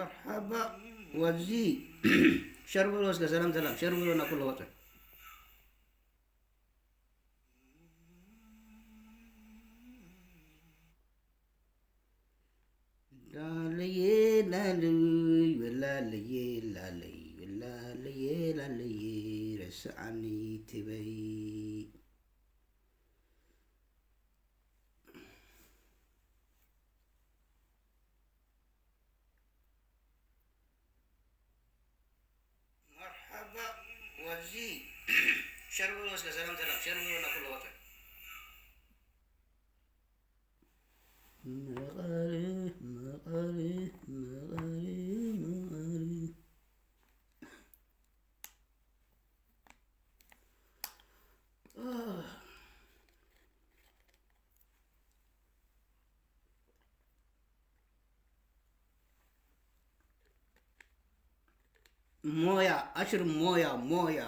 መርሓባ ወዚ። ሸር በሎ እስከ፣ ሰላም ሰላም፣ ሸር በሎ ናብ ኩሉ ወጥር። ላለየ ላለይ፣ ላለየ ላለይ፣ ላለየ ላለይ፣ ረስዓኒ ትበይ። መርሓባ ወዚ። ሸር በሎ እስከ፣ ሰላም ሰላም፣ ሸር በሎ ናብ ኩሉ ወጥር። መቐሪ፣ መቐሪ፣ መቐሪ፣ መቐሪ። ሞያ፣ ኣሽር ሞያ፣ ሞያ።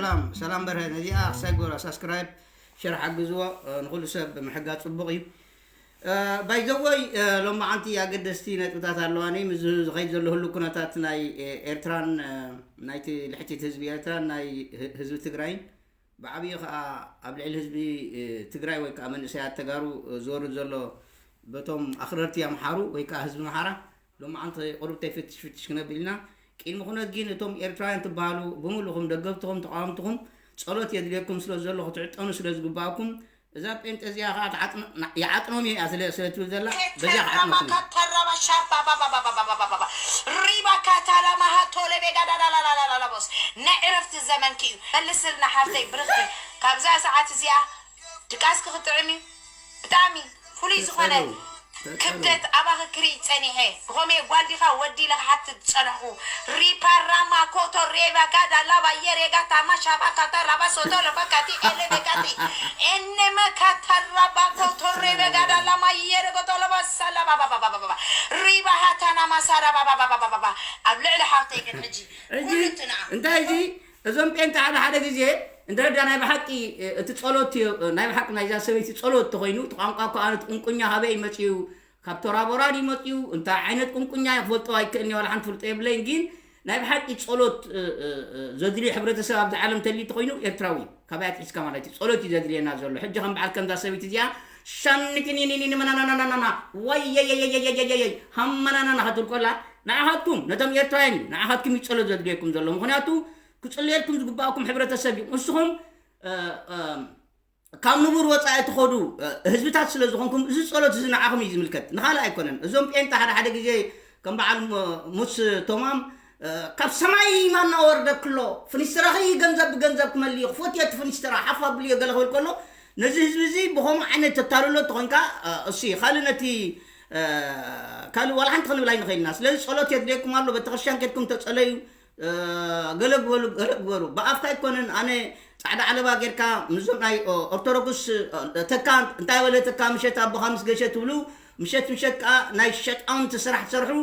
ሰላም ሰላም በርሀ፣ ነዚኣ ክሳይ ጎራ ሳብስክራይብ፣ ሸር ሓግዝዎ። ንኹሉ ሰብ ምሕጋዝ ጽቡቕ እዩ። ባይዘወይ፣ ሎማዓንቲ ኣገደስቲ ነጥብታት ኣለዋኒ ምስ ዝኸይድ ዘሎ ህሉ ኩነታት ናይ ኤርትራን ናይቲ ልሕቲት ህዝቢ ኤርትራን ናይ ህዝቢ ትግራይን፣ ብዓብዪ ከዓ ኣብ ልዕሊ ህዝቢ ትግራይ ወይ ከዓ መንእሰያት ተጋሩ ዝወርድ ዘሎ በቶም ኣኽረርቲ ኣምሓሩ ወይ ከዓ ህዝቢ ኣምሓራ ሎማዓንቲ ቁሩብ ተይ ፍትሽ ፍትሽ ክነብል ኢና። ቅድሚ ኩነት ግን እቶም ኤርትራውያን ትበሃሉ ብምሉእኹም፣ ደገፍትኹም፣ ተቓወምትኹም፣ ጸሎት የድልየኩም ስለ ዘሎ ክትዕጠኑ ስለ ዝግባእኩም፣ እዛ ጴንጠ እዚኣ ከዓ ትዓጥኖ-፣ ይዓጥኖም እየ ስለ፣ ስለ ትብል ዘላ፣ በዚኣ ክዓጥነኩም እየ። ሪባ ካታላማሃ ቶለቤጋ ዳዳላላላላቦስ ናይ ዕረፍቲ ዘመንኪ እዩ። መልስልና ሓፍተይ ብርኽቲ፣ ካብዛ ሰዓት እዚኣ ድቃስኪ ክጥዕም እዩ። ብጣዕሚ ፍሉይ ዝኾነ ክብደት ኣባኺ ክርኢ ጸኒሐ። ብኸመይ ጓል ዲኻ ወዲ ኢለ ክሓትት ዝጸንሕኩ። ሪፓራማ ኮቶ ሬባ ጋዳ ላባ የሬጋ ታማ ሻባ ካታ ራባ ሶቶ ለባ ካቲ ኤሌ ቤጋቲ ኤኔመ ካታ ራባ ኮቶ ሬበ ጋዳ ላማ የሬ ጎቶ ለባ ሳላ ባባ ባባ ባባ ሪባ ሃታና ማሳራ ባባ ባባ ባባ ባባ ኣብ ልዕሊ ሓፍተይ ግን ሕጂ ሕጂ ኩሉ ትንዓ እንታይ እዚ እዞም ጴንጤ ሓደ ሓደ ግዜ እንድሕር ዳ ናይ ብሓቂ እቲ ጸሎት እዩ፣ ናይ ብሓቂ ናይዛ ሰበይቲ ጸሎት ተኾይኑ፣ እቲ ቋንቋ እኮ ኣነ እቲ ቁንቁኛ ካበይ መጺኡ፣ ካብ ቶራ ቦራ ድዩ መጺኡ፣ እንታይ ዓይነት ቁንቁኛ ክፈልጦ ኣይክእልን እየ፣ ዋላ ሓንቲ ፍልጦ የብለይን። ግን ናይ ብሓቂ ጸሎት ዘድልዮ ሕብረተሰብ ኣብዚ ዓለም ተልዩ ተኾይኑ ኤርትራዊ እዩ፣ ካበይ ኣትሒዝካ ማለት እዩ። ጸሎት እዩ ዘድልየና ዘሎ። ሕጂ ከም በዓል ከምዛ ሰበይቲ እዚኣ ሻንክኒኒኒ መናናናናና ዋየየየየየየየይ ሃመናናና ክትብል ኮላ ንዓኻትኩም ነቶም ኤርትራውያን እዩ፣ ንዓኻትኩም እዩ ጸሎት ዘድልየኩም ዘሎ። ምኽንያቱ ክጽልየልኩም ዝግባኣኩም ሕብረተሰብ እዩ። ንስኹም ካብ ንቡር ወጻኢ ትኸዱ ህዝብታት ስለ ዝኾንኩም እዚ ጸሎት እዚ ንዓኹም እዩ ዝምልከት፣ ንኻልእ ኣይኮነን። እዞም ጴንጣ ሓደ ሓደ ግዜ ከም በዓል ሙስ ቶማም ካብ ሰማይ ማና ወረደ ክሎ ፍኒስትራኺ ገንዘብ ብገንዘብ ክመልእ ክፎትዮ እቲ ፍኒስትራ ሓፍ ኣብልዮ ገለ ክብል ከሎ ነዚ ህዝቢ እዚ ብኸምኡ ዓይነት ተታልሎ እንተኾንካ እሱ እዩ ካልእ ነቲ ካልእ ዋላ ሓንቲ ክንብል ኣይንኽእል ኢና። ስለዚ ጸሎት የድልየኩም ኣሎ። ቤተክርስትያን ከድኩም ተጸለዩ። ገለ ግበሉ ገለ ግበሩ። ብኣፍካ ኣይኮነን ኣነ ጻዕዳ ዓለባ ጌርካ ምስዞም ናይ ኦርቶዶክስ ተካ እንታይ በለ ተካ ምሸት ኣቦኻ ምስ ገሸ ትብሉ ምሸት ምሸት ከኣ ናይ ሸጣውንቲ ስራሕ ትሰርሑ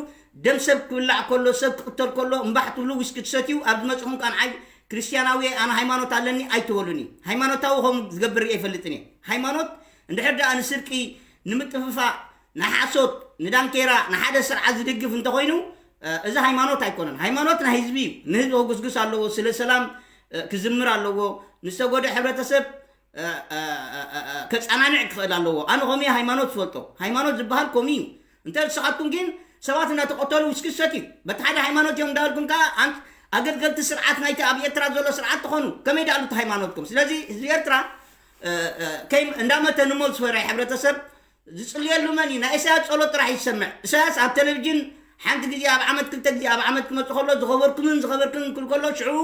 ደም ሰብ ክብላዕ ከሎ ሰብ ክቅተል ከሎ እምባሕ ትብሉ ዊስኪ ትሰትዩ ኣብ ዝመጽኹም ከኣ ንዓይ ክርስትያናዊ ኣነ ሃይማኖት ኣለኒ ኣይትበሉኒ። ሃይማኖታዊ ከም ዝገብር ርእየ ኣይፈልጥን እየ። ሃይማኖት እንድሕር ደኣ ንስርቂ ንምጥፍፋእ ንሓሶት ንዳንኬራ ንሓደ ስርዓት ዝድግፍ እንተኾይኑ እዚ ሃይማኖት ኣይኮነን። ሃይማኖት ናይ ህዝቢ እዩ። ንህዝቢ ክጉስጉስ ኣለዎ። ስለ ሰላም ክዝምር ኣለዎ። ንዝተጎድአ ሕብረተሰብ ከጸናንዕ ክኽእል ኣለዎ። ኣነ ከምኡ ሃይማኖት ዝፈልጦ። ሃይማኖት ዝበሃል ከምኡ እዩ። እንተ ንስኻትኩም ግን ሰባት እናተቐተሉ ውስኪ ዝሰትዩ በቲ ሓደ ሃይማኖት እዮም እንዳበልኩም ከዓ ኣገልገልቲ ስርዓት ናይቲ ኣብ ኤርትራ ዘሎ ስርዓት ትኾኑ ከመይ ደኣሉ እቲ ሃይማኖትኩም። ስለዚ ህዝቢ ኤርትራ እንዳመተ ንሞት ዝፈርሕ ሕብረተሰብ ዝጽልየሉ መን እዩ? ናይ ኢሳያስ ጸሎት ጥራሕ እዩ ዝሰምዕ። ኢሳያስ ኣብ ቴሌቪዥን ሓንቲ ግዜ ኣብ ዓመት ክልተ ግዜ ኣብ ዓመት ክመጽእ ከሎ ዝኸበርኩምን ዝኸበርክን ክብል ከሎ ሽዑ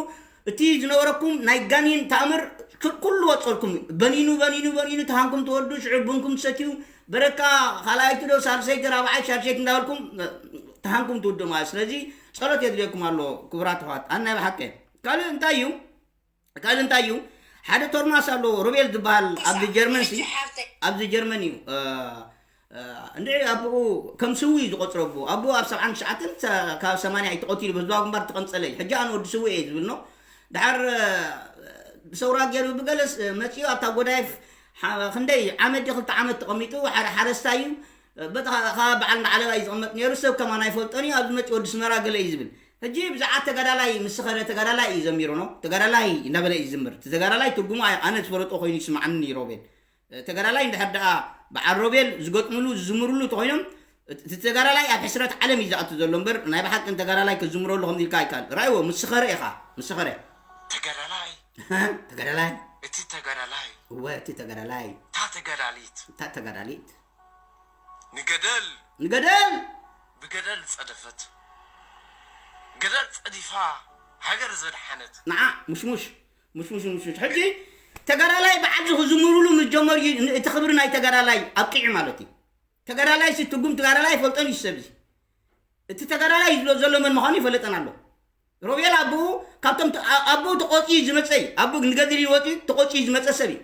እቲ ዝነበረኩም ናይ ጋኔን ተኣምር ኩሉ ወጸልኩም። በኒኑ በኒኑ በኒኑ ተሃንኩም ትወዱ ሽዑ ቡንኩም ትሰትዩ በረካ ካልኣይቲ ዶ ሳልሰይቲ ራብዓይ ሻድሸይቲ እንዳበልኩም ተሃንኩም ትውዱ ማለት። ስለዚ ጸሎት የድልየኩም ኣሎ ክቡራት ኣሕዋት። ኣነ ናይ ብሓቂ ካልእ እንታይ እዩ? ካልእ እንታይ እዩ ሓደ ቶርማስ ኣሎ ሮቤል ዝበሃል ኣብዚ ጀርመን ሲ ኣብዚ ጀርመን እዩ። እንድዒ ኣቦኡ ከም ስዊ እዩ ዝቆፅሮ ኣቦኡ ኣቦኡ ኣብ ሰብዓን ትሽዓተን ካብ ሰማንያ እዩ ተቐቲሉ በዝባብ ግንባር ተቐንፀለ እዩ። ሕጂ ኣነ ወዲ ስዊ እየ ዝብል ኖ ድሓር ብሰውራ ገይሩ ብገለስ መፂኡ ኣብታ ጎዳይፍ ክንደይ ዓመት ዲ ክልተ ዓመት ተቐሚጡ ሓደ ሓረስታይ እዩ። በታ ከዓ በዓል ንዓለባ እዩ ዝቕመጥ ነይሩ ሰብ ከማን ኣይፈልጦን እዩ ኣብዚ መፂ ወዲ ስመራ ገለ እዩ ዝብል። ሕጂ ብዛዕባ ተጋዳላይ ምስ ኸደ ተጋዳላይ እዩ ዘሚሩ ነው ተጋዳላይ እንዳበለ እዩ ዝምር። እቲ ተጋዳላይ ትርጉሙ ኣነ ዝፈለጦ ኮይኑ ይስማዓኒ ሮቤል። ተጋዳላይ እንድሕር ደኣ በዓል ሮቤል ዝገጥምሉ ዝዝምርሉ ተኾይኖም እቲ ተጋዳላይ ኣብ ሕስረት ዓለም እዩ ዝኣቱ ዘሎ እምበር ናይ ብሓቂ ተጋዳላይ ክዝምረሉ ከምዚ ኢልካ ኣይከኣል። ራእይዎ ምስ ኸረ ኢኻ ምስ ኸረ ተጋዳላይ ተጋዳላይ እቲ ተጋዳላይ እወ እቲ ተጋዳላይ እታ ተጋዳሊት እታ ተጋዳሊት ንገደል ንገደል ብገደል ዝጸደፈት ገደል ጸዲፋ ሃገር ዘድሓነት ንዓ ሙሽሙሽ ሙሽሙሽ ሙሽሙሽ ሕጂ ተጋዳላይ ብዓዲ ክዝምሩሉ ምስ ጀመሩ እዩ እቲ ክብሪ ናይ ተጋዳላይ ኣብቂዑ ማለት እዩ። ተጋዳላይ ሲ ትርጉም ተጋዳላይ ኣይፈልጦን እዩ ሰብ እዚ እቲ ተጋዳላይ ዝብሎ ዘሎ መን ምዃኑ ይፈለጠን ኣሎ። ሮቤል ኣቦኡ ካብቶም ኣቦኡ ተቆፂኡ ዝመፀ እዩ። ኣቦኡ ንገድሊ ወፂኡ ተቆፂኡ ዝመፀ ሰብ እዩ።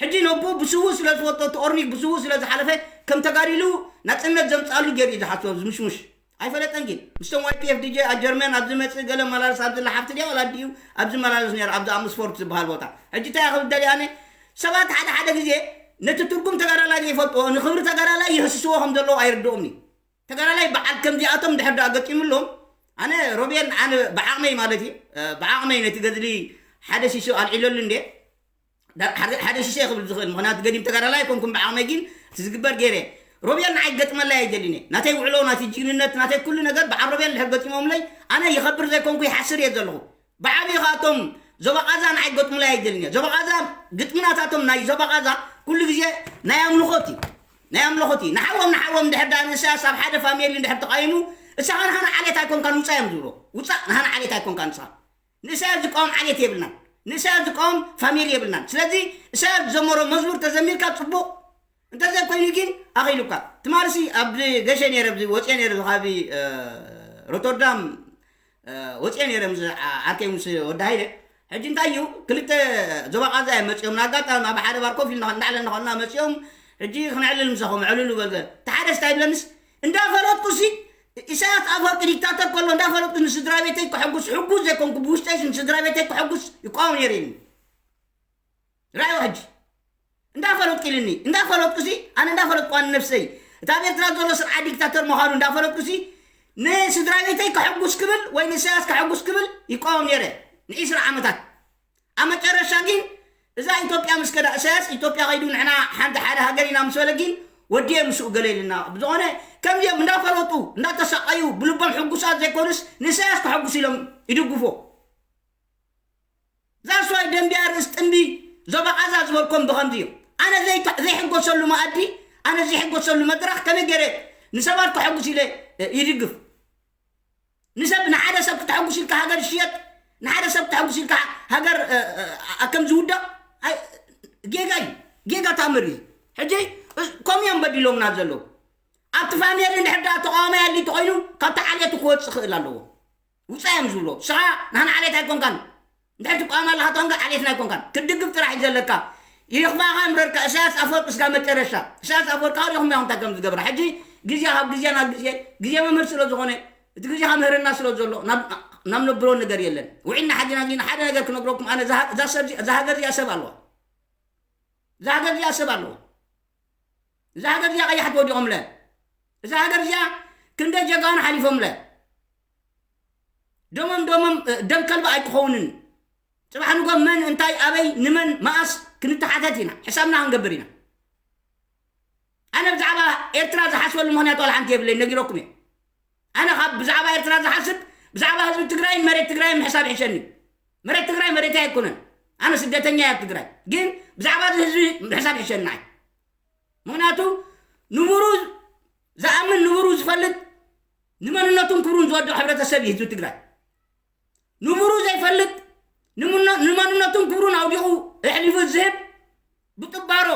ሕጂ ነቦ ብስውእ ስለ ዝፈልጦ እቲ ኦርኒክ ብስውእ ስለ ዝሓለፈ ከም ተጋዲሉ ናፅነት ዘምፅኣሉ ገይሩ እዩ ዝሓስቦ ዝምሽሙሽ ኣይፈለጠን ግን ምስቶም ዋይ ፒ ኤፍ ዲ ጀ ኣብ ጀርመን ኣብዚ መፅእ ገለ መላልስ ኣብዚ ለሓፍቲ ድያ ወላ ድዩ ኣብዚ መላልስ ነይሩ ኣብዚ ኣምስፎርድ ዝበሃል ቦታ። ሕጂ እንታይ ክብል ደልየ ኣነ ሰባት ሓደ ሓደ ግዜ ነቲ ትርጉም ተጋዳላይ ዘይፈልጥዎ ንክብሪ ተጋዳላይ ይህስስዎ ከም ዘለዉ ኣይርድኦም እዩ። ተጋዳላይ በዓል ከምዚኣቶም ድሕር ደኣ ገጢምሎም ኣነ ሮቤል ኣነ ብዓቕመይ ማለት እዩ ብዓቕመይ ነቲ ገድሊ ሓደ ሲሶ ኣልዒለሉ እንዴ ሓደ ሽሸ ክብል ዝኽእል ምክንያቱ ገዲም ተጋዳላይ ኣይኮንኩም ብዓቕመይ ግን እቲ ዝግበር ገይረ ሮቤል ንዓይ ገጥመላ እየ ደሊኒ ናተይ ውዕሎ ናተይ ጅግንነት ናተይ ኩሉ ነገር በዓል ሮቤል ድሕር ገጢሞምለይ ኣነ ይኸብር ዘይኮንኩ ይሓስር እየ ዘለኹ ብዓብዩ ከኣቶም ዞባ ቃዛ ንዓይ ገጥሙላ እየ ደሊኒ ዞባ ቃዛ ግጥምናታቶም ናይ ዞባ ቃዛ ኩሉ ግዜ ናይ ኣምልኾት እዩ ናይ ኣምልኾት እዩ ንሓዎም ንሓዎም ድሕር ዳ ንእሳያስ ኣብ ሓደ ፋሚሊ ድሕር ተቃይሙ እሳኻ ንሃና ዓሌት ኣይኮንካን ውፃ እዮም ዝብሎ ውፃእ ንሃና ዓሌት ኣይኮንካን ንስኻ ንእሳያስ ዝቃወም ዓሌት የብልናን ንእሳያስ ዝቃወም ፋሚሊ የብልናን ስለዚ እሳያስ ዝዘመሮ መዝሙር ተዘሚርካ ፅቡቕ እንተዘይኮይኑ ግን ኣኺሉካ ትማልሲ ኣብ ገሸ ነይረ ኣብዚ ወፅየ ነይረ ዝኻቢ ሮቶርዳም ወፅየ ነይረ ምስ ዓርከይ ምስ ወዲ ሃይለ ሕጂ እንታይ እዩ ክልተ ዞባ ቃዛ እዮም መፅኦም ንኣጋጣሚ ኣብ ሓደ ባር ኮፍ ኢልና እንዳዕለ እናኾንና መፅኦም ሕጂ ክነዕልል ምሳኹም ዕልሉ በልገ እቲ ሓደ ስታይ ብለንስ እንዳፈለጥኩ ሲ ኢሳያስ ኣፈወርቂ ዲክታተር ከሎ እንዳፈለጥኩ ንስድራ ቤተይ ከሐጉስ ሕጉስ ዘይኮንኩ ብውሽጠይ ንስድራ ቤተይ ከሐጉስ ይቃወም ነይረ ኢልኒ ራእዩ ሕጂ እንዳፈለጥኩ ኢልኒ እንዳፈለጥኩ ሲ ኣነ እንዳፈለጥኩ ኣነ ነፍሰይ እቲ ኣብ ኤርትራ ዘሎ ስርዓት ዲክታተር ምዃኑ እንዳፈለጥኩ ሲ ንስድራ ቤተይ ከሐጉስ ክብል ወይ ንኢሳያስ ከሐጉስ ክብል ይቃወም ነይረ ንዒስራ ዓመታት ኣብ መጨረሻ ግን እዛ ኢትዮጵያ ምስ ከዳ እሳያስ ኢትዮጵያ ከይዱ ንሕና ሓንቲ ሓደ ሃገር ኢና ምስ በለ ግን ወዲኤ ምስኡ ገለ ኢልና ብዝኾነ ከምዚኦም እንዳፈለጡ እንዳተሳቀዩ ብልቦም ሕጉሳት ዘይኮኑስ ንእሳያስ ከሐጉስ ኢሎም ይድግፎ ዛስዋይ ደንቢያ ርእስ ጥንቢ ዞባ ቃዛ ዝበልኮም ብኸምዚ እዮም ኣነ ዘይሕጎሰሉ መኣዲ ኣነ ዘይሕጎሰሉ መድረኽ ከመይ ገይረ ንሰባት ከሐጉስ ኢለ ይድግፍ ንሰብ ንሓደ ሰብ ክተሐጉስ ኢልካ ሃገር ይሽየጥ ንሓደ ሰብ ክተሐጉስ ኢልካ ሃገር ከም ዝውደቕ ጌጋ እዩ ጌጋ ታምር እዩ ሕጂ ከምኡ እዮም በዲሎምና ዘለዉ ኣብቲ ፋሚሊ እንድሕር ዳ ተቃዋማይ ኣሊ ተኮይኑ ካብቲ ዓሌቱ ክወፅእ ክእል ኣለዎ ውፃ እዮም ዝብሎ ስኻ ንሃን ዓሌት ኣይኮንካን እንድሕር ትቃወም ኣለካ ተኮንካ ዓሌትና ኣይኮንካን ክትድግፍ ጥራሕ እዩ ዘለካ ይኽፋኻ እምበርካ እሳያስ ኣፈወርቂ ስጋ መጨረሻ እሳያስ ኣፈወርቂ ኣሪኹም ያኹም እንታይ ከም ዝገብራ ሕጂ ግዜ ካብ ግዜ ናብ ግዜ ግዜ መምህር ስለ ዝኾነ እቲ ግዜ ከምህረና ስለ ዘሎ ናብ ነብሎ ነገር የለን ውዒልና ሓዲና ግን ሓደ ነገር ክነግረኩም ኣነ እዛ ሰብ እዛ ሃገር እዚኣ ሰብ ኣለዋ እዛ ሃገር እዚኣ ሰብ ኣለዋ እዛ ሃገር እዚኣ ቀያሕቲ ወዲቖምለ እዛ ሃገር እዚኣ ክንደይ ጀጋኑ ሓሊፎምለ ደሞም ደሞም ደም ከልቢ ኣይክኸውንን ፅባሕ ንጎ መን እንታይ ኣበይ ንመን መኣስ ክንተሓተት ኢና ሕሳብና ክንገብር ኢና ኣነ ብዛዕባ ኤርትራ ዝሓስበሉ ምክንያት ዋላ ሓንቲ የብለይ ነጊረኩም እየ ኣነ ካብ ብዛዕባ ኤርትራ ዝሓስብ ብዛዕባ ህዝቢ ትግራይን መሬት ትግራይን ምሕሳብ ይሕሸኒ መሬት ትግራይ መሬት ኣይኮነን ኣነ ስደተኛ እያ ትግራይ ግን ብዛዕባ እዚ ህዝቢ ምሕሳብ ይሕሸኒ ንዓይ ምክንያቱ ንቡሩ ዝኣምን ንቡሩ ዝፈልጥ ንመንነቱን ክብሩን ዝወድቕ ሕብረተሰብ እዩ ህዝቢ ትግራይ ንቡሩ ዘይፈልጥ ንመንነቱን ክብሩን ኣውዲቑ ኣሕሊፉ ዝህብ ብጥባሮ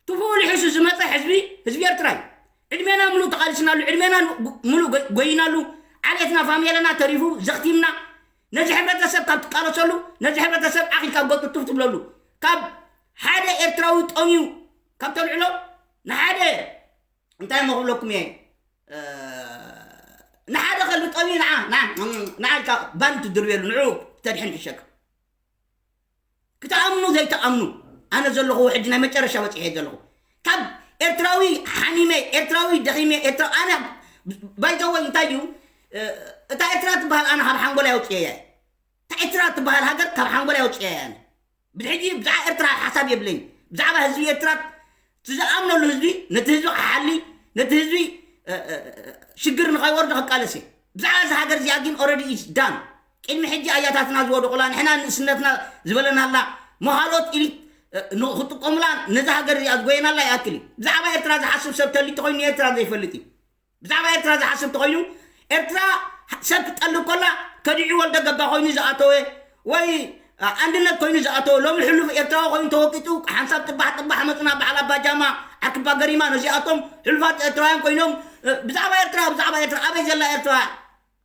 ትፉኡ ልሒሱ ዝመፀ ሕዝቢ ህዝቢ ኤርትራ እዩ ዕድሜና ምሉእ ተቃሊስናሉ ዕድሜና ምሉእ ጎይናሉ ዓሌትና ፋሚለና ተሪፉ ዘኽቲምና ነዚ ሕብረተሰብ ካብ ትቃለሰሉ ነዚ ሕብረተሰብ ዓኺ ካብ ገጡ ቱፍ ትብለሉ ካብ ሓደ ኤርትራዊ ጠምዩ ካብ ተልዕሎ ንሓደ እንታይ እሞ ክብለኩም እየ ንሓደ ከልቢ ጠምዩ ንዓ ንዓ ኢልካ ባን ትድርብየሉ ንዑ ተድሕን ሕሸካ ክትኣምኑ ዘይትኣምኑ ኣነ ዘለኹ ሕጂ ናይ መጨረሻ በፂሐ ዘለኹ ካብ ኤርትራዊ ሓሚመ ኤርትራዊ ደኺመ ኤርትራ ኣነ ባይዘወይ እንታይ እዩ እታ ኤርትራ ትበሃል ኣነ ካብ ሓንጎል ኣውፅኤያ እታ ኤርትራ ትበሃል ሃገር ካብ ሓንጎል ኣውፅኤያ ኣነ ብድሕጂ ብዛዕባ ኤርትራ ሓሳብ የብለይ ብዛዕባ ህዝቢ ኤርትራ ዝኣምነሉ ህዝቢ ነቲ ህዝቢ ክሓሊ ነቲ ህዝቢ ሽግር ንኸይወርዶ ክቃለስ እየ ብዛዕባ እዚ ሃገር እዚኣ ግን ኦረዲ ኢስ ዳን ቅድሚ ሕጂ ኣያታትና ዝወደቑላ ንሕና ንእስነትና ዝበለናላ መሃሎት ኢሊት ክጥቀሙላ ነዚ ሃገር እዚኣ ዝጎየናላ ይኣክል እዩ ብዛዕባ ኤርትራ ዝሓስብ ሰብ ተሊቲ ኮይኑ ንኤርትራ ዘይፈልጥ እዩ ብዛዕባ ኤርትራ ዝሓስብ ተኮይኑ ኤርትራ ሰብ ክጠልብ ከላ ከዲዑ ወልደ ገባ ኮይኑ ዝኣተወ ወይ ኣንድነት ኮይኑ ዝኣተወ ሎሚ ሕሉፍ ኤርትራዊ ኮይኑ ተወቂጡ ሓንሳብ ጥባሕ ጥባሕ መፅና በዓል ኣባጃማ ዓክባ ገሪማ ነዚኣቶም ሕሉፋት ኤርትራውያን ኮይኖም ብዛዕባ ኤርትራ ብዛዕባ ኤርትራ ኣበይ ዘላ ኤርትራ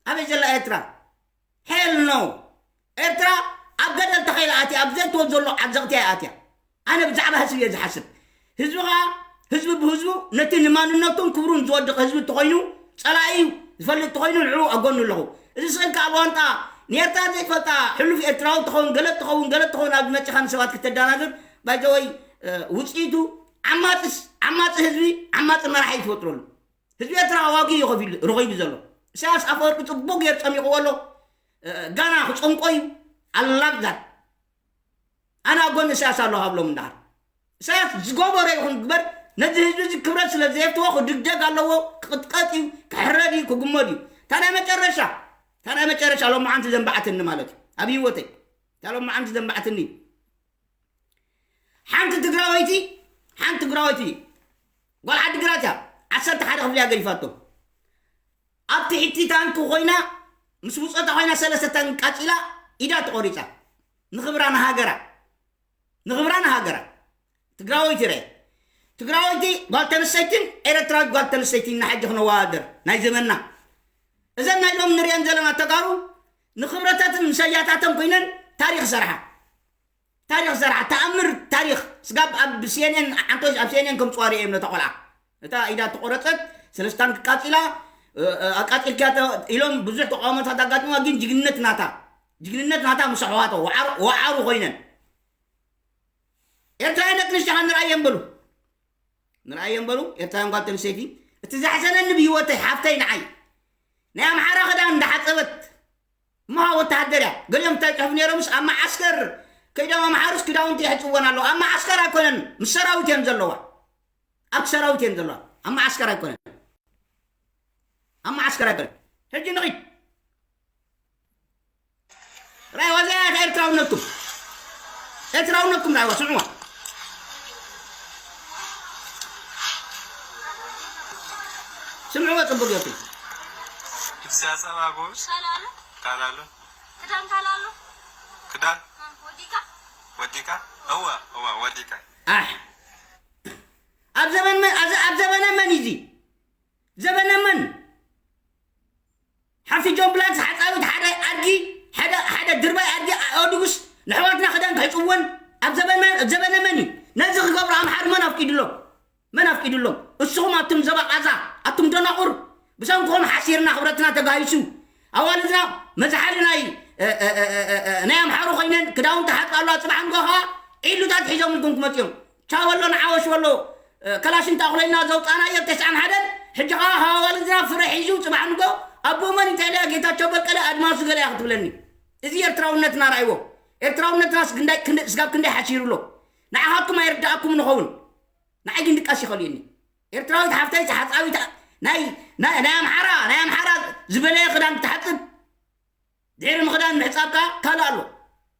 ኣበይ ዘላ ኤርትራ ሄል ኖ ኤርትራ ኣብ ገደል ተኸይላ ኣትያ ኣብ ዘይትወድ ዘሎ ዓዘቕቲ እያ ኣትያ ኣነ ብዛዕባ ህዝቢ እየ ዝሓስብ ህዝቢ ኸዓ ህዝቢ ብህዝቡ ነቲ ንማንነቱን ክብሩን ዝወድቕ ህዝቢ እንተኾይኑ ጸላኢ እዩ ዝፈልጥ ተኾይኑ ንዕኡ ኣብ ጎኑ ኣለኹ። እዚ ስእልካ ኣብ ዋንጣ ንኤርትራ ዘይትፈልጣ ሕሉፍ ኤርትራዊ ትኸውን፣ ገለ ትኸውን፣ ገለ ትኸውን፣ ኣብ መጺኻ ንሰባት ክተደናግር፣ ባይዘወይ፣ ውጽኢቱ ዓማጺስ፣ ዓማጺ ህዝቢ፣ ዓማጺ መራሒ እዩ ትፈጥረሉ። ህዝቢ ኤርትራ ዋጊ እዩ ከፊሉ፣ ረኺቡ ዘሎ። ኢሳያስ ኣፈወርቂ ጽቡቕ ገይሩ ጸሚቕዎ ኣሎ። እ፣ ጋና ክጸምቆ እዩ። ኣላግዛት ኣነ ኣብ ጎኒ ኢሳያስ ኣለኹ ሃብሎም እንዳሃር። ኢሳያስ ዝገበሮ ይኹን ግበር፣ ነዚ ህዝቢ እዚ ክብረት ስለ ዘየፍትዎ ክድግደግ ኣለዎ፣ ክቕጥቀጥ እዩ፣ ክሕረድ እዩ፣ ክግመድ እዩ። እታ ናይ መጨረሻ፣ እታ ናይ መጨረሻ ሎማዓንቲ ዘንባዓትኒ ማለት እዩ። ኣብ ህይወተይ እታ ሎማዓንቲ ዘንባዓትኒ። ሓንቲ ትግራወይቲ፣ ሓንቲ ትግራወይቲ ጓል ዓዲግራት እያ። ዓሰርተ ሓደ ክፍሊ እያ ገዲፋቶ። ኣብ ትሕቲ ታንኪ ኮይና፣ ምስ ብጾታ ኮይና ሰለስተ ታንኪ ቃጺላ ኢዳ ተቖሪጻ። ንኽብራ ንሃገራ፣ ንኽብራ ንሃገራ። ትግራወይቲ ርአ። ትግራወይቲ ጓል ተንስተይትን ኤረትራዊት ጓል ተንስተይትን ንሓጂ ክነወዳድር ናይ ዘመንና። እዘን ናይ ሎም ንሪአን ዘለና ተጋሩ ንኽብረታትን ምሰያታተን ኮይነን ታሪኽ ሰርሓ። ታሪኽ ሰርሓ። ተኣምር ታሪኽ። ስጋብ ኣብ ሲ ኤን ኤን ዓንቶች ኣብ ሲ ኤን ኤን ከምጽዋ ርኤ ነታ ቆልዓ። እታ ኢዳ ተቆረጸት፣ ሰለስታን ክቃጺላ፣ እ፣ እ፣ ኣቃጺልክያ ተ-፣ ኢሎም ብዙሕ ተቃውሞታት ኣጋጢምዋ፣ ግን ጅግንነት ናታ፣ ጅግንነት ናታ ምስ ኣሕዋቶ ወዓሩ፣ ወዓሩ ኮይነን። ኤርትራውያን ደቂ ኣንስትዮ ንርኣየን በሉ። ንርኣየን በሉ፣ ኤርትራውያን ጓል ኣንስተይቲ። እቲ ዘሕዘነኒ ብህይወተይ፣ ሓፍተይ ንዓይ፣ ናይ ኣምሓራ ክዳን እንዳሓጸበት፣ እሞ ወተሃደር እያ። ገሊኦም እንታይ ይጽሕፉ ነይሮምስ፣ ኣብ መዓስከር ከይዶም ኣምሓሩስ ክዳውንቲ የሕጽወን ኣለዉ። ኣብ መዓስከር ኣይኮነን፣ ምስ ሰራዊት እየን ዘለዋ። ኣብቲ ሰራዊት እየን ዘለዋ። ኣብ መዓስከር ኣይኮነን። ኣብ መዓስከር ኣይኮነን። ሕጂ ንኺድ። ራእይዋ እዚኣ እያ ኤርትራውነትኩም። ኤርትራውነትኩም ራእይዋ፣ ስምዕዋ። ስምዕዋ ጽቡቅ ጌርኩም። ኢሳያስ ኣበባ ጎበዝ። ካላሎ። ካላሎ። ክዳን ካላሎ። ክዳን። እ፣ ወዲካ። ወዲካ? እወ፣ እወ፣ ወዲካ። ኣሕ። ኣብ ዘመን መን፣ ኣብ ዘ-፣ ኣብ ዘመነ መን እዩ እዚ? ዘበነ መን? ሓፊጆም ብላክስ ሓጻዊት ሓደ ኣድጊ፣ ሓደ፣ ሓደ ድርባይ ኣድጊ ኣድጉስ ንሕዋትና ክዳን ክሕጽወን ኣብ ዘበነ፣ ዘበነ መን እዩ? ነዚ ክገብሩ ኣምሓሩ መን ኣፍቂድሎም? መን ኣፍቂድሎም? እስኹም ኣቱም ዘባ ቃዛ፣ ኣቱም ደናቑር፣ ብሰንክኹም ሓሲርና ክብረትና ተጋሂሱ። ኣዋልድና መዝሓሊ ናይ፣ እ፣ እ፣ ናይ ኣምሓሩ ኮይነን ክዳውንቲ ሓጥባ ኣለዋ። ጽባሕ ንጎ ኸኣ ዒሉታት ሒዞምልኩም ክመጽኡ እዮም። ቻው ኣሎ ንዓወሽ ኣሎ፣ እ፣ ከላሽን ተኣኹለይና ዘውጻናዮ ተስዓን ሓደን፣ ሕጂ ኸኣ ካብ ኣዋልድና ፍረ ሒዙ ጽባሕ ንጎ ኣቦ መን እንተኢለያ ጌታቸው በቀለ ኣድማሱ ገለ እያ ክትብለኒ። እዚ ኤርትራውነትና ርኣይዎ። ኤርትራውነትናስ ክንዳይ፣ ክንደ-፣ ስጋብ ክንደይ ሓሲሩ ኣሎ። ንዓኻትኩም ኣይርድኣኩም ንኸውን። ንዓይ ግን ድቃስ ይኸልየኒ። ኤርትራዊት ሓፍተይ ሓጻዊት ናይ፣ ናይ፣ ናይ ኣምሓራ፣ ናይ ኣምሓራ ዝበለየ ክዳን ክትሓጽብ ድሕሪ ምኽዳን ምሕጻብ ከኣ ካልእ ኣሎ።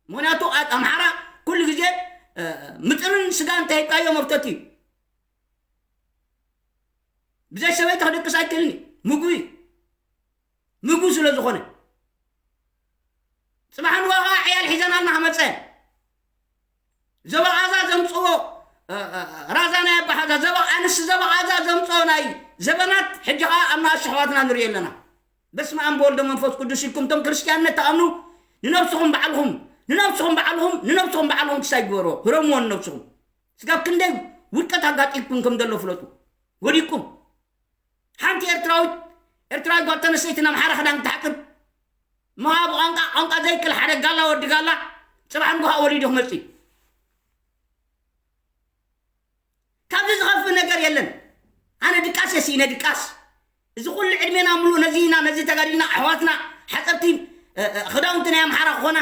ምኽንያቱ ኣብ ኣምሓራ ኩሉ ግዜ፣ እ፣ ምጥርን ስጋን እንተሂብካዮ መፍተት እዩ። ብዘይ ሰበይቲ ክድቅስ ኣይክእልን እዩ። ምግቢ እዩ። ምግቢ ስለ ዝኾነ። ጽባሕ ንግሆ ከኣ ዕያል ሒዘናልና ክመጸ። ዘበቓዛ ዘምጽኦ፣ እ፣ እ፣ ራዛ ናይ ኣባሓዛ፣ ዘበ-፣ ኣንስቲ ዘበቓዛ ዘምጽኦ ናይ ዘበናት፣ ሕጂ ከኣ ኣብ ንኣሽቱ ኣሕዋትና ንርኢ ኣለና። በስመ ኣብ ወወልድ ወመንፈስ ቅዱስ ኢልኩም፣ እቶም ክርስትያንነት ትኣምኑ፣ ንነብስኹም ባዕልኹም፣ ንነብስኹም ባዕልኹም፣ ንነብስኹም ባዕልኹም ክሳይ ግበርዎ፣ ህረምዎ ንነብስኹም። ስጋብ ክንደይ ውድቀት ኣጋጢምኩም ከም ዘሎ ፍለጡ። ወዲቅኩም። ሓንቲ ኤርትራዊት፣ ኤርትራዊት ጓል ተነስተይቲ ናብ ሓራ ክዳን ክትሓጥብ፣ እሞ ብቋንቋ፣ ቋንቋ ዘይክእል ሓደ ጋላ ወዲ ጋላ፣ ጽባሕ ንግሆ ወሊዱ ክመጽእ እዩ። ካብዚ ዝኸፍእ ነገር የለን። ኣነ ድቃስ እየ ስኢነ፣ ድቃስ። እዚ ኩሉ ዕድሜና ምሉእ ነዚ ኢና፣ ነዚ ተጋዲልና፣ ኣሕዋትና ሓጸብቲ፣ እ፣ እ፣ ክዳውንቲ ናይ ኣምሓራ ክኾና።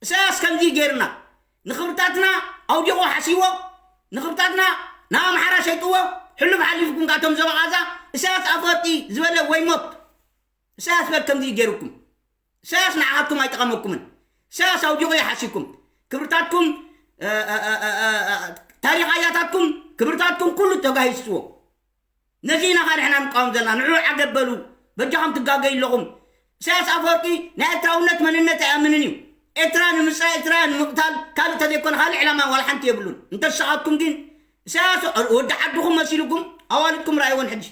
ኢሳያስ ከምዚ ገይርና፣ ንኽብርታትና ኣውዲቑ ሓሲዎ፣ ንኽብርታትና ናብ ኣምሓራ ሸይጥዎ፣ ሕሉፍ ሓሊፍኩም ካቶም ዘበቓዛ፣ ኢሳያስ ኣፈወርቂ ዝበለ ወይ ሞት። ኢሳያስ በል ከምዚ ገይርኩም። ኢሳያስ ንዓኻትኩም ኣይጠቐመኩምን። ኢሳያስ ኣውዲቑ እዩ ሓሲኩም። ክብርታትኩም፣ እ፣ እ፣ ታሪኽ ኣያታትኩም፣ ክብርታትኩም ኩሉ ተጋሂስዎ። ነዚ ኢና ኻኣ ንሕና ንቃወም ዘለና። ንዑ ዓገብ በሉ። በጃኹም ትጋገዩ ኣለኹም። ኢሳያስ ኣፈወርቂ ናይ ኤርትራውነት መንነት ኣይኣምንን እዩ። ኤርትራ ንምጽራይ፣ ኤርትራ ንምቕታል ካልእ ተዘይኮነ ካልእ ዕላማ ዋላ ሓንቲ የብሉን። እንተ ንስኻትኩም ግን ኢሳያስ ወዲ ዓድኹም መሲልኩም ኣዋልድኩም ረኣይወን ሕጂ።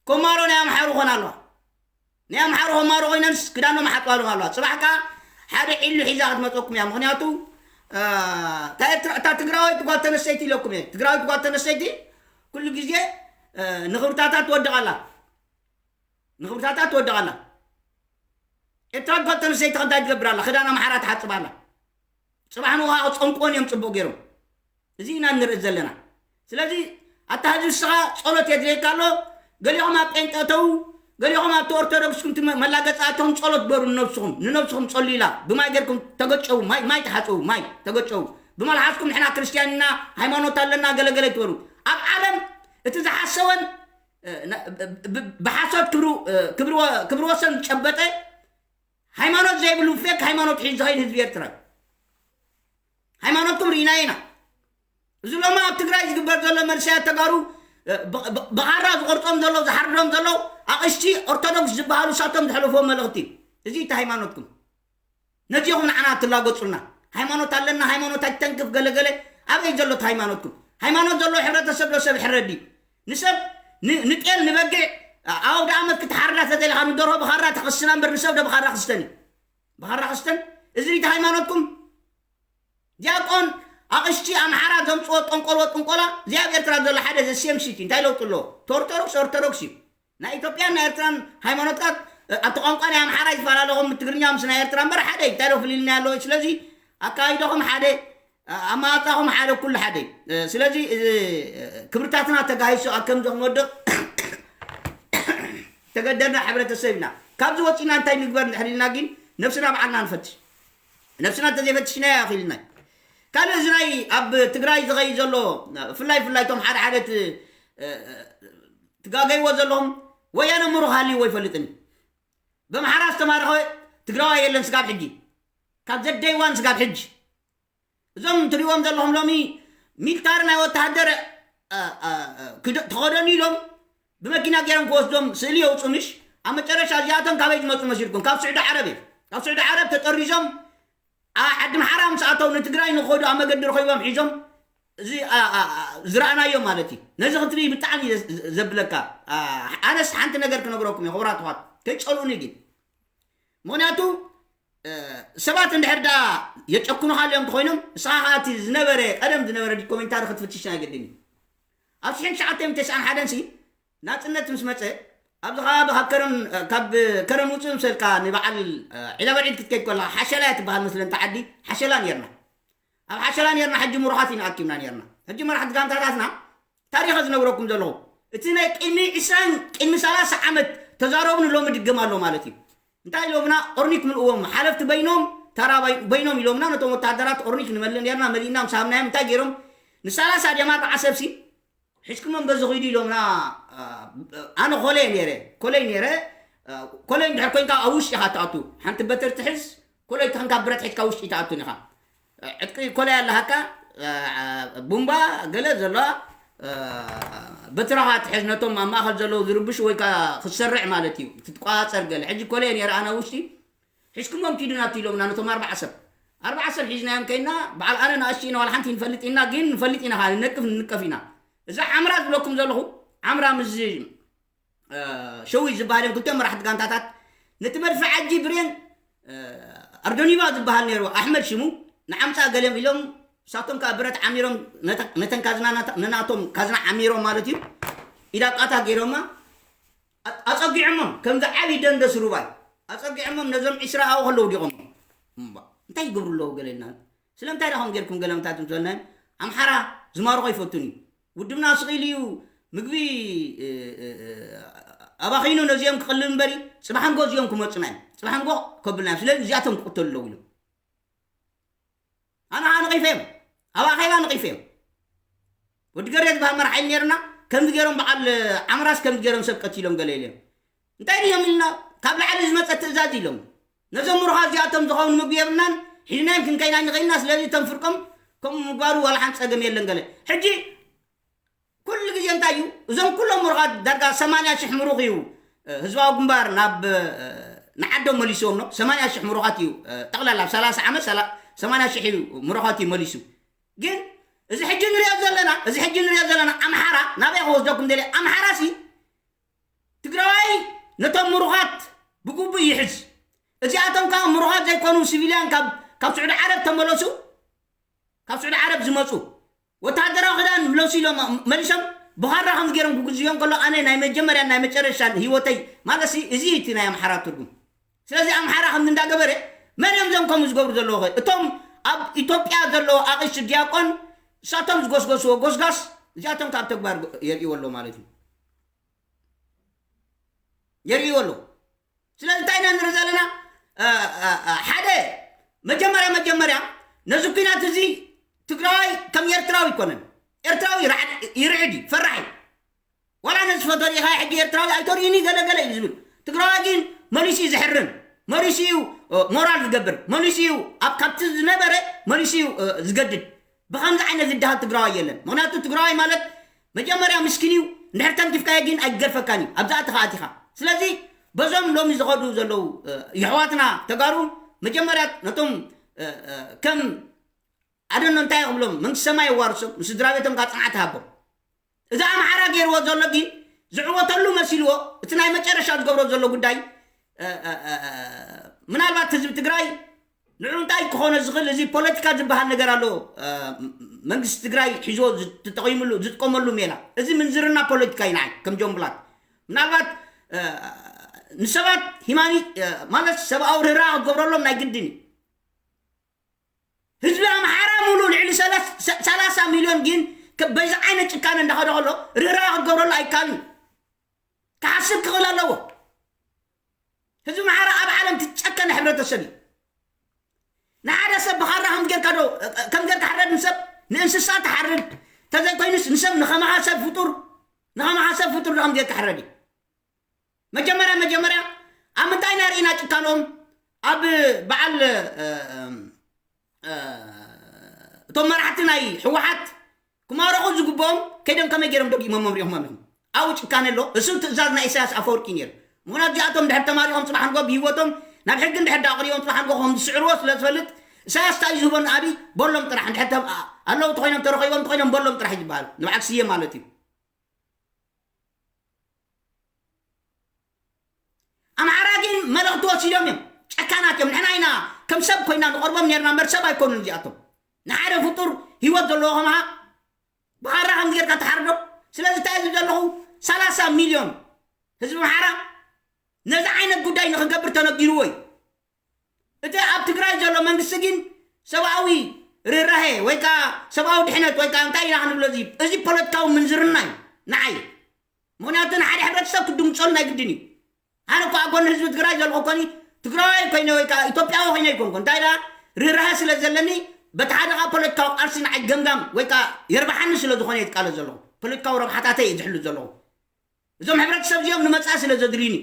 ኮማሮ ናይ ኣምሓሩ ኾና ኣለዋ። ናይ ኣምሓሩ ኮማሮ ኮይነንስ ክዳኖም ሓጥባሎም ኣለዋ። ጽባሕ ከኣ ሓደ ዒሉ ሒዛ ክትመጸኩም እያ። ምኽንያቱ፣ እ፣ እታ ኤርትራ፣ እታ ትግራወይቲ ጓል ተነስተይቲ ኢለኩም እየ። ትግራወይቲ ጓል ተነስተይቲ ኩሉ ግዜ፣ ንኽብርታታ ትወድቕ ኣላ። ንኽብርታታ ትወድቕ ኣላ። ኤርትራ ጓል ኣንስተይቲ እንታይ ትገብር ኣላ? ክዳን ኣምሓራ ትሓጽብ ኣላ። ጽባሕ ንውሃ ክጸምቅዎን እዮም ጽቡቕ ገይሮም። እዚ ኢና ንርኢ ዘለና። ስለዚ ኣታ ህዝቢ ንስኻ ጸሎት የድልየካ ኣሎ። ገሊኹም ኣብ ጴንጠ እተዉ፣ ገሊኹም ኣብቲ ኦርቶዶክስ ኩንቲ መ- መላገጺ ኣተኹም ጸሎት በሩ ንነብስኹም፣ ንነብስኹም ጸልዩላ። ብማይ ገርኩም ተገጨዉ፣ ማይ ማይ ተሓጸዉ፣ ማይ ተገጨዉ። ብመልሓስኩም ንሕና ክርስትያን ኢና፣ ሃይማኖት ኣለና ገለገለ ትበሉ። ኣብ ዓለም እቲ ዝሓሰወን እ፣ ና- ብ- ብ- ብሓሶት ክብሩ እ፣ ክብሪ ወ- ክብሪ ወሰን ዝጨበጠ ሃይማኖት ዘይብሉ ፌክ ሃይማኖት ሒዙ ዝኸይድ ህዝቢ ኤርትራ እዩ። ሃይማኖትኩም ርኢናዮ ኢና። እዚ ሎሚ ኣብ ትግራይ ዝግበር ዘሎ መንእሰያት ተጋሩ እ፣ ብ- ብ- ብኻራ ዝቆርጾም ዘለዉ ዝሓርዶም ዘለዉ ኣቕሽቲ ኦርቶዶክስ ዝበሃሉ ሳቶም ዝሕልፍዎ መልእኽቲ እዩ። እዚ እቲ ሃይማኖትኩም ነዚኹም ንዓና ትላገጹልና። ሃይማኖት ኣለና፣ ሃይማኖት ኣይተንክፍ ገለገለ። ኣበይ ዘሎ እቲ ሃይማኖትኩም? ሃይማኖት ዘለዎ ሕብረተሰብ ዶ ሰብ ይሕረድ ድዩ? ንሰብ ን- ንጤል ንበጊዕ ኣውደ ኣመት ክትሓርዳ ተደሊኻ ንደርሆ ብኻራ ተኸስና እምበር ንሰብ ዶ ብኻራ ክስተን እዩ? ብኻራ ክስተን? እዚ ሪቲ ሃይማኖትኩም ዲያቆን ኣቕሽቲ ኣምሓራ ዘምፅዎ ጠንቆሎ ጥንቆላ እዚ ኣብ ኤርትራ ዘሎ ሓደ ዘሴም ሲቲ እንታይ ለውጢ ኣለዎ? ኦርቶዶክስ ኦርቶዶክስ እዩ። ናይ ኢትዮጵያን ናይ ኤርትራን ሃይማኖትካ ኣብቲ ቋንቋ ናይ ኣምሓራ ይፈላለኹም ትግርኛ ምስ ናይ ኤርትራ እምበር ሓደ እዩ። እንታይ ዶ ፍልልና ኣለዎ? ስለዚ ኣካይደኹም ሓደ ኣማጣኹም ሓደ ኩሉ ሓደ እዩ። ስለዚ ክብርታትና ተጋሂሱ ኣብ ከምዚ ክንወድቕ ተገደድና ሕብረተሰብ ኢና። ካብዚ ወፂና እንታይ ንግበር እንድሕር ኢልና ግን ነብስና ባዕልና ንፈትሽ። ነብስና እንተዘይፈትሽናዮ ኣኺልና። ካልእ እዚ ናይ ኣብ ትግራይ ዝኸይ ዘሎ ፍላይ ፍላይ ቶም ሓደ ሓደ ትጋገይዎ ዘለኹም ወያነ ምሩኽ ሃልይዎ ይፈልጥን። ብኣምሓራ ዝተማረኸ ትግራዋይ የለን ስጋብ ሕጂ ካብ ዘደይዋን ስጋብ ሕጂ እዞም ትሪእዎም ዘለኹም ሎሚ ሚልታሪ ናይ ወተሃደር ተኸደኑ ኢሎም ብመኪና ገይሮም ክወስዶም ስእሊ የውፁ ምሽ ኣብ መጨረሻ እዚኣቶም ካበይ ዝመፁ መሲልኩም ካብ ስዑዲ ዓረብ እዮም ካብ ስዑዲ ዓረብ ተጠሪዞም ዓዲ ምሓራ ምስ ኣተው ንትግራይ ንኸዱ ኣብ መገዲ ረኺቦም ሒዞም እዚ ዝረኣናዮ ማለት እዩ ነዚ ክትርኢ ብጣዕሚ ዘብለካ ኣነስ ሓንቲ ነገር ክነግረኩም እየ ክቡራት ኣሕዋት ከይፀልኡኒ ግን ምኽንያቱ ሰባት እንድሕር ዳ የጨክኑኻ ኣለዮም እንተኮይኖም ንስኻ ከዓ እቲ ዝነበረ ቀደም ዝነበረ ዶኩሜንታሪ ክትፍትሽ ናይ ግድን እዩ ኣብ ሽሕን ትሽዓተ ሚእትን ተስዓን ሓደን ሲ ናፅነት ምስ መፀ ኣብዚ ከባቢ ካብ ከረን ካብ ከረን ውፅእ ምሰልካ ንበዓል ዒዳበል ዒድ ክትከይድ ከለካ ሓሸላ እያ ትበሃል መስለንታ ዓዲ ሓሸላ ነርና ኣብ ሓሸላ ነርና ሕጂ ምሩኻት ኢና ኣኪብና ነርና ሕጂ መራሕቲ ጋንታታትና ታሪኸ ዝነግረኩም ዘለኹ እቲ ናይ ቅድሚ ዕስራን ቅድሚ ሰላሳ ዓመት ተዛረቡኒ ሎሚ ድገም ኣሎ ማለት እዩ እንታይ ኢሎምና ኦርኒክ ምልእዎም ሓለፍቲ በይኖም ተራ በይኖም ኢሎምና ነቶም ወታደራት ኦርኒክ ንመልእ ነርና መሊእና ምስ ሃብናዮም እንታይ ገይሮም ንሰላሳ ድያም ኣርባዓ ሰብሲ ሒዝኩሞም በዚ ኺዱ ኢሎምና ኣነ ኮለየ ነይረ ኮለይ ነይረ ኮለይ እንድሕር ኮይንካ ኣብ ውሽጢ ኢኻ ትኣቱ ሓንቲ በትር ትሕዝ ኮለይ ተኸንካ ብረት ሒዝካ ውሽጢ ትኣቱን ኢኻ ዕጥቂ ኮለይ ኣለሃካ ቡምባ ገለ ዘለዋ በትራኻ ትሕዝ ነቶም ኣብ ማእኸል ዘለዉ ዝርብሹ ወይ ከዓ ክትሰርዕ ማለት እዩ ክትቋፀር ገለ ሕጂ ኮለየ ነይረ ኣነ ውሽጢ ሒዝኩሞም ኪዱ ናብቲ ኢሎምና ነቶም ኣርባዓ ሰብ ኣርባዓ ሰብ ሒዝናዮም ከይና በዓል ኣነ ንኣሽቲ ኢና ዋላ ሓንቲ ንፈልጥ ኢና ግን ንፈልጥ ኢና ከዓ ንነቅፍ ንንቀፍ ኢና እዛ ዓምራ ዝብለኩም ዘለኹ ዓምራ ምስ ሸዊት ዝበሃል እዮም ክልቲኦም መራሕቲ ጋንታታት ነቲ መድፍዕ ኣጂ ብሬን ኣርዶኒባ ዝበሃል ነይሩ ኣሕመድ ሽሙ ንዓምፃ ገለም ኢሎም ሳቶም ከዓ ብረት ዓሚሮም ነተን ካዝና ነናቶም ካዝና ዓሚሮም ማለት እዩ ኢዳቃታ ገይሮማ ኣፀጊዖሞም ከምዚ ዓብዪ ደንደስ ሩባይ ኣፀጊዖሞም ነዞም ዒስራ ኣብኡ ከለዉ ዲቖሞም እንታይ ይገብሩ ኣለዉ ገለ ኢልና ስለምንታይ ዳኹም ጌርኩም ገለ ምታት ምስ በልናዮም ኣምሓራ ዝማርኾ ይፈቱን እዩ ውድብና ስቕ ኢሉ እዩ ምግቢ ኣባኺኑ ነዚኦም ክቕልብ እምበሪ ፅባሕ ንጎ እዚኦም ክመፁና እዮም ፅባሕ ንጎ ከብልና እዮም ስለዚ እዚኣቶም ክቕተሉ ኣለዉ ኢሎም ኣነ ከዓ ነቒፈ እዮም ኣብ ኣኼባ ነቒፈ እዮም ወዲ ገሬ ዝበሃል መርሓይ ነርና ከምዚ ገይሮም በዓል ዓምራስ ከምዚ ገይሮም ሰብ ቀቲሎም ገለ ኢሎም እንታይ ድዮም ኢልና ካብ ላዕሊ ዝመፀ ትእዛዝ ኢሎም ነዞም ምሩኻት እዚኣቶም ዝኸውን ምግቢ የብልናን ሒዝናዮም ክንከይና ንኽእልና ስለዚ እቶም ፍርቆም ከምኡ ምግባሩ ዋላ ሓንቲ ፀገም የለን ገለ ሕጂ ኩሉ ግዜ እንታይ እዩ እዞም ኩሎም ምሩኻት ዳርጋ ሰማንያ ሽሕ ምሩኽ እዩ ህዝባዊ ግንባር ናብ ንዓዶም መሊስዎም ነው ሰማንያ ሽሕ ምሩኻት እዩ ጠቕላላ ኣብ ሰላሳ ዓመት ሰማንያ ሽሕ እዩ ምሩኻት እዩ መሊሱ ግን እዚ ሕጂ ንሪኦ ዘለና እዚ ሕጂ ንሪኦ ዘለና ኣምሓራ ናበይ ክወስደኩም ደልየ ኣምሓራ ሲ ትግራዋይ ነቶም ምሩኻት ብግቡእ ይሕዝ እዚኣቶም ከዓ ምሩኻት ዘይኮኑ ሲቪልያን ካብ ስዑዲ ዓረብ ተመለሱ ካብ ስዑዲ ዓረብ ዝመፁ ወታደራዊ ክዳን ምለብሱ ኢሎም መሊሶም ብኻራ ከም ገይሮም ክግዝዮም ከሎ ኣነ ናይ መጀመርያን ናይ መጨረሻን ህይወተይ ማለት ሲ እዚ እቲ ናይ ኣምሓራ ትርጉም። ስለዚ ኣምሓራ ከምዚ እንዳገበረ መን እዮም እዞም ከምኡ ዝገብሩ ዘለዉ ኸ? እቶም ኣብ ኢትዮጵያ ዘለዉ ኣቕሽቲ ዲያቆን እሳቶም ዝጎስጎስዎ ጎስጋስ እዚኣቶም ካብ ተግባር የርእይዎ ኣለዉ ማለት እዩ። የርእይዎ ኣለዉ። ስለዚ እንታይ ኢና ንርኢ ዘለና? ሓደ መጀመርያ መጀመርያ ነዚ ኩናት እዚ ትግራዋይ ከም ኤርትራዊ ኣይኮነን። ኤርትራዊ ይርዕድ እዩ፣ ፈራሕ እዩ። ዋላ ነዚ ፎቶ ሪኢኻ ሕጂ ኤርትራዊ ኣይተርእዩኒ ገለ ገለ እዩ ዝብል። ትግራዋይ ግን መሊሱ እዩ ዝሕርም፣ መሊሱ እዩ ሞራል ዝገብር፣ መሊሱ እዩ ኣብ ካብቲ ዝነበረ መሊሱ እዩ ዝገድድ። ብኸምዚ ዓይነት ዝደሃል ትግራዋይ የለን። ምኽንያቱ ትግራዋይ ማለት መጀመርያ ምስኪን እዩ፣ እንድሕር ተንኪፍካዮ ግን ኣይገርፈካን እዩ፣ ኣብዛ ኣቲኻ ኣቲኻ። ስለዚ በዞም ሎሚ ዝኸዱ ዘለዉ የሕዋትና ተጋሩ መጀመርያ ነቶም ከም ኣደኖ እንታይ ክብሎም መንግስቲ ሰማይ የዋርሶም፣ ንስድራ ቤቶም ካብ ፅንዓት ሃቦም። እዚ ኣምሓራ ገይርዎ ዘሎ ግን ዝዕወተሉ መሲልዎ እቲ ናይ መጨረሻ ዝገብሮ ዘሎ ጉዳይ ምናልባት ህዝቢ ትግራይ ንዑ እንታይ ክኾነ ዝኽእል እዚ ፖለቲካ ዝበሃል ነገር ኣሎ። መንግስቲ ትግራይ ሒዝዎ ተጠቂምሉ ዝጥቀመሉ ሜላ እዚ ምንዝርና ፖለቲካ እዩ ንዓይ ከም ጆምብላት ምናልባት ንሰባት ሂማኒ ማለት ሰብኣዊ ርህራህ ክገብረሎም ናይ ግድን እዩ። ህዝቢ ኣምሓራ ሙሉ ልዕሊ ሰላሳ ሚልዮን ግን በዚ ዓይነት ጭካነ እንዳኸደ ከሎ ርህራህ ክገብረሉ ኣይካልን። ክሓስብ ክኽእል ኣለዎ። ህዝቢ ኣምሓራ ኣብ ዓለም ትጨከነ ሕብረተሰብ እዩ። ንሓደ ሰብ ብኻራ ከም ጌርካ ዶ ከም ጌርካ ሕረድ ንሰብ ንእንስሳ ትሓርድ ተዘይኮይኑስ ንሰብ ንኸማኻ ሰብ ፍጡር ንኸማኻ ሰብ ፍጡር ዶ ከም ጌርካ ሕረድ እዩ። መጀመርያ መጀመርያ ኣብ ምንታይ ኢና ርኢና ጭካኖም ኣብ በዓል እቶም መራሕቲ ናይ ህወሓት ክማረኹ ዝግብኦም ከይዶም ከመይ ገይሮም ደጊሞም መምሪሖም ኣለኹም ኣብኡ ጭካነ ኣሎ። እሱ ትእዛዝ ናይ ኢሳያስ ኣፈወርቂ ነይሩ። ምክንያቱ እዚኣቶም ድሕር ተማሪኾም ፅባሕ ንጎ ብሂወቶም ናብ ሕጊ እንድሕር ዳ ኣቕሪቦም ፅባሕ ንጎ ከም ዝስዕርዎ ስለ ዝፈልጥ ኢሳያስ እንታይ ዝህቦን ኣብይ በሎም ጥራሕ እንድሕር ኣለዉ ተኮይኖም ተረኺቦም ተኮይኖም በሎም ጥራሕ እዩ ዝበሃል ንበዓል ስየ ማለት እዩ። ኣምሓራ ግን መልእኽቲ ወሲዶም እዮም። ጨካናት እዮም። ንሕና ኢና ከም ሰብ ኮይና ንቐርቦም ነርና እምበር ሰብ ኣይኮኑን እዚኣቶም። ንሓደ ፍጡር ህይወት ዘለዎ ከማኻ ብኻራ ከም ጌርካ ትሓርዶ። ስለዚ እንታይ ዝብ ዘለኹ ሰላሳ ሚልዮን ህዝቢ ኣምሓራ ነዚ ዓይነት ጉዳይ ንክገብር ተነጊርዎ እዩ። እቲ ኣብ ትግራይ ዘሎ መንግስቲ ግን ሰብኣዊ ርህራሄ ወይ ከዓ ሰብኣዊ ድሕነት ወይ ከዓ እንታይ ኢና ክንብሎ እዚ እዚ ፖለቲካዊ ምንዝርና እዩ ንዓይ። ምክንያቱ ንሓደ ሕብረተሰብ ክድምፀሉ ናይ ግድን እዩ። ኣነ እኮ ኣብ ጎኒ ህዝቢ ትግራይ ዘለኹ ኮኒ ትግራዋይ ኮይነ ወይ ከዓ ኢትዮጵያዊ ኮይነ ኣይኮንኩ እንታይ ዳ ርህራሀ ስለ ዘለኒ በቲ ሓደ ከዓ ፖለቲካዊ ቃልሲ ንዓይ ገምጋም ወይ ከዓ የርባሓኒ ስለ ዝኾነ የትቃለ ዘለኹ ፖለቲካዊ ረብሓታተይ እየ ዝሕሉ ዘለኹ። እዞም ሕብረተሰብ እዚኦም ንመፃኢ ስለ ዘድልዩኒ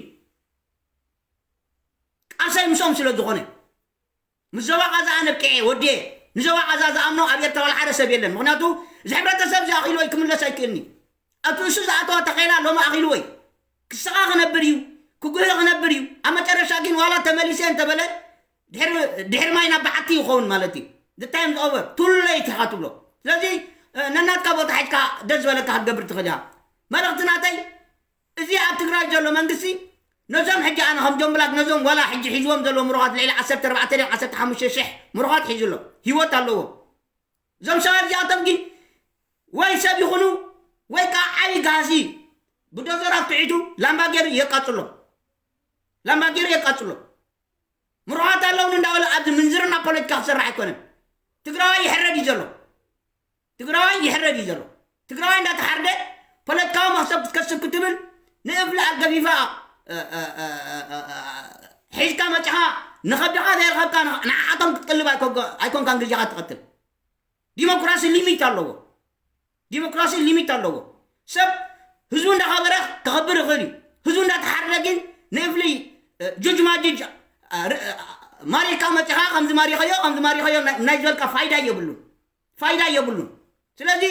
ቃልሳይ ምስኦም ስለ ዝኾነ ምስ ዞባ ቃዛ ኣነ ኣብቂዐ ወዲየ ንዞባ ቃዛ ዝኣምኖ ኣብ ኤርትራ ዋላ ሓደ ሰብ የለን። ምክንያቱ እዚ ሕብረተሰብ እዚ ኣኺልዎ ክምለስ ኣይክእልኒ። ኣብቲ እሱ ዝኣተዋ ተኼላ ሎሚ ኣኺልዎ እዩ። ክስኻ ክነብር እዩ፣ ክጉህ ክነብር እዩ። ኣብ መጨረሻ ግን ዋላ ተመሊሰ እንተበለ ድሕሪ ድሕሪ ማይ ናብ በዓቲ ይኸውን ማለት እዩ። The time is over too late ኢኻ ትብሎ። ስለዚ ነናትካ ቦታ ሒዝካ ደስ ዝበለካ ክትገብር ትኽእል ኢኻ። መልእኽቲ ናተይ እዚ ኣብ ትግራይ ዘሎ መንግስቲ ነዞም ሕጂ ኣነ ከም ጆምብላክ ነዞም ዋላ ሕጂ ሒዝዎም ዘሎ ምሩኻት ልዕሊ ዓሰርተ ኣርባዕተ ድዮም ዓሰርተ ሓሙሽተ ሽሕ ምሩኻት ሒዙ ኣሎ ህይወት ኣለዎም። እዞም ሰባት እዚኣቶም ግን ወይ ሰብ ይኹኑ ወይ ከዓ ዓብዪ ጋዚ ብዶዘራት ክዒቱ ላምባ ገይሩ የቃፅሎም ላምባ ገይሩ የቃፅሎም። ምሩኻት ኣለውን እንዳበለ ኣብዚ ምንዝርና ፖለቲካ ክሰርሕ ኣይኮነን። ትግራዋይ ይሕረድ እዩ ዘሎ። ትግራዋይ ይሕረድ እዩ ዘሎ። ትግራዋይ እንዳተሓርደ ፖለቲካዊ መክሰብ ክትከስብ ክትብል ንእፍሊ ኣገፊፋ ሒዝካ መፅኻ ንኸብድኻ ዘይረኸብካ ንዓዓቶም ክትቅልብ ኣይኮንካን ግዜኻ ትቐትል። ዲሞክራሲ ሊሚት ኣለዎ። ዲሞክራሲ ሊሚት ኣለዎ። ሰብ ህዝቡ እንዳኸበረ ክኸብር ይኽእል እዩ። ህዝቡ እንዳተሓረደ ግን ንእፍሊ ጁጅ ማጅጅ ማሪካ መፂኻ ከምዚ ማሪኸዮ ከምዚ ማሪኸዮ ናይ ዝበልካ ፋይዳ የብሉን። ፋይዳ የብሉን። ስለዚ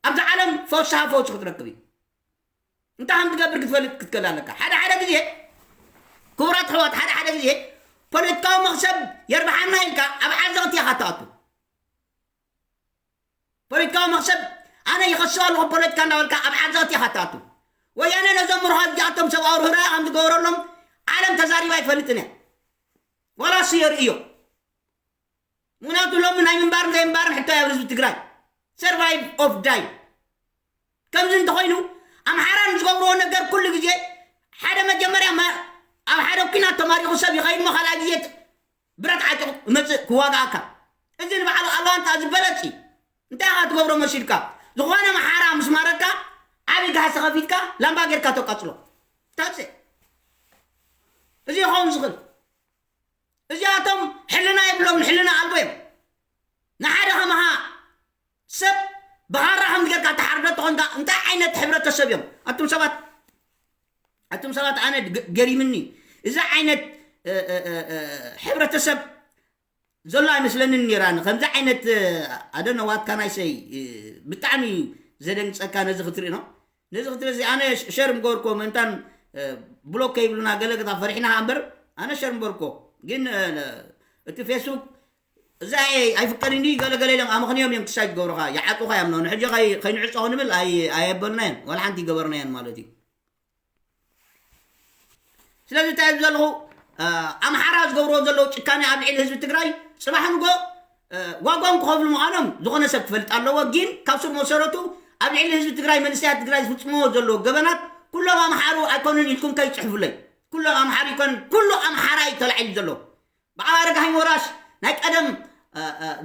ኣብዚ ዓለም ፈውስኻ ፈውሲ ክትረክብ እዩ። እንታይ ከም ትገብር ክትፈልጥ ክትክእል ኣለካ። ሓደ ሓደ ግዜ ክቡራት ኣሕዋት ሓደ ሓደ ግዜ ፖለቲካዊ መኽሰብ የርብሓና ኢልካ ኣብ ዓዘቕቲ ኢኻ ትኣቱ። ፖለቲካዊ መኽሰብ ኣነ ይኸስብ ኣለኹ ፖለቲካ እንዳበልካ ኣብ ዓዘቕቲ ኢኻ ትኣቱ። ወያነ ነዞም ምሩኻት እዚኣቶም ሰብኣዊ ርህራሄ ከም ዝገበረሎም ዓለም ተዛሪባ ኣይፈልጥን እያ። ዋላ እሱ የርእዮ። ምክንያቱ ሎሚ ናይ ምንባርን ዘይምንባርን ሕቶ እያ ህዝቢ ትግራይ። Survive or die። ከምዚ እንተኾይኑ ኣምሓራ ንዝገብርዎ ነገር ኩሉ ግዜ ሓደ መጀመርያ መ- ኣብ ሓደ ኲናት ተማሪኹ ሰብ ይኸይድ እሞ ካልኣይ ግዜ ት- ብረት ዓጢቑ ይመፅእ ክዋግኣካ። እዚ ንባዕሉ ኣላንታ ዝበለፅ እዩ። እንታይ ኢኻ ትገብሮ መሲልካ? ዝኾነ ኣምሓራ ምስ ማረካ ዓብዪ ጋህሲ ከፊትካ ላምባ ጌርካ ተቃፅሎ። ታብዘ እዚ ይኸውን ዝኽእል እዚኣቶም ሕልና የብሎም ሕልና ኣልቦ እዮም። ንሓደ ከማኻ ሰብ ብኻራ ከም ጌርካ ተሓርዶ ተኾንካ እንታይ ዓይነት ሕብረተሰብ እዮም ኣቱም ሰባት? ኣቱም ሰባት ኣነ ገሪምኒ እዚ ዓይነት ሕብረተሰብ ዘሎ ኣይመስለንን ነይራኒ ከምዚ ዓይነት ኣደነ ዋትካ ናይ ሰይ ብጣዕሚ እዩ ዘደንግፀካ ነዚ ክትርኢ ነው። ነዚ ክትርኢ ኣነ ሸር ምገበርኮ ምእንታን ብሎክ ከይብሉና ገለ ግታ ፈሪሕና እምበር ኣነ ሸር ምበርኮ ግን እቲ ፌስቡክ እዛ ኣይፍቀድን ድዩ ገለገለ ኢሎም ኣመኽንዮም እዮም ክሳይ ትገብሩኻ ይዓጡኻ እዮም ንሕጂ ከይንዕፀኹ ንብል ኣየበልና እዮም ዋላ ሓንቲ ይገበርና እዮም ማለት እዩ። ስለዚ እንታይ ዘለኹ ኣምሓራ ዝገብርዎ ዘለዉ ጭካነ ኣብ ልዕሊ ህዝቢ ትግራይ ፅባሕ ንጎ ዋጋኦም ክኸፍሉ ምዃኖም ዝኾነ ሰብ ክፈልጥ ኣለዎ። ግን ካብ ስር መሰረቱ ኣብ ልዕሊ ህዝቢ ትግራይ መንእሰያት ትግራይ ዝፍፅምዎ ዘለዉ ገበናት ኩሎም ኣምሓሩ ኣይኮኑን ኢልኩም ከይፅሕፉለይ። ኩሎም ኣምሓሩ ይኮን ኩሉ ኣምሓራ እዩ ተላዒሉ ዘሎ። ብዓል ኣረጋሃኝ ወራሽ ናይ ቀደም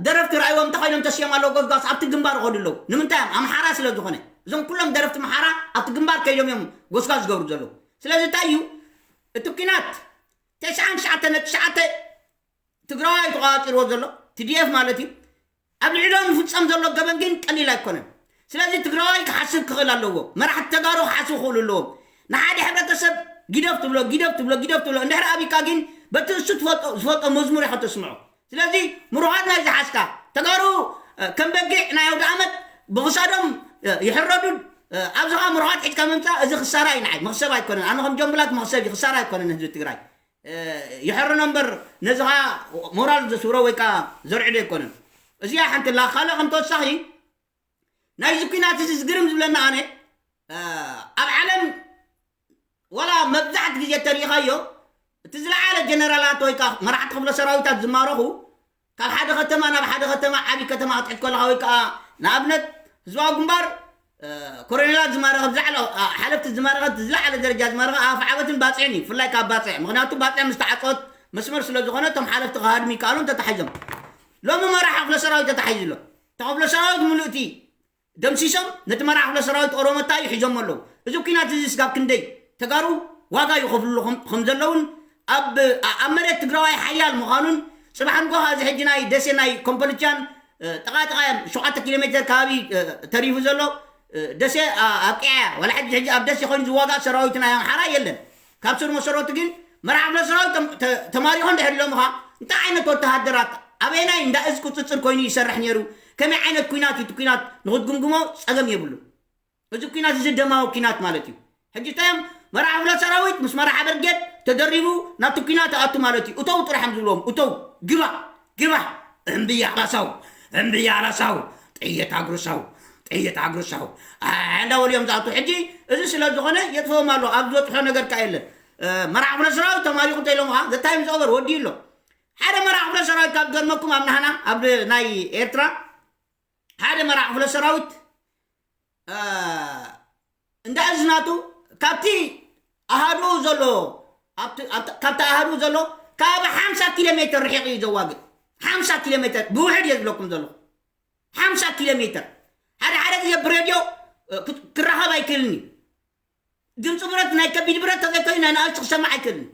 ደረፍቲ ራእይዎም እንተኾይኖም ተስዮም ኣለዉ ጎስጓስ ኣብቲ ግንባር ይኸዱ ኣለዉ። ንምንታይ እዮም ኣምሓራ ስለ ዝኾነ እዞም ኩሎም ደረፍቲ ኣምሓራ ኣብቲ ግንባር ከይዶም እዮም ጎስጓስ ዝገብሩ ዘለዉ። ስለዚ እንታይ እዩ እቲ ኲናት ተስዓን ትሽዓተ ነጥቢ ትሽዓተ ትግራዋይ ተቋፂርዎ ዘሎ ቲዲኤፍ ማለት እዩ። ኣብ ልዕሊኦም ዝፍፀም ዘሎ ገበን ግን ቀሊል ኣይኮነን። ስለዚ ትግራዋይ ክሓስብ ክኽእል ኣለዎ። መራሕቲ ተጋሩ ክሓስቡ ክኽእሉ ኣለዎም። ንሓደ ሕብረተሰብ ጊደፍ ትብሎ ጊደፍ ትብሎ ጊደፍ ትብሎ እንድሕር ኣቢካ ግን በቲ እሱ ዝፈልጦ መዝሙር ኢኻ ተስምዖ። ስለዚ ምሩኻት ናይ ዝሓዝካ ተጋሩ ከም በጊዕ ናይ ኣውደ ኣመት ብኽሳዶም ይሕረዱን ኣብዚ ኸዓ ምሩኻት ሒዝካ ምምፃእ እዚ ክሳራ እዩ ንዓይ መኽሰብ ኣይኮነን። ኣነ ከም ጀምብላት መኽሰብ እዩ ክሳራ ኣይኮነን ህዝቢ ትግራይ። ይሕርኖ እምበር ነዚ ኸዓ ሞራል ዘስብሮ ወይ ከዓ ዘርዕዶ ኣይኮነን። እዚኣ ሓንቲ ላ ካልእ ከም ተወሳኺ ናይዚ ኲናት እዚ ዝግርም ዝብለና ኣነ ኣብ ዓለም ዋላ መብዛሕቲ ግዜ ተሪኢኻዮ እቲ ዝለዓለ ጀነራላት ወይ ከዓ መራሕቲ ክፍለ ሰራዊታት ዝማረኹ ካብ ሓደ ከተማ ናብ ሓደ ከተማ ዓብዪ ከተማ ክትሕት ከለኻ ወይ ከዓ ንኣብነት ህዝባዊ ግንባር ኮሮኔላት ዝማረኸ ብዛዕላ ሓለፍቲ ዝማረኸት ዝለዓለ ደረጃ ዝማረኸ ኣፍ ዓበትን ባፅዕን እዩ ብፍላይ ካብ ባፅዕ ምክንያቱ ባፅዕ ምስ ተዓፀወት መስመር ስለ ዝኾነ እቶም ሓለፍቲ ክሃድሙ ይከኣሉ እንተተሓይዞም ሎሚ መራሒ ክፍለ ሰራዊት ተታሒዙ ኣሎ ተክፍለ ሰራዊት ምሉእቲ ደምሲሶም ነቲ መራሒ ክፍለ ሰራዊት ኦሮሞ እንታይ እዩ ሒዞሞ ኣለዉ እዚ ኲናት እዚ ስጋብ ክንደይ ተጋሩ ዋጋ ይኸፍልሉ ከም ዘለውን ኣብ መሬት ትግራዋይ ሓያል ምዃኑን ፅባሕ ንጎኻ እዚ ሕጂ ናይ ደሴ ናይ ኮምፖልቻን ጥቓ ጥቓ እዮም ሸውዓተ ኪሎ ሜትር ከባቢ ተሪፉ ዘሎ ደሴ ኣብቂዓ እያ ዋላ ሕጂ ሕጂ ኣብ ደሴ ኮይኑ ዝዋጋእ ሰራዊት ናይ ኣምሓራ የለን ካብ ስር መሰረቱ ግን መራሒ ክፍለ ሰራዊት ተማሪኾ እንድሕር ኢሎም ኻ እንታይ ዓይነት ወተሃደራት ኣበየናይ እንዳ እዝ ቁፅፅር ኮይኑ ይሰርሕ ነይሩ ከመይ ዓይነት ኩናት እዩ እቲ ኩናት ንክትግምግሞ ፀገም የብሉ እዚ ኩናት እዚ ደማዊ ኩናት ማለት እዩ ሕጂ ታዮም መራሒ ክፍለ ሰራዊት ምስ መራሒ ብርጌድ ተደሪቡ ናብቲ ኩናት ኣቱ ማለት እዩ እተው ጥራሕ ዝብሎም እተው ግባ ግባ እምብያ ራሳው እምብያ ራሳው ጥይት ኣግርሳው ጥይት ኣግርሳው እንዳበሉ እዮም ዝኣቱ ሕጂ እዚ ስለ ዝኾነ የጥፍኦም ኣሎ ኣብ ዝበፅሖ ነገር ከ የለን መራሒ ክፍለ ሰራዊት ተማሪኹ እንተ ኢሎም ከዓ ዘታይም ዝኦበር ወዲኡ ኣሎ ሓደ መራሒ ክፍለ ሰራዊት ካብ ገርመኩም ኣብ ናህና ኣብ ናይ ኤርትራ ሓደ መራሒ ክፍለ ሰራዊት እንዳ እዝናቱ ካብቲ ኣሃዱ ዘሎ ካብቲ ኣሃዱ ዘሎ ካብ ሓምሳ ኪሎ ሜትር ርሒቕ እዩ ዘዋግእ ሓምሳ ኪሎ ሜትር ብውሕድ እየ ዝብለኩም ዘለኹ ሓምሳ ኪሎ ሜትር ሓደ ሓደ ግዜ ብሬድዮ ክራኸብ ኣይክእልን እዩ ድምፂ ብረት ናይ ከቢድ ብረት ተዘይኮይኑ ናይ ንኣሽቱ ክሰማዕ ኣይክእልን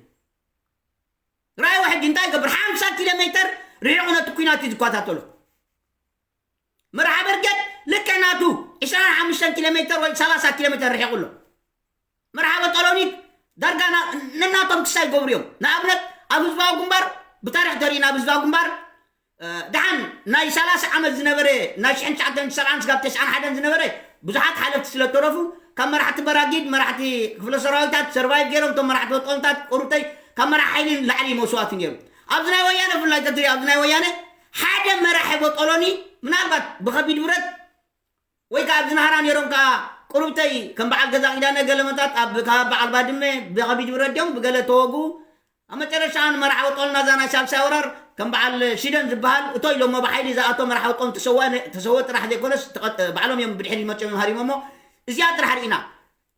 ራእይዎ ሕጂ እንታይ ይገብር ሓምሳ ኪሎ ሜትር ርሒቑ ነቲ ኩናት እዩ ዝከታተሎ መርሓ በርገድ ልክዕ ናቱ ዕስራን ሓሙሽተን ኪሎ ሜትር ወይ ሰላሳ ኪሎ ሜትር ርሒቑ ኣሎ መርሓ በጦሎኒት ዳርጋ ነናቶም ክሳይ ይገብሩ እዮም ንኣብነት ኣብ ህዝባዊ ግንባር ብታሪክ ተሪእና ኣብ ህዝባዊ ግንባር ደሓን ናይ ሰላሳ ዓመት ዝነበረ ናይ ሽሕን ትሽዓተን ሰብዓን ስጋብ ተስዓን ሓደን ዝነበረ ብዙሓት ሓለፍቲ ስለ ተረፉ ካብ መራሕቲ በራጊድ መራሕቲ ክፍለ ሰራዊታት ሰርቫይቭ ገይሮም እቶም መራሕቲ ወጠንታት ቁሩብተይ ካብ መራሕ ሓይሊ ንላዕሊ መስዋእቲ ነይሩ ኣብዚ ናይ ወያነ ብፍላይ ተትሪኦ ኣብዚ ናይ ወያነ ሓደ መራሒ ቦጦሎኒ ምናልባት ብኸቢድ ብረት ወይ ከዓ ኣብዚ ናህራ ነይሮም ከዓ ቁሩብተይ ከም በዓል ገዛ ኪዳነ ገለመታት ኣብ ከባቢ በዓል ባድመ ብኸቢድ ብረት ድዮም ብገለ ተወጉ ኣብ መጨረሻ ንመርዓዊ ጦል ናዛ ናይ ሳልሳይ ወራር ከም በዓል ሽደን ዝበሃል እቶ ኢሎሞ ብሓይሊ ዝኣቶ መርዓዊ ጦል ተሰወ ጥራሕ ዘይኮነስ ባዕሎም እዮም ብድሕሪ መፅኦም ሃሪሞሞ እዚኣ ጥራሕ ርኢና።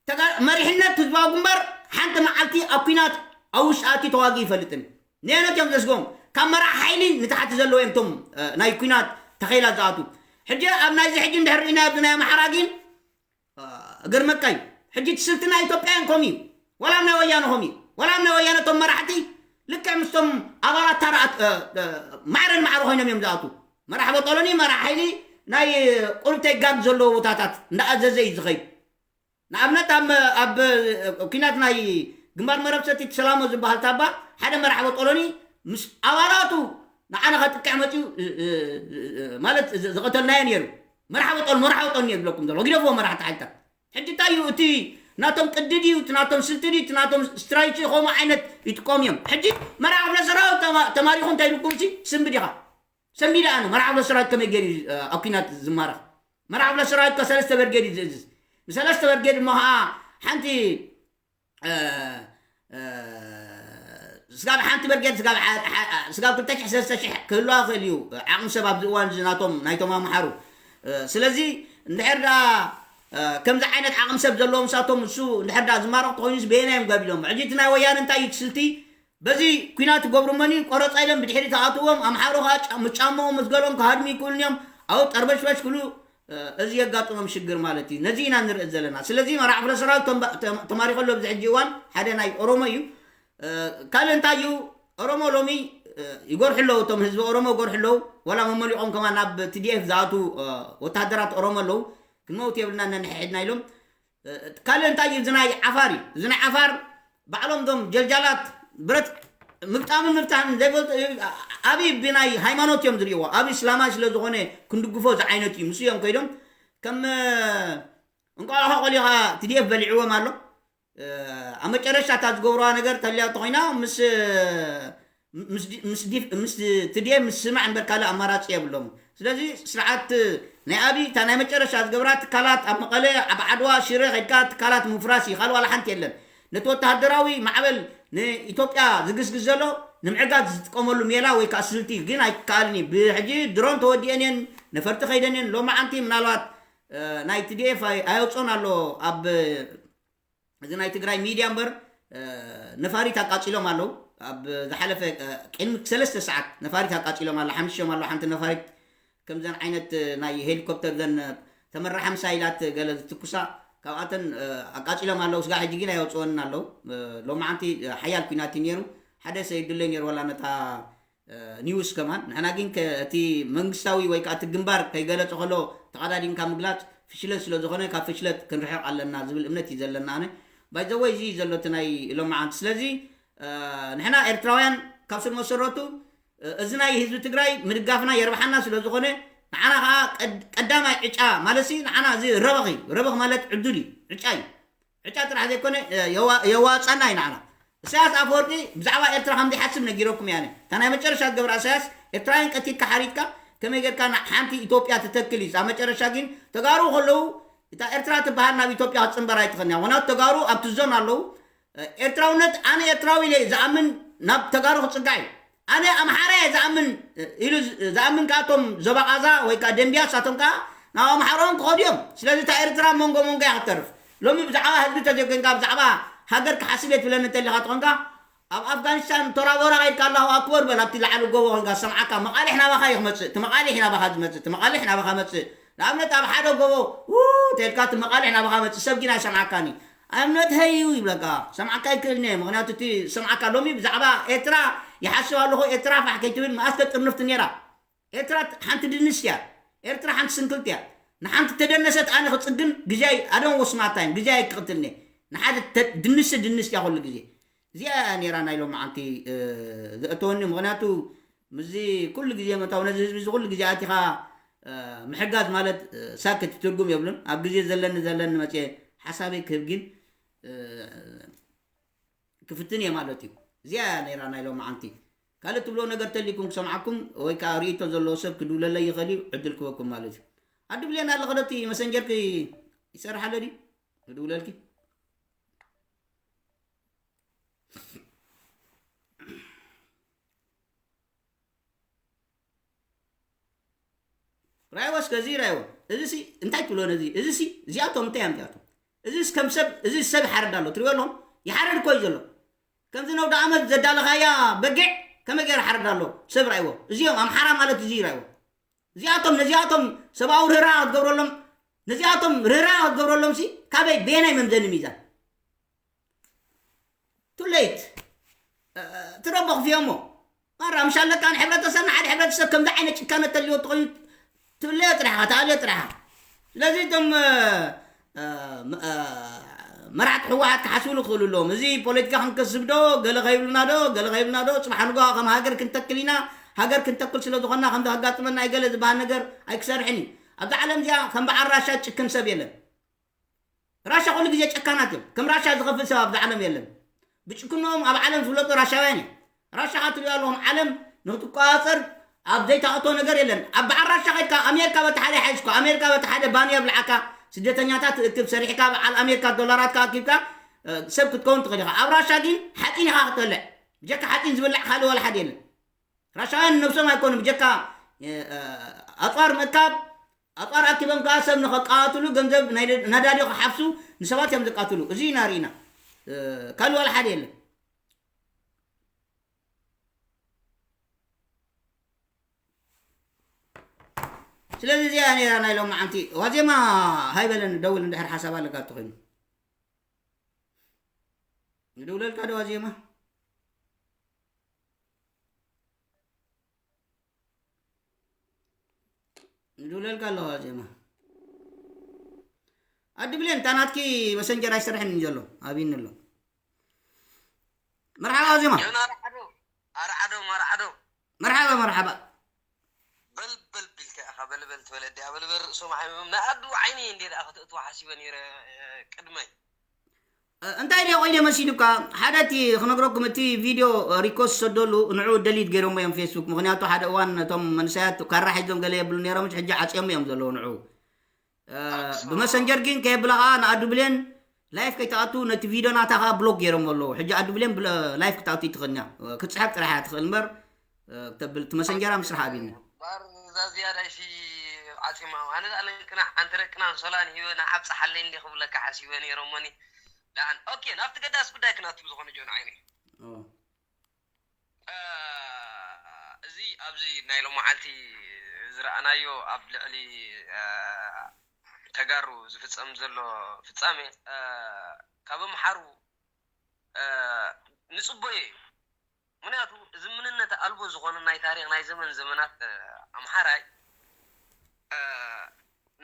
ተጋ- መሪሕነት ህዝባዊ ግንባር ሓንቲ መዓልቲ ኣብ ኲናት ኣብ ውሽጢ ኣትዩ ተዋጊኡ ይፈልጥን። ነየነት እዮም ዘስጎም ካብ መራሕ ሓይሊ ንታሕቲ ዘለዉ እዮም እቶም እ፣ ናይ ኲናት ተኸይላ ዝኣቱ። ሕጂ ኣብ ናይዚ ሕጂ እንድሕር ርኢና ኣብዚ ናይ ኣምሓራ ግን እ፣ እግር መቃይ ሕጂ እቲ ስልቲ ናይ ኢትዮጵያን ከምኡ እዩ። ወላ ናይ ወያነ ከምኡ እዩ። ወላ ናይ ወያነ እቶም መራሕቲ ልክዕ ምስቶም ኣባላት ታራ ማዕረን ማዕረ ኮይኖም እዮም ዝኣቱ። መራሕ በጦሎኒ መራሕ ሓይሊ ናይ ቁርብተይ ጋግ ዘለዎ ቦታታት እንዳኣዘዘ እዩ ዝኸይድ። ንኣብነት ኣብ ኣብ ኩናት ናይ ግንባር መረብ ሰቲት ሰላሞ ዝበሃል ታባ ሓደ መራሕ በጦሎኒ ምስ ኣባላቱ ንዓና ከጥቅዕ መፅዩ ማለት ዝቐተልናዮ ነይሩ። መራሕ በጦል መራሕ በጦል እዩ ዝብለኩም ዘሎ ግደፍዎ መራሕቲ ሓይልታት። ሕጂ እንታይ እዩ እቲ ናቶም ቅዲ ድዩ እቲ ናቶም ስልቲ ድዩ እቲ ናቶም ስትራይጂ ከምኡ ዓይነት ይጥቀሙ እዮም። ሕጂ መራሕ ክፍለ ሰራዊት ተማሪኹ እንታይ ኢልኩም ሲ ስምቢ ዲኻ? ሰንቢደ ኣነ መርዓ ብሎ ሰራዊት ከመይ ገይሩ እዩ ኣብ ኲናት ዝማረኽ? መርዓ ብሎ ሰራዊት ከ ሰለስተ በርጌድ እዩ ዝእዝዝ። ንሰለስተ በርጌድ እሞ ከዓ ሓንቲ ስጋብ ሓንቲ በርጌድ ስጋብ ክልተ ሽሕ ሰለስተ ሽሕ ክህልዋ ክእል እዩ። ዓቕሚ ሰብ ኣብዚ እዋን እዚ ናቶም ናይቶም ኣምሓሩ ስለዚ እንድሕር ዳ ከምዚ ዓይነት ዓቕሚ ሰብ ዘለዎም ሳቶም እሱ እንድሕር ዳ ዝማረኽ ተኮይኑስ በየናዮም ገቢሎም ሕጂ እቲ ናይ ወያነ እንታይ እዩ ስልቲ በዚ ኲናት ገብሩ መን እዩ ቆረፃ ኢሎም ብድሕሪ ተኣትዎም ኣምሓሩ ከዓ ምጫምኦም ምስ ገሎም ክሃድሙ ይክእሉን እዮም። ኣብኡ ጠርበሽበሽ ክሉ እዚ የጋጥሞም ሽግር ማለት እዩ። ነዚ ኢና ንርኢ ዘለና። ስለዚ መራሕ ክፍለ ሰራዊት ተማሪኮ ኣሎ ብዚ ሕጂ እዋን ሓደ ናይ ኦሮሞ እዩ። ካልእ እንታይ እዩ ኦሮሞ ሎሚ ይጎርሑ ኣለዉ። እቶም ህዝቢ ኦሮሞ ይጎርሑ ኣለዉ። ዋላ መመሊቆም ከማ ናብ ቲዲኤፍ ዝኣቱ ወታደራት ኦሮሞ ኣለዉ። ክንመውት የብልና ነንሕሕድና ኢሎም ካልእ እንታይ እዩ እዚ ናይ ዓፋር እዩ እዚ ናይ ዓፋር ባዕሎም ዶም ጀልጃላት ብረት ምግጣምን ምፍታሕን ዘይፈልጡ ኣብይ ብናይ ሃይማኖት እዮም ዝርእዎ ኣብ እስላማይ ስለ ዝኾነ ክንድግፎ ዝዓይነት እዩ ምስ እዮም ከይዶም ከም እንቋቑሖ ቆሊኻ ትድኤፍ በሊዕዎም ኣሎ ኣብ መጨረሻ እታ ዝገብረዋ ነገር ተልያ ተኮይና ምስ ምስ ትድኤፍ ምስ ስማዕ እምበር ካልእ ኣማራፂ የብሎም ስለዚ ስርዓት ናይ ኣብይ እታ ናይ መጨረሻ ዝገብራ ትካላት ኣብ መቐለ ኣብ ዓድዋ ሽረ ከድካ ትካላት ምፍራስ እዩ ካልእ ዋላ ሓንቲ የለን ነቲ ወተሃደራዊ ማዕበል ንኢትዮጵያ ዝግስግስ ዘሎ ንምዕጋት ዝጥቀመሉ ሜላ ወይ ከዓ ስልቲ ግን ኣይከኣልን እዩ ብሕጂ ድሮን ተወዲአን እየን ነፈርቲ ከይደን እየን ሎማዓንቲ ምናልባት ናይ ትድኤፍ ኣየውፅኦን ኣሎ ኣብ እዚ ናይ ትግራይ ሚድያ እምበር ነፋሪት ኣቃፂሎም ኣለዉ ኣብ ዝሓለፈ ቅድሚ ሰለስተ ሰዓት ነፋሪት ኣቃፂሎም ኣሎ ሓምሽዮም ኣሎ ሓንቲ ነፋሪት ከምዘን ዓይነት ናይ ሄሊኮፕተር ዘን ተመራሓ ምሳይላት ገለ ዝትኩሳ ካብኣተን ኣቃፂሎም ኣለዉ ስጋ ሕጂ ግን ኣይወፅወንን ኣለዉ ሎማዓንቲ ሓያል ኩናት እዩ ነይሩ ሓደ ሰይድለይ ነይሩ ዋላ ነታ ኒውስ ከማን ንሕና ግን እቲ መንግስታዊ ወይ ከዓ እቲ ግንባር ከይገለፀ ከሎ ተቐዳዲምካ ምግላፅ ፍሽለት ስለ ዝኾነ ካብ ፍሽለት ክንርሕቕ ኣለና ዝብል እምነት እዩ ዘለና ኣነ ባይዘወይ እዚ ዘሎ እቲ ናይ ሎማዓንቲ ስለዚ ንሕና ኤርትራውያን ካብ ስር መሰረቱ እዚ ናይ ህዝቢ ትግራይ ምድጋፍና የርብሓና ስለ ዝኾነ ንዓና ከዓ ቀዳማይ ዕጫ ማለት ንዓና እዚ ረበኺ ረበኽ ማለት ዕዱል እዩ ዕጫ እዩ ዕጫ ጥራሕ ዘይኮነ የዋፀና እዩ ንዓና። እሳያስ ኣፈወርቂ ብዛዕባ ኤርትራ ከም ዘይሓስብ ነጊረኩም እያ። እታ ናይ መጨረሻ ዝገብራ እሳያስ ኤርትራውያን ቀቲልካ ሓሪድካ ከመይ ጌርካ ሓንቲ ኢትዮጵያ ትተክል እዩ። ኣብ መጨረሻ ግን ተጋሩ ከለዉ እታ ኤርትራ ትበሃል ናብ ኢትዮጵያ ክትፅንበር ኣይትኽእልን እያ። ምክንያቱ ተጋሩ ኣብቲ ዞን ኣለዉ። ኤርትራውነት ኣነ ኤርትራዊ ኢለ ዝኣምን ናብ ተጋሩ ክፅጋዕ እዩ። ኣነ ኣምሓራ እየ ዝኣምን ኢሉ ዝኣምን ከዓ እቶም ዞባ ቃዛ ወይ ከዓ ደንብያ ሳቶም ከዓ ናብ ኣምሓራኦም ክኸዱ እዮም ስለዚ እታ ኤርትራ መንጎ መንጎ እያ ክትተርፍ ሎሚ ብዛዕባ ህዝቢ ተዘይኮንካ ብዛዕባ ሃገር ክሓስብ እየ ትብለኒ እንተሊካ ትኾንካ ኣብ ኣፍጋኒስታን ቶራቦራ ከይድካ ኣላሁ ኣክበር በል ኣብቲ ላዕሊ ጎቦ ኮንካ ዝሰምዓካ መቃሊሕ ናባኻ እዩ ክመፅእ እቲ መቃሊሕ ናባኻ ዝመፅእ እቲ መቃሊሕ ናባኻ መፅእ ንኣብነት ኣብ ሓደ ጎቦ ው ተልካ እቲ መቃሊሕ ናባኻ መፅእ ሰብ ግን ኣይሰምዓካን እዩ I'm not hey you ይብለካ ሰምዓካ ይክእልኒ ምክንያቱ እቲ ሰምዓካ ሎሚ ብዛዕባ ኤርትራ ይሓስብ ኣለኹ ኤርትራ ፋሕ ከይትብል መኣስ ተጥርንፍቲ ነይራ ኤርትራ ሓንቲ ድንስ እያ ኤርትራ ሓንቲ ስንክልቲ እያ ንሓንቲ ተደነሰት ኣነ ክፅግን ግዜ ኣደን ወስማታይም ግዜ ኣይክቕትልኒ ንሓደ ድንስ ድንስ እያ ኩሉ ግዜ እዚኣ ነይራ ናይ ሎማዓንቲ ዘእተወኒ ምክንያቱ ምስዚ ኩሉ ግዜ መታው ነዚ ህዝቢ እዚ ኩሉ ግዜ ኣቲኻ ምሕጋዝ ማለት ሳክት ትርጉም የብሉን ኣብ ግዜ ዘለኒ ዘለኒ መፅየ ሓሳበይ ክህብ ግን ክፍትን እየ ማለት እዩ እዚኣ እያ ነይራ ናይ ሎማዓንቲ ካልእ ትብሎ ነገር ተሊኩም ክሰምዓኩም ወይ ከዓ ርእቶ ዘለዎ ሰብ ክድውለለይ ይኽእል እዩ ዕድል ክበኩም ማለት እዩ ኣዲ ብሌን ኣለኸ ዶ እቲ መሰንጀርኪ ይሰርሕ ኣሎ ድዩ ክድውለልኪ ራይዎ እስከ እዚ ራይዎ። እዚ ሲ እንታይ ትብሎ ነዚ? እዚ ሲ እዚኣቶም እንታይ እዮም እዚኣቶም? እዚ ስ ከም ሰብ፣ እዚ ሰብ ይሓርድ ኣሎ። ትሪኦ ኣለኹም? ይሓርድ እኮ እዩ ዘሎ። ከምዚ ነውዲ ዓመት ዘዳለኻያ በጊዕ ከመይ ገይሩ ሓርድ ኣሎ? ሰብ ራይዎ። እዚኦም ኣምሓራ ማለት እዚ ራይዎ። እዚኣቶም፣ ነዚኣቶም ሰብኣዊ ርህራኸ ክትገብረሎም፣ ነዚኣቶም ርህራኸ ክትገብረሎም ሲ ካበይ፣ በየናይ መምዘኒ ሚዛን? ቱ ሌት። ትረቦ ክፍዮ እሞ ማራ ምሽ ኣለካ። ንሕብረተሰብና፣ ሓደ ሕብረተሰብ ከምዚ ዓይነት ጭካነ ተልዮ ተኾይኑ ትብለዮ ጥራሕኻ፣ ትኣልዮ ጥራሕኻ። ስለዚ እቶም መራሕቲ ህወሓት ክሓስብሉ ክኽእሉ ኣለዎም። እዚ ፖለቲካ ክንከስብ ዶ፣ ገለ ከይብሉና ዶ፣ ገለ ከይብሉና ዶ፣ ፅባሕ ንጎ ከም ሃገር ክንተክል ኢና። ሃገር ክንተክል ስለ ዝኾንና ከምዚ ከጋጥመና ኣይገለ ዝበሃል ነገር ኣይክሰርሕን እዩ። ኣብዛ ዓለም እዚኣ ከም በዓል ራሻ ጭክን ሰብ የለን። ራሻ ኩሉ ግዜ ጨካናት እዮም። ከም ራሻ ዝኸፍእ ሰብ ኣብዚ ዓለም የለን። ብጭክኖም ኣብ ዓለም ዝፍለጡ ራሻውያን እዮም። ራሻ ካ ትሪኦ ኣለኹም፣ ዓለም ንክትቆፃፀር ኣብ ዘይተኣቶ ነገር የለን። ኣብ በዓል ራሻ ከድካ ኣሜሪካ በቲ ሓደ ይሓይሽኮ። ኣሜሪካ በቲ ሓደ ባኒ የብልዓካ፣ ስደተኛታት ትእክብ፣ ሰሪሕካ በዓል ኣሜሪካ ዶላራትካ ኣኪብካ ሰብ ክትከውን ትኽእል ኢኻ። ኣብ ራሻ ግን ሓፂን ኢኻ ክትበልዕ። ብጀካ ሓፂን ዝብላዕ ካልእ ዋላ ሓደ የለን። ራሻውያን ነብሶም ኣይኮኑ ብጀካ ኣፅዋር ምእካብ፣ ኣፅዋር ኣኪቦም ከዓ ሰብ ንኸቃትሉ ገንዘብ ናይ ነዳዲ ክሓፍሱ ንሰባት እዮም ዘቃትሉ። እዚ ኢና ርኢና፣ ካልእ ዋላ ሓደ የለን። ስለዚ እዚኣ ነራ ናይ ሎም መዓንቲ ዋዜማ ሃይበለን ደውል እንድሕር ሓሳብ ኣለካ ተኮይኑ ንድውለልካ ዶ ዋዜማ ንድውለልካ ኣለዋ ዜማ ኣዲ ብሌን፣ እታ ናትኪ መሰንጀር ኣይሰርሕን እዩ ዘሎ፣ ኣብይኒ ኣሎ። መርሓባ ዜማ። ዮና ኣርዓዶ፣ ኣርዓዶ፣ መርዓዶ። መርሓባ፣ መርሓባ። በልበል ቢልካ ኢኻ፣ በልበል ትበለ፣ ኣዲኣ በልበል ርእሶም ሓሚሞም። ንኣዱ ዓይነይ እንዴ ደኣ ከተእትዋ ሓሲበ ነይረ፣ ቅድመይ። እንታይ ድዮ ቆይደ መሲሉካ? ሓደ እቲ ክነግረኩም፣ እቲ ቪድዮ ሪኮስት ዝሰደሉ ንዑ ደሊት ገይሮሞ እዮም ፌስቡክ። ምኽንያቱ ሓደ እዋን እቶም መንእሰያት ካራ ሒዞም ገለ የብሉ ነይሮም፣ ሕጂ ዓጽዮሞ እዮም ዘለዉ ንዑ። ብመሰንጀር ግን ከየብላ ኸዓ ንኣዱ ብሌን ላይፍ ከይትኣቱ ነቲ ቪድዮ ናታ ኸዓ ብሎክ ገይሮሞ ኣለዉ። ሕጂ ኣዱ ብሌን ላይፍ ክትኣቱ ይትኽእልኛ። ክትጽሕፍ ጥራሕ እያ ትኽእል እምበር፣ ክተብል እቲ መሰንጀራ ምስራሕ ኣብይኒ። ባር እዛ ዝያዳይ ሲ ዓጺማ። ኣነ ደኣ ለንቅና ሓንቲ ረቅና ኣንሶላን ሂበ ንዓብ ጸሓለይ እንዲ ክብለካ ሓሲበ ነይረ እሞኒ። ደኣን ኦኬ፣ ናብቲ ገዳስ ጉዳይ ክናቱ ብዝኾነ ጆን ዓይነይ። ኦ። እ፣ እዚ ኣብዚ ናይ ሎመዓልቲ ዝረኣናዮ ኣብ ልዕሊ፣ እ፣ ተጋሩ ዝፍጸም ዘሎ ፍጻሜ፣ እ፣ ካብ ኣምሓሩ፣ እ፣ ንጽበዮ እዩ። ምኽንያቱ እዚ ምንነት ኣልቦ ዝኾነ ናይ ታሪኽ ናይ ዘመን ዘመናት፣ እ፣ ኣምሓራይ፣ እ፣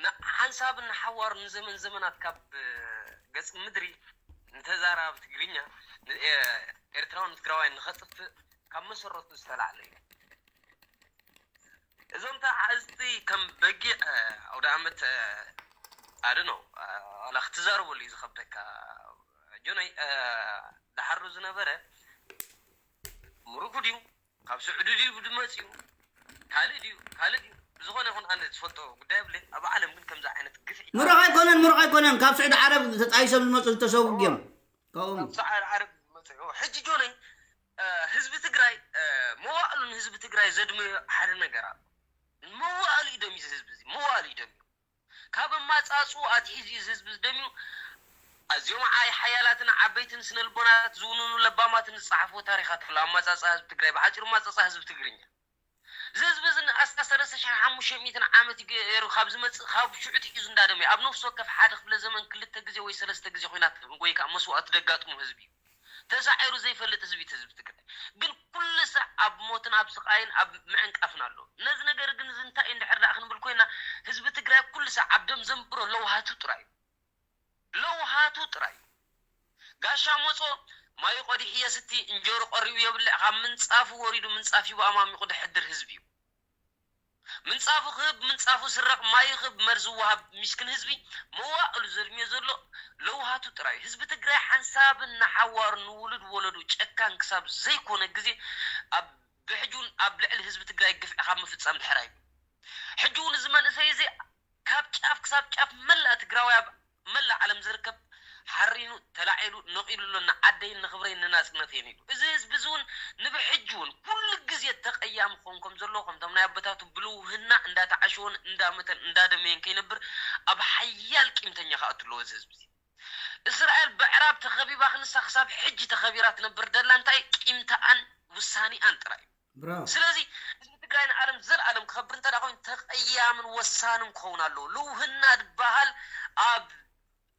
ን-፣ ሓንሳብን ንሓዋሩ ንዘመን ዘመናት ካብ፣ እ፣ ገጽ ምድሪ ንተዛራቢ ትግርኛ፣ ን-፣ ኤ-፣ ኤርትራውን ትግራዋይን ንኸጥፍእ ካብ መሰረቱ ዝተላዕለ እዩ። እዞም ተዓዝቲ ከም በጊዕ፣ እ፣ ኣውደ ኣመት፣ እ፣ ኣድኖ፣ እ፣ ዋላ ክትዛረበሉ እዩ ዝኸብደካ። ጆነይ፣ እ፣ ደሓሩ ዝነበረ ምሩኩ ድዩ? ካብ ስዑዲ ድዩ ብድመፅ እዩ? ካልእ ድዩ? ካልእ ድዩ? ብዝኾነ ይኹን ኣነ ዝፈልጦ ጉዳይ የብለይን። ኣብ ዓለም ግን ከምዚ ዓይነት ግፍዒ ምሩቕ ኣይኮነን፣ ምሩቕ ኣይኮነን። ካብ ስዑዲ ዓረብ ተጣይሶም ዝመፁ ዝተሰዉ እዮም። ካብኦም ካብ ስዑዲ ዓረብ ዝመፁ እዮም። ሕጂ ጆነይ፣ እ፣ ህዝቢ ትግራይ፣ እ፣ መዋእሉ ንህዝቢ ትግራይ ዘድመዮ ሓደ ነገር ኣሎ። መዋእሉ እዩ ደምዩ እዚ ህዝቢ እዚ። መዋእሉ እዩ ደምዩ። ካብ ኣማጻጽኡ ኣትሒዙ እዩ እዚ ህዝቢ ዝደምዩ። ኣዝዮም ዓይ ሓያላትን ዓበይትን ስነልቦናት ዝውንኑ ለባማትን ዝጸሓፍዎ ታሪኻት ኣሎ። ኣማጻጽኣ ህዝቢ ትግራይ፣ ብሓጺሩ ኣማጻጽኣ ህዝቢ ትግርኛ። እዚ ህዝቢ እዚ ንኣስታት ሰለስተ ሽሕን ሓሙሽተ ሚእትን ዓመት እዩ ገይሩ ካብ ዝመጽእ፣ ካብ ሽዑ ትሒዙ እንዳደመየ። ኣብ ነፍሲ ወከፍ ሓደ ክፍለ ዘመን ክልተ ግዜ ወይ ሰለስተ ግዜ ኹናት ወይ ከኣ መስዋእቲ ደጋጥሙ ህዝቢ እዩ። ተሳዒሩ ዘይፈልጥ ህዝቢ እዩ ህዝቢ ትግራይ። ግን ኩሉ ሳዕ ኣብ ሞትን ኣብ ስቓይን ኣብ ምዕንቃፍን ኣሎ። ነዚ ነገር ግን እዚ እንታይ እዩ እንድሕር ደኣ ክንብል ኮይና፣ ህዝቢ ትግራይ ኩሉ ሳዕ ኣብ ደም ዘንብሮ ለውሃቱ ጥራይ እዩ። ለውሃቱ ጥራይ እዩ። ጋሻ መጾ ማዩ ቀዲሑ የስቲ፣ እንጀሩ ቀሪቡ የብልዕ፣ ካብ ምንጻፉ ወሪዱ ምንጻፍ ሂቡ ኣማሚቑ ደሕድር ህዝቢ እዩ። ምንጻፉ ክህብ፣ ምንጻፉ ስረቕ፣ ማዩ ክህብ፣ መርዚ ወሃብ፣ ሚስክን ህዝቢ መዋእሉ ዘድምዮ ዘሎ ለውሃቱ ጥራይ እዩ። ህዝቢ ትግራይ ሓንሳብን ንሓዋሩ ንውሉድ ወለዱ ጨካን ክሳብ ዘይኮነ ግዜ ኣብ ብሕጂ እውን ኣብ ልዕሊ ህዝቢ ትግራይ ግፍዒ ካብ ምፍጻም ድሕር ኣይብሉ። ሕጂ እውን እዚ መንእሰይ እዚ ካብ ጫፍ ክሳብ ጫፍ መላእ ትግራዋይ ኣብ መላእ ዓለም ዝርከብ ሓሪኑ፣ ተላዒሉ፣ ነቒሉ ኣሎ፣ ንዓደይን ንኽብረይን ንናጽነተይን ኢሉ። እዚ ህዝቢ እዚ እውን ንብሕጂ እውን ኩሉ ግዜ ግዜ ተቐያሚ ክኸውን ከም ዘለዎ፣ ከምቶም ናይ ኣቦታቱ ብልውህና እንዳተዓሸወን እንዳመተን እንዳደመየን ከይነብር ኣብ ሓያል ቂምተኛ ክኣቱ ኣለዎ እዚ ህዝቢ እዚ። እስራኤል ብዕራብ ተኸቢባ ክንሳ ክሳብ ሕጂ ተኸቢራ ትነብር ደላ እንታይ ቂምተኣን ውሳኔኣን ጥራይ እዩ። ብራቮ። ስለዚ ህዝቢ ትግራይ ንዓለም ዘልኣለም ክኸብር እንተ ኮይኑ ተቐያምን ወሳንን ክኸውን ኣለዎ። ልውህና ዝበሃል ኣብ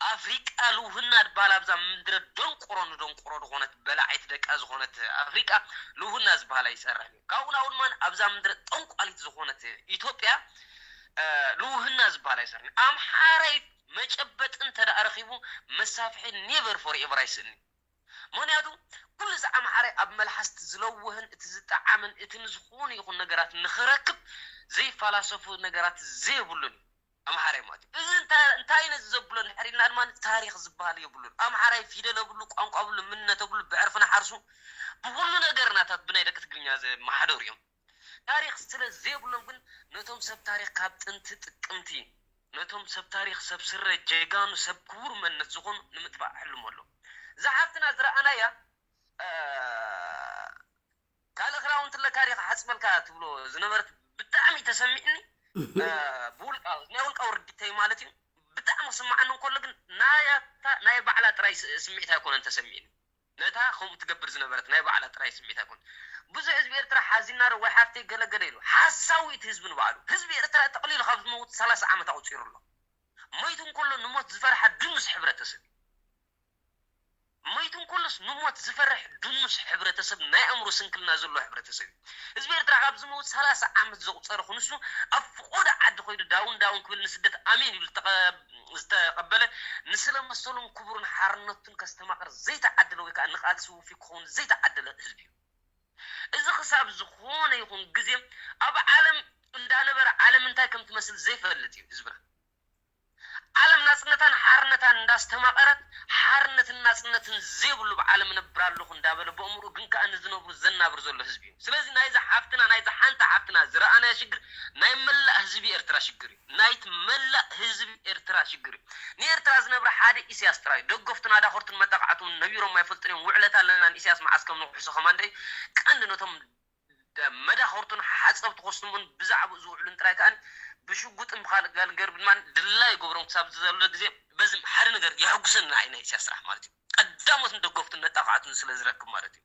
ኣፍሪቃ ልውህና ዝበሃል ኣብዛ ምድረ ደንቆሮ ንደንቆሮ ዝኾነት በላዒት ደቃ ዝኾነት ኣፍሪቃ ልውህና ዝበሃል ኣይሰርሕን እዩ። ካብኡ ናብኡ ድማ ኣብዛ ምድረ ጠንቋሊት ዝኾነት ኢትዮጵያ ልውህና ዝበሃል ኣይሰርሕን። ኣምሓራይ መጨበጢ እንተ ደኣ ረኺቡ መሳፍሒ ኔቨር ፎር ኤቨር ኣይስእንን። ምክንያቱ ኩሉ እዚ ኣምሓራይ ኣብ መልሓስ እቲ ዝለውህን እቲ ዝጠዓምን እቲ ንዝኾነ ይኹን ነገራት ንኽረክብ ዘይፈላሰፉ ነገራት ዘይብሉን እዩ ኣምሓራይ ማለት እዩ። እዚ እንታይ ነዚ ዘብሎ እንድሕር ኢልና ድማ ታሪኽ ዝበሃል የብሉን። ኣምሓራይ ፊደል የብሉ፣ ቋንቋ የብሉ፣ ምንነት የብሉ፣ ብዕርፍና ሓርሱ ብኩሉ ነገር ናታት ብናይ ደቂ ትግርኛ ዘማሓደሩ እዮም። ታሪኽ ስለ ዘይብሎም ግን ነቶም ሰብ ታሪኽ ካብ ጥንቲ ጥቅምቲ ነቶም ሰብ ታሪኽ ሰብ ስረ ጀጋኑ ሰብ ክቡር መንነት ዝኾኑ ንምጥፋእ ሕልሞ ኣሎ። እዛ ሓፍትና ዝረኣናያ ካልእ ክዳውንቲ ኣለካ ዲኻ ሓፅበልካ ትብሎ ዝነበረት ብጣዕሚ ተሰሚዕኒ። ብውልቃ ናይ ውልቃዊ ርዲተይ ማለት እዩ። ብጣዕሚ ክስማዓኒ እንከሎ ግን ናያታ ናይ ባዕላ ጥራይ ስምዒት ኣይኮነን ተሰሚዕኒ። ነታ ከምኡ ትገብር ዝነበረት ናይ ባዕላ ጥራይ ስምዒት ኣይኮነን። ብዙሕ ህዝቢ ኤርትራ ሓዚና ዶ ወይ ሓፍተይ ገለገለ ኢሉ ሓሳዊ እቲ ህዝቢ ንባዕሉ። ህዝቢ ኤርትራ ጠቕሊሉ ካብ ዝመውት ሰላሳ ዓመት ኣቑፂሩ ኣሎ። ሞይቱ እንከሎ ንሞት ዝፈርሓ ድኑስ ሕብረተሰብ እዩ። ሞይቱ እንከሎስ ንሞት ዝፈርሕ ድኑስ ሕብረተሰብ ናይ ኣእምሮ ስንክልና ዘለዎ ሕብረተሰብ እዩ። ህዝቢ ኤርትራ ካብ ዝመውት ሰላሳ ዓመት ዘቑፀረ ክንሱ ኣብ ፍቑድ ዓዲ ኮይዱ ዳውን ዳውን ክብል ንስደት ኣሜን ይብል ዝተቐ ዝተቐበለ ንስለ መሰሉን ክቡርን ሓርነቱን ከስተማቕር ዘይተዓደለ ወይ ከዓ ንቓልሲ ውፊ ክኸውን ዘይተዓደለ ህዝቢ እዩ። እዚ ክሳብ ዝኾነ ይኹን ግዜ ኣብ ዓለም እንዳነበረ ዓለም እንታይ ከም ትመስል ዘይፈልጥ እዩ ህዝብና። ዓለም ናፅነታን ሓርነታን እንዳስተማቐረት ሓርነትን ናፅነትን ዘይብሉ ብዓለም እነብር ኣለኹ እንዳበለ ብእምሩ ግን ከዓ ንዝነብሩ ዘናብር ዘሎ ህዝቢ እዩ። ስለዚ ናይዛ ሓፍትና ናይዛ ሓንቲ ሓፍትና ዝረኣናዮ ሽግር ናይ መላእ ህዝቢ ኤርትራ ሽግር እዩ። ናይቲ መላእ ህዝቢ ኤርትራ ሽግር እዩ። ንኤርትራ ዝነብረ ሓደ ኢሳያስ ጥራይ እዩ። ደገፍቱን ኣዳኸርቱን መጣቕዓቱን ነቢሮም ኣይፈልጡን እዮም። ውዕለታ ኣለና ንኢሳያስ መዓስ ከም ንውሕሶ ከማንደይ ቀንዲ ነቶም መዳኸርቱን ሓፀብቲ ኮስትሞን ብዛዕባኡ ዝውዕሉን ጥራይ ከኣ ብሽጉጥን ብካልእ ጋልገር ድማ ድላይ ይገብሮም ክሳብ ዘሎ ግዜ በዚ ሓደ ነገር የሐጉሰኒ ንዓይ ናይ ኢሳያስ ስራሕ ማለት እዩ። ቀዳሞትን ደገፍቱን መጣቕዓቱን ስለ ዝረክብ ማለት እዩ።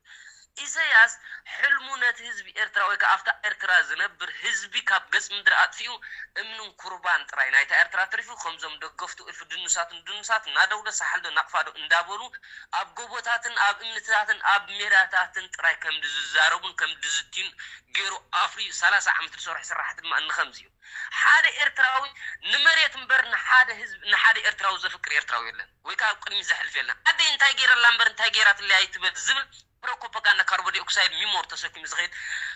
ኢሳያስ ሕልሙ ነቲ ህዝቢ ኤርትራ ወይ ከዓ ኣብታ ኤርትራ ዝነብር ህዝቢ ካብ ገጽ ምድሪ ኣጥፊኡ እምንን ኩርባን ጥራይ ናይታ ኤርትራ ኣትሪፉ ከምዞም ደገፍቱ እልፊ ድኑሳትን ድኑሳት ናደውለ ሳሕልዶ ናቕፋዶ እንዳበሉ ኣብ ጎቦታትን ኣብ እምንታትን ኣብ ሜዳታትን ጥራይ ከም ዝዛረቡን ከም ዝዝትዩን ገይሩ ኣፍርዩ ሰላሳ ዓመት ዝሰርሑ ስራሕቲ ድማ እንኸምዚ እዩ። ሓደ ኤርትራዊ ንመሬት እምበር ንሓደ ህዝቢ ንሓደ ኤርትራዊ ዘፍቅር ኤርትራዊ የለን ወይ ከዓ ኣብ ቅድሚት ዘሕልፍ የለን። ዓደይ እንታይ ገይረላ እምበር እንታይ ገይራትለይ ኣይትበል ዝብል ፕሮፓጋንዳ ካርቦ ዲኦክሳይድ ሚሞር ተሰኪሙ ዝኸይድ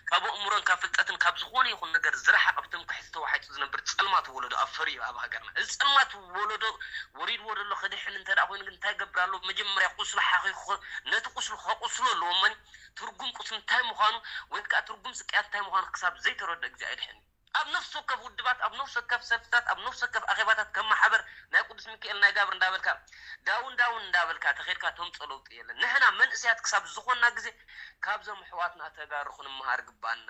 ካብ ኣእምሮን ካብ ፍልጠትን ካብ ዝኾነ ይኹን ነገር ዝረሓቐ ብትምክሕቲ ተዋሒጡ ዝነብር ፀልማት ወለዶ ኣብ ፈርዩ ኣብ ሃገርና እዚ ፀልማት ወለዶ ወሪድዎ ዘሎ ክድሕን እንተ ደኣ ኮይኑ ግን እንታይ ገብር ኣሎ መጀመርያ ቁስሉ ሓኺኹ ነቲ ቁስሉ ከቑስሎ ኣለዎ እመኒ ትርጉም ቁስሊ እንታይ ምዃኑ ወይ ከዓ ትርጉም ስቅያት እንታይ ምዃኑ ክሳብ ዘይተረድኦ ግዜ ኣይድሕን እዩ ኣብ ነፍሲ ወከፍ ውድባት ኣብ ነፍሲ ወከፍ ሰልፍታት ኣብ ነፍሲ ወከፍ ኣኼባታት ከም ማሕበር ናይ ቅዱስ ሚካኤል ናይ ጋብር እንዳበልካ ዳውን ዳውን እንዳበልካ ተኸድካ ተምፀ ለውጢ የለን ንሕና መንእሰያት ክሳብ ዝኾንና ግዜ ካብዞም ኣሕዋትና ተጋሩ ክንመሃር ግባና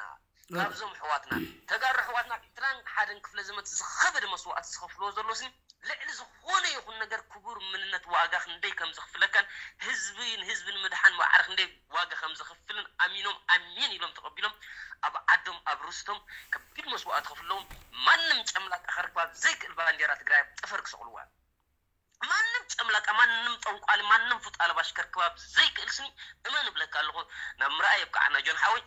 ካብዞም ኣሕዋትና ተጋሩ ኣሕዋትና ዕስራን ሓደን ክፍለ ዘመት ዝኸበደ መስዋእቲ ዝኸፍልዎ ዘሎ ስኒ ልዕሊ ዝኾነ ይኹን ነገር ክቡር ምንነት ዋጋ ክንደይ ከም ዝኽፍለካን ህዝቢ ንህዝቢ ንምድሓን ማዕረ ክንደይ ዋጋ ከም ዝኸፍልን ኣሚኖም ኣሜን ኢሎም ተቐቢሎም ኣብ ዓዶም ኣብ ርስቶም ከቢድ መስዋእቲ ከፍለዎም ማንም ጨምላቃ ከርክባ ዘይክእል ባንዴራ ትግራይ ኣብ ጠፈር ክሰቕልዋ ማንም ጨምላቃ ማንም ጠንቋሊ ማንም ፉጣ ለባሽ ከርክባ ዘይክእል ስኒ እመን እብለካ ኣለኹ ናብ ምርኣይ የብቅዓና ጆን ሓወይ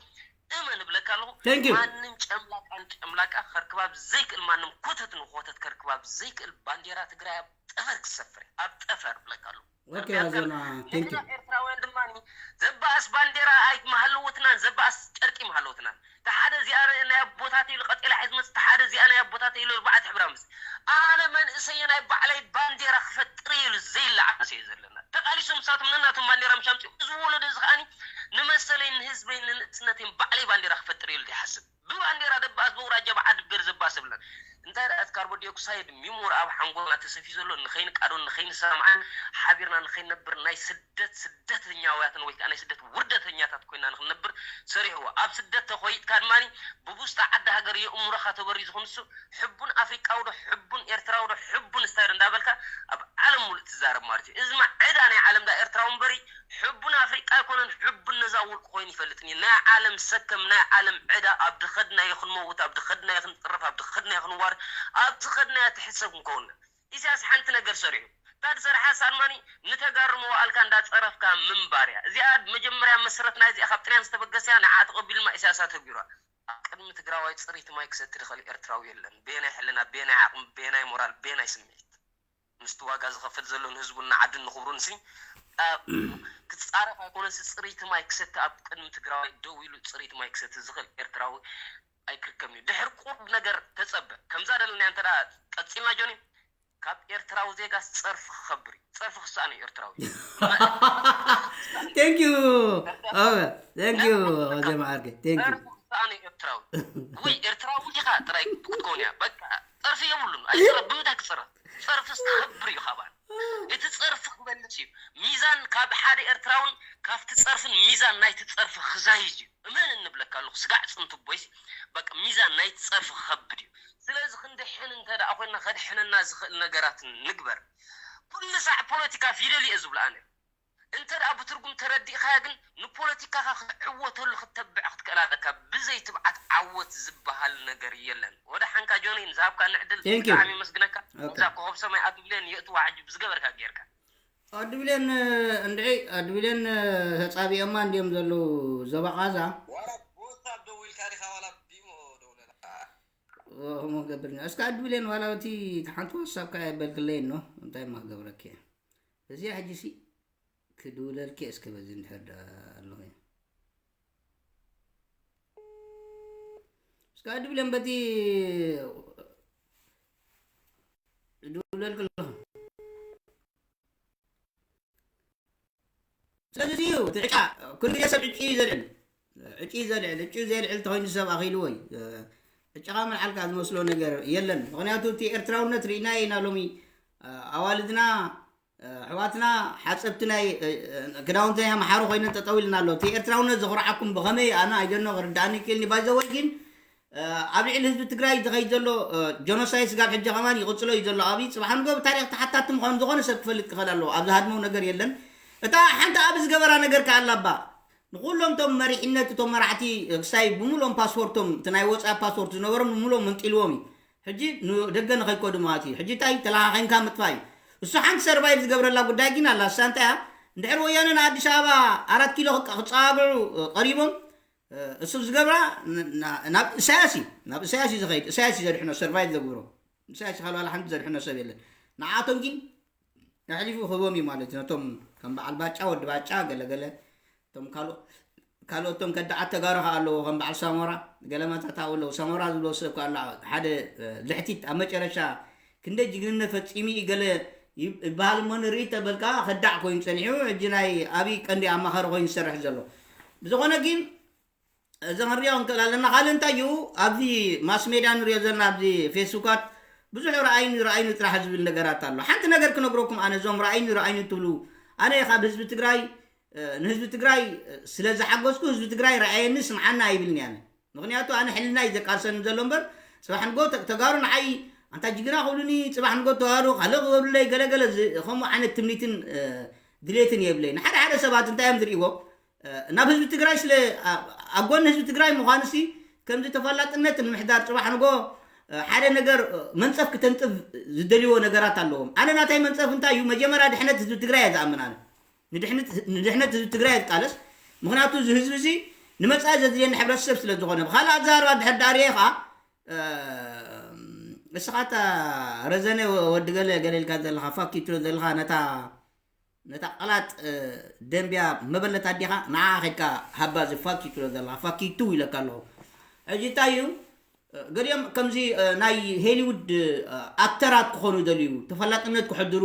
እመን እብለካ ኣለኹ Thank you. ማንም ጨምላቃን ጨምላቃ ከርክባ ዘይክእል ማንም ኮተት ንኮተት ከርክባ ዘይክእል ባንዴራ ትግራይ ኣብ ጠፈር ክሰፍር እያ። ኣብ ጠፈር እብለካ ኣለኹ Okay ኣዞና thank you ንሕና ኤርትራውያን ድማ ዘበኣስ ባንዴራ ኣይመሃለወትናን ዘበኣስ ጨርቂ መሃለወትናን ተሓደ እዚኣ ናይ ኣቦታተይ ኢሉ ቀጤላ ሒዝ መፅ ተሓደ እዚኣ ናይ ኣቦታተይ ኢሉ ኣርባዕተ ሕብራ ምስ ኣነ መንእሰየ ናይ ባዕለይ ባንዴራ ክፈጥር ኢሉ ዘይላዕ መሰየ ዘለና ተቃሊሱ ምሳቶም ነናቶም ባንዴራ ምሻምፂ እዚ ወለዶ እዚ ከዓኒ ንመሰለይ ንህዝበይ ንንእስነተይ ባዕለይ ባንዴራ ክፈጥር ኢሉ ይሓስብ ብባንዴራ ደባስ በውራጃ ብዓዲ ገር ዘባሰብለን እንታይ ደኣ እቲ ካርቦን ዲኦክሳይድ ሚሞር ኣብ ሓንጎልና ተሰፊ ዘሎ ንኸይንቃዶን ንኸይንሰማማዕን ሓቢርና ንኸይንነብር ናይ ስደት ስደተኛውያትን ወይ ከዓ ናይ ስደት ውርደተኛታት ኮይና ንክንነብር ሰሪሕዎ። ኣብ ስደት ተኾይጥካ ድማ ብቡስጣ ዓዲ ሃገር የእምሮኻ ተበሪዙ ክንሱ ሕቡን ኣፍሪቃዊ ዶ ሕቡን ኤርትራዊ ዶ ሕቡን ስታይ ዶ እንዳበልካ ኣብ ዓለም ሙሉእ ትዛረብ ማለት እዩ። እዚ ድማ ዕዳ ናይ ዓለም ዳ ኤርትራዊ እምበሪ ሕቡን ኣፍሪቃ ኣይኮነን፣ ሕቡን ነዛ ውልቂ ኮይኑ ይፈልጥን እዩ። ናይ ዓለም ሰከም ናይ ዓለም ዕዳ ኣብ ድኸድናዮ ክንመውት ኣብ ድኸድናዮ ክንጥረፍ ኣብ ድኸድናዮ ክንዋር ኣብ ዝኸድናዮ ትሕሰብ ክንከውን ኢሳያስ ሓንቲ ነገር ሰሪሑ እታ ዝሰርሓ ሳልማኒ ንተጋሩ መዋእልካ እንዳጸረፍካ ምንባር እያ። እዚኣ መጀመርያ መስረትና እዚኣ ካብ ጥልያን ዝተበገሰያ ንዓ ተቐቢሉማ ኢሳያስ ኣተግቢሯ። ኣብ ቅድሚ ትግራዋይ ጽሪት ማይ ክሰቲ ድኸል ኤርትራዊ የለን። ቤናይ ሕልና፣ ቤናይ ዓቕሚ፣ ቤናይ ሞራል፣ ቤናይ ስምዒት ምስቲ ዋጋ ዝኸፍል ዘሎ ንህዝቡን ንዓድን ንኽብሩን ሲ ኣብ ክጻረፍ ኣይኮነሲ ጽሪት ማይ ክሰቲ ኣብ ቅድሚ ትግራዋይ ደው ኢሉ ጽሪት ማይ ክሰቲ ዝኽእል ኤርትራዊ ኣይክርከም እዩ። ድሕር ቁሩብ ነገር ተጸበ። ከምዛ ደለናያ እንተ ደኣ ቀጺልና ጆኒ ካብ ኤርትራዊ ዜጋስ ጸርፊ ክኸብር እዩ። ጸርፊ ክሰኣን እዩ ኤርትራዊ። Thank you. Oh, thank you. ኦዜ መዓርከይ thank you. ጸርፊ ክሰኣን እዩ ኤርትራዊ። ወይ ኤርትራዊ ኢኻ ጥራይ ክትከውን እያ። በቃ ጸርፊ የብሉን። ኣይጸረፍ ብምንታይ ክጸረፍ? ጸርፊ ክኸብር እዩ ካባን እቲ ጸርፊ ክበልጽ እዩ። ሚዛን ካብ ሓደ ኤርትራውን ካብቲ ጸርፍን ሚዛን ናይቲ ጸርፊ ክዛይዝ እዩ። እመን እንብለካ ኣለኹ ስጋዕ ጽንትቦይሲ በቃ ሚዛን ናይቲ ጸርፊ ክኸብድ እዩ። ስለዚ ክንድሕን እንተ ደኣ ኮይና ከድሕነና ዝኽእል ነገራት ንግበር። ኩሉ ሳዕ ፖለቲካ ፊደል እየ ዝብሎ ኣነ። እንተ ደኣ ብትርጉም ተረዲእኻያ ግን ንፖለቲካኻ ክትዕወተሉ ክተብዕ ክትክእል ኣለካ። ብዘይ ትብዓት ዓወት ዝበሃል ነገር የለን። ወደ ሓንካ ጆኒ ንዝሃብካኒ ዕድል Thank you. ብጣዕሚ የመስግነካ። Okay. እዛ ኮኸብ ሰማይ ኣድብሌን የእትዋ ሕጂ ብዝገበርካ ጌርካ ኣድብሌን እንድዒ ኣድብሌን ተጻቢኦማ እንዲዮም ዘለዉ ዞባ ቃዛ ዋላ ብወትሳፕ ደዊልካ ዲኻ ዋላ ቢሞ ደውለላ ከምኡ ገብርኒ እስከ ኣድብሌን ዋላ እቲ ሓንቲ ዋትሳፕ ከኣ የበልክለይ ኖ እንታይ ማ ክገብረኪ እዚኣ ሕጂ ሲ ክድውለልኪ እስከ በዚ እንድሕር ደኣ ኣለኹ እስከ ኣድብሌን በቲ ድውለልክ ኣለኹ ስለዚ እዩ እቲ ዕጫ ኩሉ ግዜ ሰብ ዕጭ እዩ ዘልዕል ዕጭ እዩ ዘልዕል ዕጭ ዘልዕል ተኮይኑ ሰብ ኣኺልዎ እዩ ዕጫኻ መልዓልካ ዝመስሎ ነገር የለን ምክንያቱ እቲ ኤርትራውነት ርኢናዮ ኢና ሎሚ ኣዋልድና ኣሕዋትና ሓፀብቲ ናይ ክዳውንቲ ናይ ኣምሓሩ ኮይነን ጠጠው ኢልና ኣሎ እቲ ኤርትራውነት ዘኩርዓኩም ብከመይ ኣነ ኣይደኖ ክርዳእኒ ክልኒ ባይዘወይ ግን ኣብ ልዕሊ ህዝቢ ትግራይ ዝኸይድ ዘሎ ጀኖሳይድ ስጋብ ሕጂ ከማን ይቕፅሎ እዩ ዘሎ ኣብይ ፅባሕ ንጎ ብታሪክ ተሓታቲ ምዃኑ ዝኾነ ሰብ ክፈልጥ ክኽእል ኣለዎ ኣብ ዝሃድመው ነገር የለን እታ ሓንቲ ኣብ ዝገበራ ነገር ከኣላ ባ ንኩሎም ቶም መሪሕነት እቶም መራሕቲ ክሳይ ብምሉኦም ፓስፖርቶም እቲ ናይ ወፃኢ ፓስፖርት ዝነበሮም ንምሉኦም መንጢልዎም እዩ ሕጂ ንደገ ንኸይከዱ ማለት እዩ ሕጂ እንታይ ተለኻኺምካ ምጥፋእ እዩ እሱ ሓንቲ ሰርቫይቭ ዝገብረላ ጉዳይ ግን ኣላ እሳ እንታይ እያ እንድሕር ወያነ ንኣዲስ ኣበባ ኣራት ኪሎ ክፀጋግዑ ቀሪቦም እሱ ዝገብራ ናብ እሳያስ እዩ ናብ እሳያስ እዩ ዝኸይድ እሳያስ እዩ ዘድሕኖ ሰርቫይቭ ዘግብሮ እሳያስ ካልባላ ሓንቲ ዘድሕኖ ሰብ የለን ንዓቶም ግን ኣሕሊፉ ክህቦም እዩ ማለት እዩ ነቶም ከም በዓል ባጫ ወዲ ባጫ ገለገለ እቶም ካልኦት ካልኦቶም ከዳዓት ተጋሩ ከዓ ኣለዎ ከም በዓል ሳሞራ ገለመታት ኣብኡ ኣለዉ ሳሞራ ዝብሎ ሰብ ከዓ ኣሎ ሓደ ልሕቲት ኣብ መጨረሻ ክንደይ ጅግንነት ፈፂሙ እዩ ገለ ይበሃል እሞ ንርኢ ተበልካ ከዳዕ ኮይኑ ፀኒሑ ሕጂ ናይ ኣብይ ቀንዲ ኣማኻሪ ኮይኑ ዝሰርሕ ዘሎ ብዝኾነ ግን እዚ ክንሪኦ ንክእል ኣለና ካልእ እንታይ እዩ ኣብዚ ማስ ሜድያ ንሪኦ ዘለና ኣብዚ ፌስቡካት ብዙሕ ረኣይኒ ረኣይኒ ጥራሕ ዝብል ነገራት ኣሎ ሓንቲ ነገር ክነግረኩም ኣነ እዞም ረኣይኒ ረኣይኒ ትብሉ ኣነ ካብ ህዝቢ ትግራይ ንህዝቢ ትግራይ ስለ ዝሓገዝኩ ህዝቢ ትግራይ ረኣየኒ ስምዓና ኣይብልን ያነ ምክንያቱ ኣነ ሕልና እዩ ዘቃልሰኒ ዘሎ እምበር ፅባሕ ንጎ ተጋሩ ንዓይ ኣንታ ጅግና ክብሉኒ ፅባሕ ንጎ ተጋሩ ካልእ ክገብሩለይ ገለገለ ከምኡ ዓይነት ትምኒትን ድሌትን የብለይ ንሓደ ሓደ ሰባት እንታይ እዮም ዝርእዎ ናብ ህዝቢ ትግራይ ስለ ኣብ ጎኒ ህዝቢ ትግራይ ምዃኑሲ ከምዚ ተፈላጥነት ንምሕዳር ፅባሕ ንጎ ሓደ ነገር መንፀፍ ክተንጥፍ ዝደልይዎ ነገራት ኣለዎም ኣነ ናታይ መንፀፍ እንታይ እዩ መጀመርያ ድሕነት ህዝቢ ትግራይ እየ ዝኣምን ኣነ ንድሕነት ህዝቢ ትግራይ እየ ዝቃለስ ምክንያቱ እዚ ህዝቢ እዚ ንመፃኢ ዘድልየኒ ሕብረተሰብ ስለ ዝኾነ ብካልእ ኣዛርባ ድሕር ዳርየ ከዓ እስኻ እታ ረዘነ ወዲ ገለ ገለ ኢልካ ዘለኻ ፋኪ ትሎ ዘለኻ ነታ ነታ ቀላጥ ደንብያ መበለት ኣዲኻ ንዓ ከድካ ሃባ እዚ ፋኪ ትሎ ዘለኻ ፋኪ ትው ኢለካ ኣለኹ ሕጂ እንታይ እዩ ገሊኦም ከምዚ ናይ ሄሊውድ ኣክተራት ክኾኑ ይደልዩ ተፈላጥነት ክሕድሩ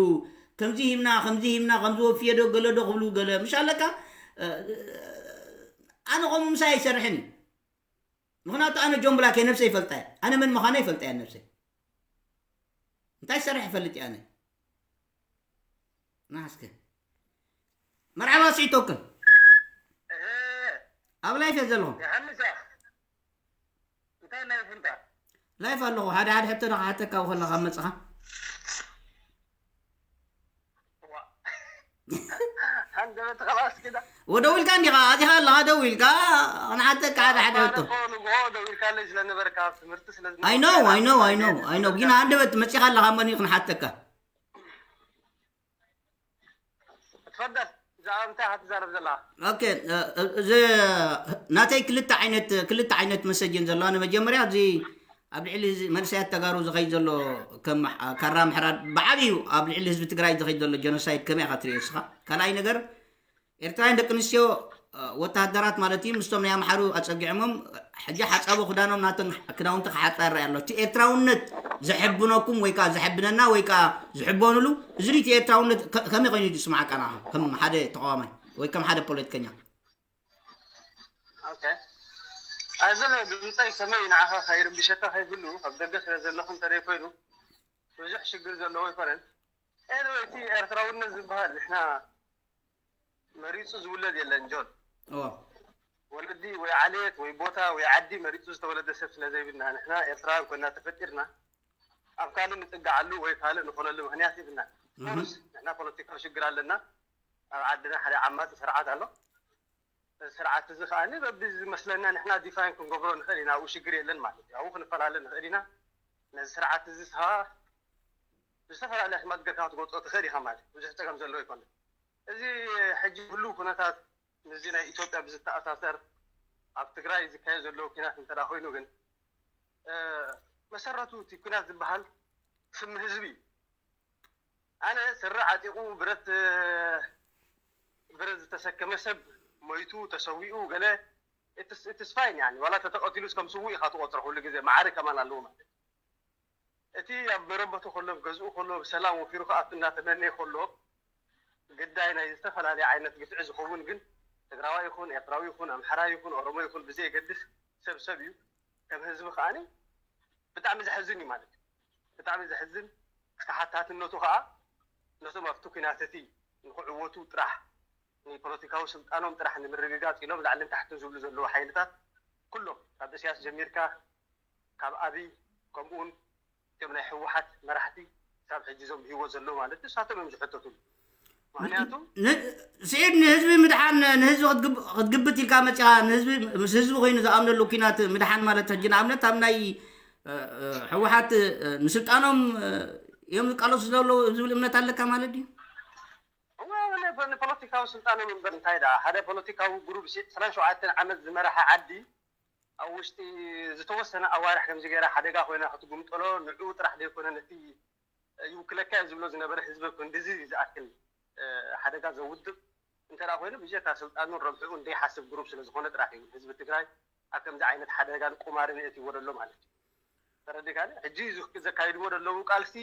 ከምዚ ሂምና ከምዚ ሂምና ከምዚ ወፍየ ዶ ገለ ዶ ክብሉ ገለ ምሽ ኣለካ ኣነ ከምኡ ምሳይ ኣይሰርሕን እዩ ምኽንያቱ ኣነ ጆን ብላክ እየ፣ ነብሰይ ይፈልጣ እየ። ኣነ መን ምዃነ ይፈልጣ እየ ነብሰይ። እንታይ ዝሰርሕ ይፈልጥ እየ ኣነ። ናስከ መርሓባ ስዒቶክን ኣብ ላይፍ እየ ዘለኹ። ላይፍ ኣለኹ። ሓደ ሓደ ሕቶ ዶ ክሓተካ ከለኻ መጽኻ? ወደው ኢልካ እንዲኻ ኣቲኻ ኣለኻ፣ ደው ኢልካ ክንሓተካ ሓደ ሓደ ሕቶ። I know, I know, I know, I know። ግን ሃንደበት መጺኻ ኣለኻ እሞ ክንሓተካ። ትፈደል ብዛዕባ እንታይ ኢኻ ትዛረብ ዘለኻ? ኦኬ፣ እ፣ እ፣ እዚ ናተይ ክልተ ዓይነት፣ ክልተ ዓይነት መሰጅ እየን ዘለዋ። ንመጀመርያ፣ እዚ ኣብ ልዕሊ እዚ መንእሰያት ተጋሩ ዝኸይድ ዘሎ ከም ሕ-፣ ካራ ምሕራድ፣ ብዓብዩ ኣብ ልዕሊ ህዝቢ ትግራይ ዝኸይድ ዘሎ ጀኖሳይድ ከመይ ኢኻ ትሪኦ ንስኻ? ካልኣይ ነገር፣ ኤርትራውያን ደቂ ኣንስትዮ፣ እ፣ ወተሃደራት ማለት እዩ፣ ምስቶም ናይ ኣምሓሩ ኣጸጊዖሞም፣ ሕጂ ሓጻቦ ክዳኖም ናቶም ክዳውንቲ ክሓጻ ይረኣይ ኣሎ። እቲ ኤርትራውነት ዘሐብነኩም ወይ ከኣ ዘሐብነና ወይ ከኣ ዝሕበኑሉ፣ እዚ እቲ ኤርትራውነት ከ-፣ ከመይ ኮይኑ እዩ ዝስምዓካ ንዓኻ ከም ሓደ ተቃዋማይ ወይ ከም ሓደ ፖለቲከኛ? ኦኬ። ኣዘለ ድምፀይ ከመይ ንዓኻ ከይርብሸካ ከይብሉ ኣብ ደገ ስለ ዘለኹ እንተደይ ኮይኑ ብዙሕ ሽግር ዘለዎ ኣይኮነን። ኤኒወይ፣ እቲ ኤርትራውነት ዝበሃል ንሕና መሪፁ ዝውለድ የለን ጆን። እዎ። ወለዲ ወይ ዓሌት ወይ ቦታ ወይ ዓዲ መሪፁ ዝተወለደ ሰብ ስለ ዘይብልና፣ ንሕና ኤርትራውያን ኮይና ተፈጢርና ኣብ ካልእ ንጥግዓሉ ወይ ካልእ ንኾነሉ ምኽንያት የብልና። እህ። ኦፍኮርስ ንሕና ፖለቲካዊ ሽግር ኣለና። ኣብ ዓድና ሓደ ዓማፂ ስርዓት ኣሎ። እዚ ስርዓት እዚ ከኣ በቢ ዝመስለና ንሕና ዲፋይን ክንገብሮ ንኽእል ኢና። ኣብኡ ሽግር የለን ማለት እዩ። ኣብኡ ክንፈላለ ንኽእል ኢና። ነዚ ስርዓት እዚ ከዓ ብዝተፈላለየ ኣስማት ጌርካ ክትገልፆ ትኽእል ኢኻ ማለት እዩ። ብዙሕ ፀገም ዘለዎ ኣይኮነን። እዚ ሕጂ ህሉው ኩነታት ምስዚ ናይ ኢትዮጵያ ብዝተኣሳሰር ኣብ ትግራይ ዝካየድ ዘሎ ኲናት እንተ ኮይኑ ግን፣ እ፣ መሰረቱ እቲ ኲናት ዝበሃል ስም ህዝቢ እዩ። ኣነ ስረ ዓጢቑ ብረት፣ ብረት ዝተሰከመ ሰብ ሞይቱ ተሰዊኡ ገለ፣ it's fine፣ ያኒ ዋላ ተተቐቲሉስ ከም ስዉእ ኢኻ ትቖፅሮ። ኩሉ ግዜ ማዕረ ከማን ኣለዎ ማለት እዩ። እቲ ኣብ መረበቱ ከሎ፣ ኣብ ገዝኡ ከሎ፣ ብሰላም ወፊሩ ክኣቱ እናተመነየ ከሎ፣ ግዳይ ናይ ዝተፈላለየ ዓይነት ግፍዒ ዝኸውን ግን ትግራዋይ ይኹን ኤርትራዊ ይኹን ኣምሓራይ ይኹን ኦሮሞ ይኹን ብዘየገድስ ሰብ ሰብ እዩ። ከም ህዝቢ ከኣ ብጣዕሚ ዘሕዝን እዩ ማለት እዩ። ብጣዕሚ ዘሕዝን። ተሓታትነቱ ከኣ ነቶም ኣብቲ ኲናት እቲ ንክዕወቱ ጥራሕ፣ ንፖለቲካዊ ስልጣኖም ጥራሕ ንምርግጋፅ ኢሎም ላዕልን ታሕትን ዝብሉ ዘለዉ ሓይልታት ኩሎም ካብ እስያስ ጀሚርካ ካብ ኣብይ ከምኡውን እቶም ናይ ህወሓት መራሕቲ ክሳብ ሕጂ እዞም ብህይወት ዘለዉ ማለት ንሳቶም እዮም ዝሕተትሉ። ምክንያቱ ን-፣ ስዒድ ንህዝቢ ምድሓን ንህዝቢ ክትግብ-፣ ክትግብት ኢልካ መፂኻ ንህዝቢ ምስ ህዝቢ ኮይኑ ዝኣምነሉ ኲናት ምድሓን ማለት ሕጂ ንኣብነት ኣብ ናይ፣ እ፣ እ፣ ህወሓት፣ እ፣ ንስልጣኖም፣ እ፣ እዮም ዝቃለሱ ዘለዉ ዝብል እምነት ኣለካ ማለት ድዩ? እወ፣ እወ፣ ነ-፣ ንፖለቲካዊ ስልጣኖም እምበር እንታይ ደኣ ሓደ ፖለቲካዊ ግሩብ ሲ-፣ ዕስራን ሸውዓተን ዓመት ዝመረሐ ዓዲ ኣብ ውሽጢ ዝተወሰነ ኣዋርሕ ከምዚ ገይራ ሓደጋ ኮይና ክትጉምጠሎ ንዕኡ ጥራሕ ዘይኮነ ነቲ ይውክለካ እዩ ዝብሎ ዝነበረ ህዝቢ ክንድዚ ዝኣክል፣ እ፣ ሓደጋ ዘውድቕ እንተ ደኣ ኮይኑ ብጀካ ስልጣኑን ረብሕኡን ዘይሓስብ ግሩብ ስለ ዝኾነ ጥራሕ እዩ ህዝቢ ትግራይ ኣብ ከምዚ ዓይነት ሓደጋን ቁማርን የእትይዎ ዘሎ ማለት እዩ። ተረዲካኒ? ሕጂ ዝ-፣ ዘካይድዎ ዘለዉ ቃልሲ፣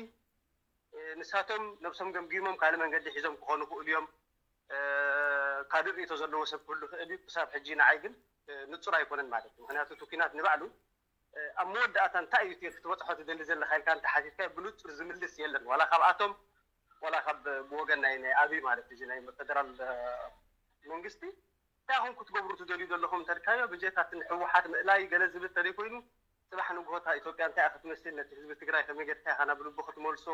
እ፣ ንሳቶም ነብሶም ገምጊሞም ካልእ መንገዲ ሒዞም ክኾኑ ይኽእሉ እዮም። እ፣ ካልእ ርእይቶ ዘለዎ ሰብ ክህሉ ይኽእል እዩ። ክሳብ ሕጂ ንዓይ ግን፣ እ፣ ንጹር ኣይኮነን ማለት እዩ። ምኽንያቱ እቲ ኲናት ንባዕሉ፣ እ፣ ኣብ መወዳእታ እንታይ እዩ እቲ ክትበጽሖ ትደሊ ዘለኻ ኢልካ እንተሓቲትካዮ ብንጹር ዝምልስ የለን። ዋላ ካብኣቶም፣ ዋላ ካብ ብወገን ናይ፣ ናይ ኣብይ ማለት እዩ፣ ናይ ፈደራል፣ እ፣ መንግስቲ እንታይ ኢኹም ክትገብሩ ትደልዩ ዘለኹም እንተልካዮ፣ ብጀካ እቲ ንህወሓት ምእላይ ገለ ዝብል ተዘይኮይኑ፣ ጽባሕ ንግሆ እታ ኢትዮጵያ እንታይ እያ ክትመስል፣ ነቲ ህዝቢ ትግራይ ከመይ ጌርካ ኢኻ ናብ ልቡ ክትመልሶ፣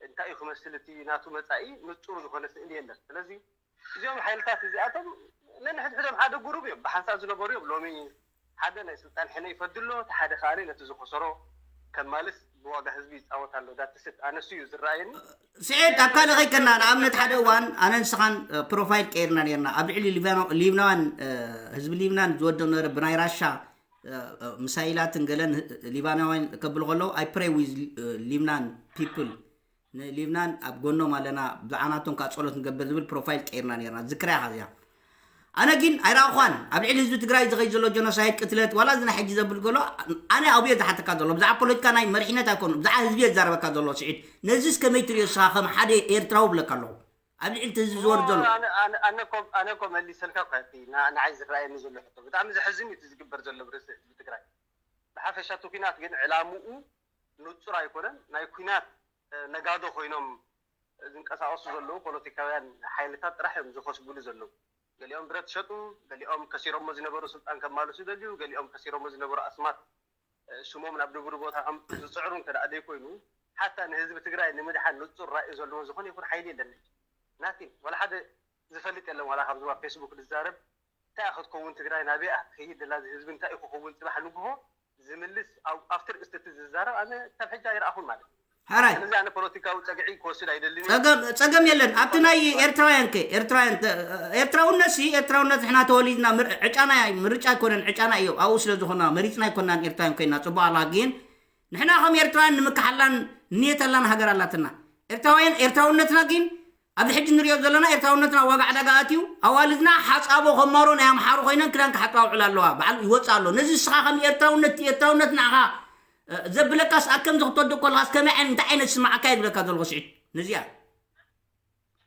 እንታይ እዩ ክመስል እቲ ናቱ መጻኢ ንጹር ዝኾነ ስእሊ የለን። ስለዚ እዚኦም ሓይልታት እዚኣቶም ነንሕድሕዶም ሓደ ጉሩብ እዮም፣ ብሓንሳብ ዝነበሩ እዮም። ሎሚ ሓደ ናይ ስልጣን ሕነ ይፈዲ ኣሎ፣ እቲ ሓደ ከኣ ነቲ ዝኸሰሮ ከማልስ ብዋጋ ህዝቢ ይጻወት ኣሎ። That's it። ኣነሱ እዩ ዝረኣየኒ። ስዒድ፣ ኣብ ካልእ ከይከድና፣ ንኣብነት ሓደ እዋን ኣነ ንስኻን፣ እ፣ ፕሮፋይል ቀይርና ነይርና። ኣብ ልዕሊ ሊባኖ-፣ ሊብናውያን፣ እ፣ ህዝቢ ሊብናን ዝወደብ ነበረ ብናይ ራሻ፣ እ፣ እ፣ ሚሳይላትን ገለን ህ-፣ ሊባናውያን ከብሉ ከለዉ፣ I pray with፣ እ፣ Lebanon people። ንሊብናን ኣብ ጎኖም ኣለና፣ ብዛዕባ ናቶም ከኣ ጸሎት ንገብር ዝብል ፕሮፋይል ቀይርና ነይርና። ዝክራ ኢኻ እዚኣ። ኣነ ግን ኣይረኣኹኻን። ኣብ ልዕሊ ህዝቢ ትግራይ ዝኸይድ ዘሎ ጀኖሳይድ፣ ቅትለት፣ ዋላ እዚ ናይ ሕጂ ዘብል ገሎ፣ ኣነ ኣብየ ዝሓተካ ዘሎ። ብዛዕባ ፖለቲካ ናይ መሪሕነት ኣይኮኑ፣ ብዛዕባ ህዝቢ እየ ዝዛረበካ ዘሎ ስዒድ። ነዚስ ከመይ ትሪኦ ንስኻ ከም ሓደ ኤርትራዊ እብለካ ኣለኹ። ኣብ ልዕሊ እቲ ህዝቢ ዝወርድ ዘሎ። ኣነ፣ ኣነ፣ ኣነ እኮ፣ ኣነ እኮ መሊሰልካ እኳ እቲ ና-፣ ንዓይ ዝረኣየኒ ዘሎ ሕቶ። ብጣዕሚ ዘሕዝን እዩ እቲ ዝግበር ዘሎ ብርእሲ ህዝቢ ትግራይ። ብሓፈሻ እቲ ኲናት ግን ዕላምኡ ንጹር ኣይኮነን። ናይ ኲናት ነጋዶ ኮይኖም ዝንቀሳቐሱ ዘለዉ ፖለቲካውያን ሓይልታት ጥራሕ እዮም ዝኸስብሉ ዘለዉ። ገሊኦም ብረት ሸጡ፣ ገሊኦም ከሲሮሞ ዝነበሩ ስልጣን ከማልሱ ደልዩ፣ ገሊኦም ከሲሮሞ ዝነበሩ ኣስማት ሽሞም ናብ ድቡር ቦታ ከም ዝፅዕሩ እንተ ደኣ ዘይኮይኑ፣ ሓታ ንህዝቢ ትግራይ ንምድሓን ንፁር ራእዩ ዘለዎ ዝኾነ ይኹን ሓይሊ የለን። ናቲን ዋላ ሓደ ዝፈልጥ የለን። ዋላ ካብዚ ኣብ ፌስቡክ ዝዛረብ እንታይ ክትከውን ትግራይ ናበይ ክትከይድ ደላ፣ ህዝቢ እንታይ ክኸውን ፅባሕ ንግሆ ዝምልስ ኣብቲ ርእስቲ ዝዛረብ ኣነ ካብ ሕጂ ኣይረኣኹን ማለት። ሓራይ ስለዚ ኣነ ፖለቲካዊ ፀግዒ ክወስድ ኣይደልን። ጸገም ጸገም የለን። ኣብቲ ናይ ኤርትራውያን ከ ኤርትራውያን ኤርትራውነት ሲ ኤርትራውነት ንሕና ተወሊድና ዕጫና ምርጫ ኣይኮነን፣ ዕጫና እዩ። ኣብኡ ስለ ዝኾና መሪጽና ኣይኮናን ኤርትራውያን ኮይና ጽቡቕ ኣላ። ግን ንሕና ከም ኤርትራውያን ንምክሓላን ንየተላን ሃገር ኣላትና። ኤርትራውያን ኤርትራውነትና ግን ኣብዚ ሕጂ ንሪኦ ዘለና ኤርትራውነትና ዋጋ ዕዳጋ ኣትዩ፣ ኣዋልድና ሓጻቦ ከማሮ ናይ ኣምሓሩ ኮይነን ክዳን ክሓጣ ውዕል ኣለዋ። በዓል ይወጽእ ኣሎ። ነዚ ንስኻ ከም ኤርትራውነት፣ ኤርትራውነት ንዓኻ፣ እ፣ ዘብለካስ ኣብ ከምዚ ክትወድቕ ከለኻስ ከመይ ዓይነት፣ እንታይ ዓይነት ስምዓካ እዩ ዝብለካ ዘለኹ ስዒድ? ነዚኣ።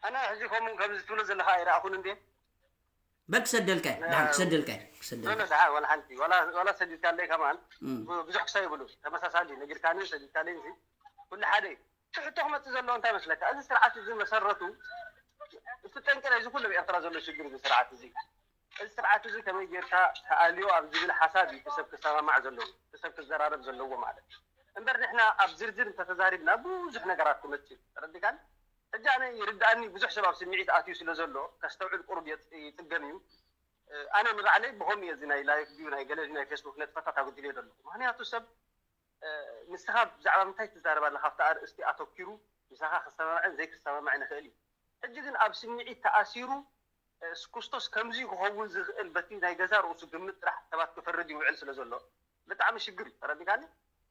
ኣነ ሕጂ ከምኡ ከምዚ ትብሎ ዘለኻ ኣይረኣኹን እንዴ? በል ክሰደልካ፣ ድሓን ክሰደልካ፣ ክሰደልካ። ኖ፣ ኖ፣ ድሓን ዋላ ሓንቲ፣ ዋላ፣ ዋላ ሰዲድካለይ ከማን፣ እም። ብ-፣ ብዙሕ ክሳይ ይብሉ። ተመሳሳሊ ነጊርካኒ ሰዲድካለይ እንጂ፣ ኩሉ ሓደ እዩ። እቲ ሕቶ ክመጽእ ዘለዎ እንታይ መስለካ? እዚ ስርዓት እዚ መሰረቱ፣ እቲ ጠንቂ ናይዚ ኩሉ ኣብ ኤርትራ ዘሎ ሽግር እዚ ስርዓት እዚ። እዚ ስርዓት እዚ ከመይ ጌርካ ተኣልዮ ኣብ ዝብል ሓሳብ እዩ እቲ ሰብ ክሰማማዕ ዘለዎ፣ እቲ ሰብ ክዘራረብ ዘለዎ ማለት። እምበር ንሕና ኣብ ዝርዝር እንተተዛሪብና ብዙሕ ነገራት ክመጽእ እዩ። ተረዲካን? ሕጂ ኣነ ይርድኣኒ፣ ብዙሕ ሰብ ኣብ ስምዒት ኣትዩ ስለ ዘሎ ከስተውዕል ቁሩብ የጽ-፣ ይጽገም እዩ። ኣነ ንባዕለይ ብኸምኡ እየ እዚ ናይ ላይፍ ቪው ናይ ገለ ናይ ፌስቡክ ነጥፈታት ኣጉድልዮ ዘለኹ። ምኽንያቱ ሰብ እ፣ ንስኻ ብዛዕባ ምንታይ ትዛረብ ኣለኻ ኣብቲ ኣርእስቲ ኣተኪሩ ምሳኻ ክሰማማዕን ዘይክሰማማዕን ይኽእል እዩ። ሕጂ ግን ኣብ ስምዒት ተኣሲሩ፣ እ፣ ክርስቶስ ከምዚ ክኸውን ዝኽእል በቲ ናይ ገዛ ርእሱ ግምት ጥራሕ ሰባት ክፈርድ ይውዕል ስለ ዘሎ ብጣዕሚ ሽግር እዩ። ተረዲካኒ?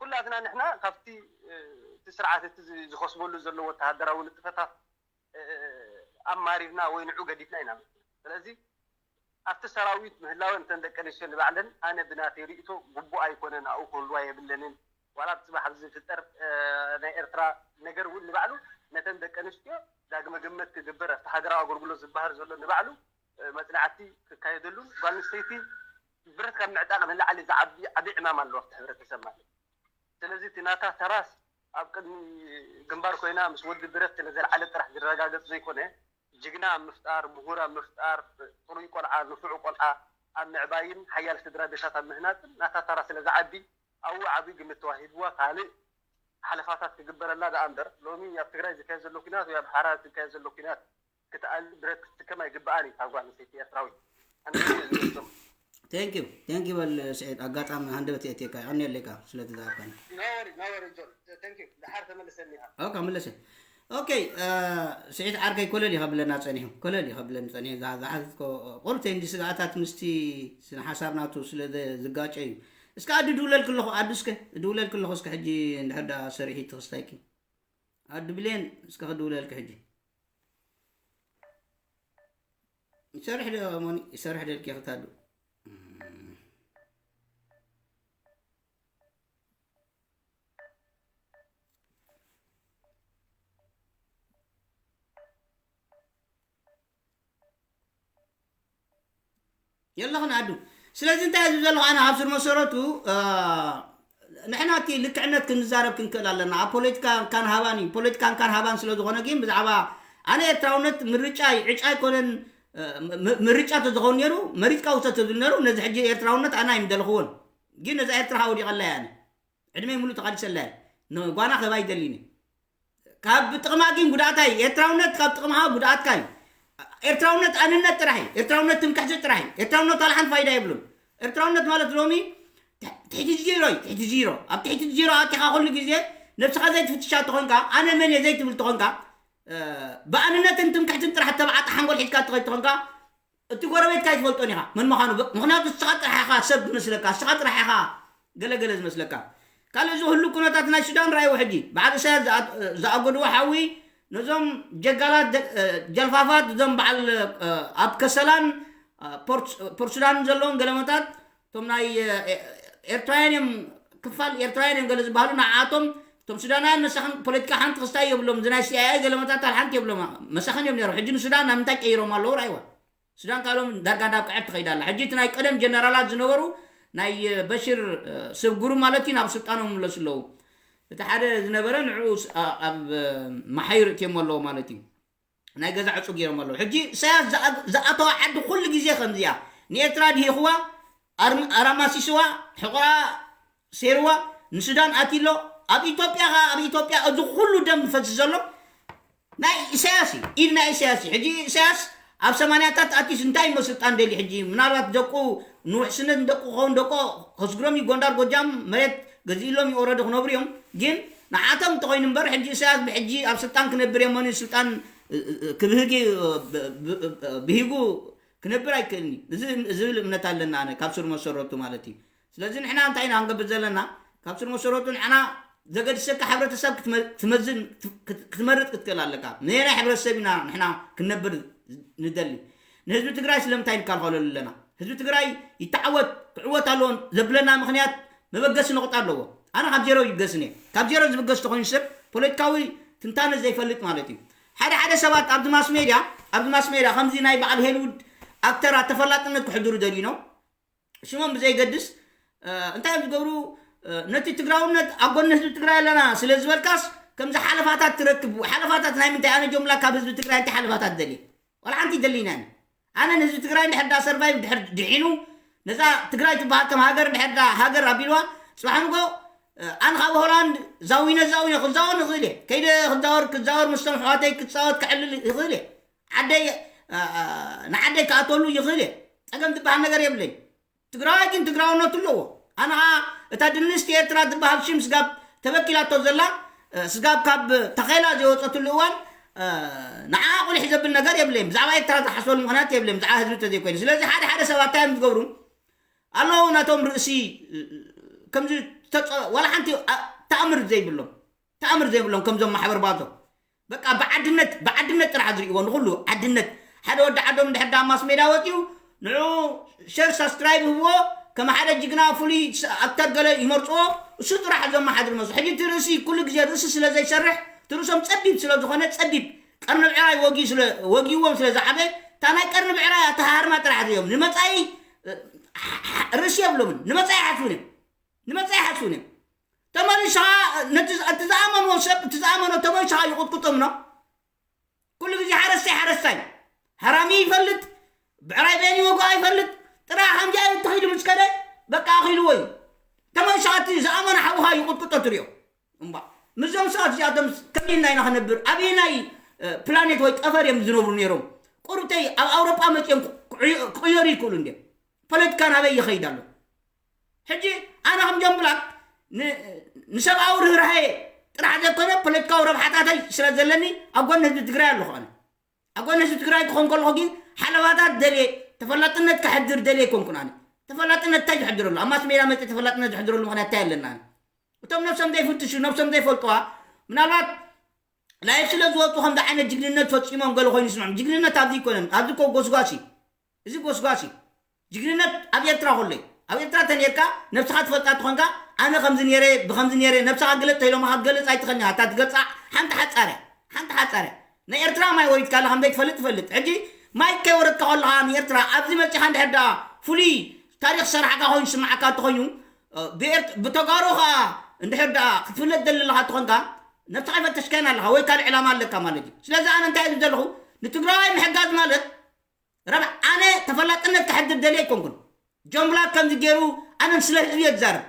ኩላትና ንሕና ካብቲ፣ እ፣ እቲ ስርዓት እቲ ዝ-፣ ዝኸስበሉ ዘሎ ወተሃደራዊ ንጥፈታት፣ እ፣ ኣማሪርና ወይ ንዑ ገዲፍና ኢና። ስለዚ ኣብቲ ሰራዊት ምህላወን እተን ደቂ ኣንስትዮ ንባዕለን ኣነ ብናተይ ርእይቶ ግቡእ ኣይኮነን፣ ኣብኡ ክህልዋ የብለንን። ዋላ ኣብ ፅባሕ ኣብዚ ዝፍጠር፣ እ፣ ናይ ኤርትራ ነገር እውን ንባዕሉ ነተን ደቂ ኣንስትዮ ዳግመ ግምት ክግበር ኣብቲ ሃገራዊ ኣገልግሎት ዝበሃል ዘሎ ንባዕሉ፣ እ፣ መፅናዕቲ ክካየደሉን ጓል ኣንስተይቲ ብረት ካብ ምዕጣቕ ንላዕሊ ዝዓቢ ዓቢ ዕማም ኣለዎ ኣብቲ ሕብረተሰብ ማለት እዩ። ስለዚ እቲ ናታ ተራስ ኣብ ቅድሚ ግንባር ኮይና ምስ ወዲ ብረት ስለዘልዓለ ጥራሕ ዝረጋገጽ ዘይኮነ፣ ጅግና ኣብ ምፍጣር፣ ምሁር ኣብ ምፍጣር፣ ጥሩይ ቆልዓ፣ ንፉዕ ቆልዓ ኣብ ምዕባይን ሓያል ስድራ ቤታት ኣብ ምህናጽን ናታ ተራ ስለ ዝዓቢ ኣብኡ ዓቢ ግምት ተዋሂብዋ ካልእ ሓለፋታት ክግበረላ ደኣ እምበር፣ ሎሚ ኣብ ትግራይ ዝካየድ ዘሎ ኲናት ወይ ኣብ ሓራ ዝካየድ ዘሎ ኲናት ክትኣሊ ብረት ክትስከም ኣይግብኣን እዩ ካብ ጓል ኣንስተይቲ ኤርትራዊት። ኣነ ከምኡ እየ ዝገልጾ። Thank you, thank you በል ስዒድ፣ ኣጋጣሚ ሃንደበት የእትየካ፣ የቐንየለይ ስለ ትዛረብካኒ። No worry, no worry ጆን። Thank you። ደሓር ተመልሰኒ ኢኻ። ኦካ፣ መለሰ። ኦኬ፣ እ፣ ስዒድ ዓርከይ ኮለል እዩ ከብለና ጸኒሑ፣ ኮለል እዩ ከብለኒ ጸኒሑ። ዝሓ-፣ ዝሓዝኮ ቁርተይ እንዲ ስጋኣታት ምስቲ ስነ ሓሳብ ናቱ ስለ ዘ-፣ ዝጋጨ እዩ። እስከ ኣዲ ድውለል ክለኹ፣ ኣዲ እስከ ድውለል ክለኹ እስከ ሕጂ እንድሕር ደኣ ሰሪሒ ትኽስታይኪ። ኣዲ ብሌን እስከ ክድውለልኪ ሕጂ። ይሰርሕ ዶ ሞኒ? ይሰርሕ ደልኪ ክታዱ? የለኽን ኣዱ። ስለዚ እንታይ ዝብል ዘለኹ ኣነ ካብ ስር መሰረቱ፣ እ፣ ንሕና እቲ ልክዕነት ክንዛረብ ክንክእል ኣለና። ኣብ ፖለቲካ እንካን ሃባን እዩ። ፖለቲካ እንካን ሃባን ስለ ዝኾነ ግን ብዛዕባ ኣነ ኤርትራውነት ምርጫ እዩ፣ ዕጫ ኣይኮነን። እ፣ ም-፣ ም-፣ ምርጫ ተዝኸውን ነይሩ፣ መሪጽካ ውሰድ ተዝብል ነይሩ፣ ነዚ ሕጂ ኤርትራውነት ኣነ ኣይምደለኽዎን። ግን ነዛ ኤርትራ ኣውዲቐላ እየ ኣነ። ዕድመይ ሙሉእ ተቓሊሰላ እየ። ንጓና ክህባ ኣይደልን እየ። ካብ ጥቕማ ግን ጉድኣታ እዩ። ኤርትራውነት ካብ ጥቕምኻ ጉድኣትካ እዩ። ኤርትራውነት ኣንነት ጥራሕ እዩ። ኤርትራውነት ትምክሕቲ ጥራሕ እዩ። ኤርትራውነት ዋላ ሓንቲ ፋይዳ የብሉን። ኤርትራውነት ማለት ሎሚ ትሕ-፣ ትሕቲ ዜሮ እዩ። ትሕቲ ዜሮ። ኣብ ትሕቲ ዜሮ ኣቲኻ ኩሉ ግዜ ነብስኻ ዘይትፍትሻ ተኾንካ፣ ኣነ መን እየ ዘይትብል ተኾንካ፣ እ፣ ብኣንነትን ትምክሕትን ጥራሕ ተባዕጣ ሓንጎል ሒዝካ ትኸይድ ተኾንካ፣ እቲ ጎረቤትካ ኣይትፈልጦን ኢኻ መን ምዃኑ። ብ-፣ ምኽንያቱ ንስኻ ጥራሕ ኢኻ ሰብ ዝመስለካ፣ ንስኻ ጥራሕ ኢኻ ገለ ገለ ዝመስለካ። ካልእ እዚ ኩሉ ኩነታት ናይ ሱዳን ረኣይዎ ሕጂ። በዓል ኢሳያስ ዝኣ-፣ ዝኣጎድዎ ሓዊ ነዞም ጀጋላት ደ-፣ እ፣ ጀልፋፋት፣ እዞም በዓል፣ እ፣ ኣብ ከሰላን፣ እ፣ ፖርት፣ ፖርት ሱዳንን ዘለዎም ገለመታት፣ እቶም ናይ፣ እ፣ ኤ-፣ ኤርትራውያን እዮም፣ ክፋል ኤርትራውያን እዮም ገለ ዝበሃሉ፣ ንዓኣቶም እቶም ሱዳናውያን መሳኽን ፖለቲካ ሓንቲ ክስታይ የብሎም። እዚ ናይ ሲ ኣይ ኣይ ገለመታት ሓንቲ የብሎም። መሳኽን እዮም ነይሮም። ሕጂ ንሱዳን ናብ ምንታይ ቀይሮም ኣለዉ? ረኣይዋ። ሱዳን ካልኦም ዳርጋ ናብ ቅዕድ ትኸይድ ኣላ። ሕጂ እቲ ናይ ቀደም ጀነራላት ዝነበሩ ናይ በሽር ሰብ ጉሩ ማለት እዩ ናብ ስልጣኖም ምለሱ ኣለዉ። እቲ ሓደ ዝነበረ ንዕኡ ኣብ መሓይር እትዮም ኣለዉ ማለት እዩ። ናይ ገዛ ዕፁ ገይሮም ኣለዉ። ሕጂ ኢሳያስ ዝኣተዋ ዓዲ ኩሉ ግዜ ከምዚኣ ንኤርትራ ድሂኽዋ፣ ኣራማሲስዋ፣ ሕቑራ ሴርዋ፣ ንሱዳን ኣትሎ። ኣብ ኢትዮጵያ ኸዓ ኣብ ኢትዮጵያ እዚ ኩሉ ደም ዝፈስስ ዘሎ ናይ ኢሳያስ እዩ፣ ኢድ ናይ ኢሳያስ እዩ። ሕጂ ኢሳያስ ኣብ ሰማንያታት ኣትዩስ እንታይ እሞ ስልጣን ደልዩ? ሕጂ ምናልባት ደቁ ንውሕስነት ንደቁ ክኸውን፣ ደቁ ከስግሮም እዩ። ጎንዳር ጎጃም መሬት ገዚእሎም እዩ፣ ኦረዲ ክነብሩ እዮም። ግን ንዓቶም እንተኾይኑ እምበር ሕጂ ኢሳያስ ብሕጂ ኣብ ስልጣን ክነብር እየ እሞኒ ስልጣን ክብህግ ብሂጉ ክነብር ኣይክእልኒ ዝብል እምነት ኣለና፣ ኣነ ካብ ስር መሰረቱ ማለት እዩ። ስለዚ ንሕና እንታይ ኢና ክንገብር ዘለና? ካብ ስር መሰረቱ ንሕና ዘገድሰካ ሕብረተሰብ ክትመዝን ክትመርጥ ክትክእል ኣለካ። ነየናይ ሕብረተሰብ ኢና ንሕና ክንነብር ንደሊ? ንህዝቢ ትግራይ ስለምንታይ ንከልኸለሉ ኣለና? ህዝቢ ትግራይ ይተዓወት ክዕወት ኣለዎን ዘብለና ምኽንያት መበገሲ ነቑጣ ኣለዎ። ኣነ ካብ ዜሮ ይብገስን እየ። ካብ ዜሮ ዝብገስ ተኾይኑ ሰብ ፖለቲካዊ ትንታነ ዘይፈልጥ ማለት እዩ። ሓደ ሓደ ሰባት ኣብዚ ማስ ሜድያ ኣብዚ ማስ ሜድያ ከምዚ ናይ በዓል ሄልውድ ኣክተራት ተፈላጥነት ክሕድሩ ደልዩ ነው። ሽሞም ብዘይገድስ እንታይ እዮም ዝገብሩ? ነቲ ትግራውነት ኣብ ጎኒ ህዝቢ ትግራይ ኣለና ስለ ዝበልካስ ከምዚ ሓለፋታት ትረክብ። ሓለፋታት ናይ ምንታይ? ኣነ ጆምላ ካብ ህዝቢ ትግራይ እንታይ ሓለፋታት ደልየ? ዋላ ሓንቲ ደሊና ኣነ ንህዝቢ ትግራይ እንድሕር ዳ ሰርቫይቭ ድሕር ድሒኑ ነዛ ትግራይ ትበሃል ከም ሃገር እንድሕር ዳ ሃገር ኣቢልዋ ጽባሕ ንጎ ኣነ ካብ ሆላንድ ዛዊነ ዛዊነ ክዛወር ንኽእል እየ። ከይደ ክዛወር ክዛወር ምስቶም ኣሕዋተይ ክፃወት ክዕልል ይኽእል እየ። ዓደይ ንዓደይ ክኣተሉ ይኽእል እየ። ፀገም ዝበሃል ነገር የብለይ። ትግራዋይ ግን ትግራውነቱ ኣለዎ። ኣነ ኸዓ እታ ድንስቲ ኤርትራ ዝበሃል ሽም ስጋብ ተበኪላቶ ዘላ ስጋብ ካብ ተኼላ ዘይወፀትሉ እዋን ንዓ ቁሊሕ ዘብል ነገር የብለይም። ብዛዕባ ኤርትራ ዝሓስበሉ ምኽንያት የብለይም፣ ብዛዕባ ህዝቢ ተዘይኮይኑ። ስለዚ ሓደ ሓደ ሰባት እንታይ እዮም ዝገብሩ ኣለዉ? ነቶም ርእሲ ከምዚ ዋላ ሓንቲ ተኣምር ዘይብሎም ተኣምር ዘይብሎም ከምዞም ማሕበር ባዞ በቃ ብዓድነት ብዓድነት ጥራሕ ዝርእይዎ ንኹሉ ዓድነት። ሓደ ወዲ ዓዶም እንድሕር ዳ ማስ ሜዳ ወፂኡ ንዑ ሸር ሳብስክራይብ ህብዎ። ከም ሓደ ጅግና ፍሉይ ኣክተር ገለ ይመርፅዎ። እሱ ጥራሕ ዘመሓድር መስሎ። ሕጂ እቲ ርእሲ ኩሉ ግዜ ርእሲ ስለ ዘይሰርሕ እቲ ርእሶም ፀቢብ ስለ ዝኾነ ፀቢብ ቀርኒ ብዕራይ ወጊ ስለ ወጊዎም ስለ ዝዓበ እታ ናይ ቀርኒ ብዕራይ ኣተሃርማ ጥራሕ እዮም ንመፃኢ ርእሲ የብሎምን። ንመፃኢ ሓስቡን እዮም ንመፃኢ ሓስቡን እዮም። ተመሊስኻ ነቲ እቲ ዝኣመንዎ ሰብ እቲ ዝኣመኖ ተመሊስኻ ይቕጥቅጦም ነው። ኩሉ ግዜ ሓረስታይ ሓረስታይ ሓራሚ ይፈልጥ ብዕራይ በየን ይወግኦ ይፈልጥ። ጥራሕ ከምዚ ኣይነት ተኺሉ ምስ ከደ በቃ ኣኺልዎ እዩ። ተመሊስኻ እቲ ዝኣመኖ ሓውኻ ይቕጥቅጦ ትሪኦ እምባ ምስዞም ሰባት እዚኣቶም ከመይና ኢና ክነብር? ኣበየናይ ፕላኔት ወይ ጠፈር እዮም ዝነብሩ ነይሮም? ቁርብተይ ኣብ ኣውሮጳ መፅኦም ክቕየሩ ይክእሉ እንድዮም። ፖለቲካ ናበይ ይኸይድ ኣሎ? ሕጂ ኣነ ከም ጆን ብላክ ንሰብኣዊ ርህራሄ ጥራሕ ዘይኮነ ፖለቲካዊ ረብሓታተይ ስለ ዘለኒ ኣብ ጎኒ ህዝቢ ትግራይ ኣለኹ። ኣነ ኣብ ጎኒ ህዝቢ ትግራይ ክኾን ከለኹ ግን ሓለፋታት ደልየ ተፈላጥነት ከሕድር ደልየ ኣይኮንኩን። ኣነ ተፈላጥነት እንታይ ዝሕድረሉ? ኣብ ማስ ሜድያ መፅእ ተፈላጥነት ዝሕድረሉ ምኽንያት እንታይ ኣለና? ኣነ እቶም ነብሶም ዘይፍትሹ ነብሶም ዘይፈልጥዋ ምናልባት ላይፍ ስለ ዝወፁ ከምዚ ዓይነት ጅግንነት ፈፂሞም ገለ ኮይኑ ይስምዖም። ጅግንነት ኣብዚ ይኮነን። ኣብዚ ኮ ጎስጓሲ እዚ ጎስጓሲ ጅግንነት ኣብ ኤርትራ ከሎ እዩ። ኣብ ኤርትራ ተነርካ ነብስኻ ትፈልጣ ትኾንካ ኣነ ከምዚ ነረ ብከምዚ ነረ ነብስኻ ግለፅ ተኢሎምኻ ክገልፅ ኣይትኸኒ እታ ትገልፃ ሓንቲ ሓፃርያ ሓንቲ ሓፃርያ ናይ ኤርትራ ማይ ወሪድካ ኣለ ከም ዘይትፈልጥ ትፈልጥ። ሕጂ ማይ ከይወረድካ ከለኻ ንኤርትራ ኣብዚ መፂኻ እንድሕር ደኣ ፍሉይ ታሪክ ዝሰራሕካ ኮይኑ ዝስምዓካ እንተኾይኑ ብተጋሩ ከዓ እንድሕር ደኣ ክትፍለጥ ዘለኻ ትኾንካ ነብስኻ ይፈተሽካን ኣለኻ ወይ ካልእ ዕላማ ኣለካ ማለት እዩ። ስለዚ ኣነ እንታይ ኢሉ ዘለኹ ንትግራዋይ ምሕጋዝ ማለት ረብ ኣነ ተፈላጥነት ክሕድር ደልየ ኣይኮንኩን። ጆን ብላክ ከምዚ ገይሩ ኣነ ስለ ህዝቢ እየ ዝዛረብ።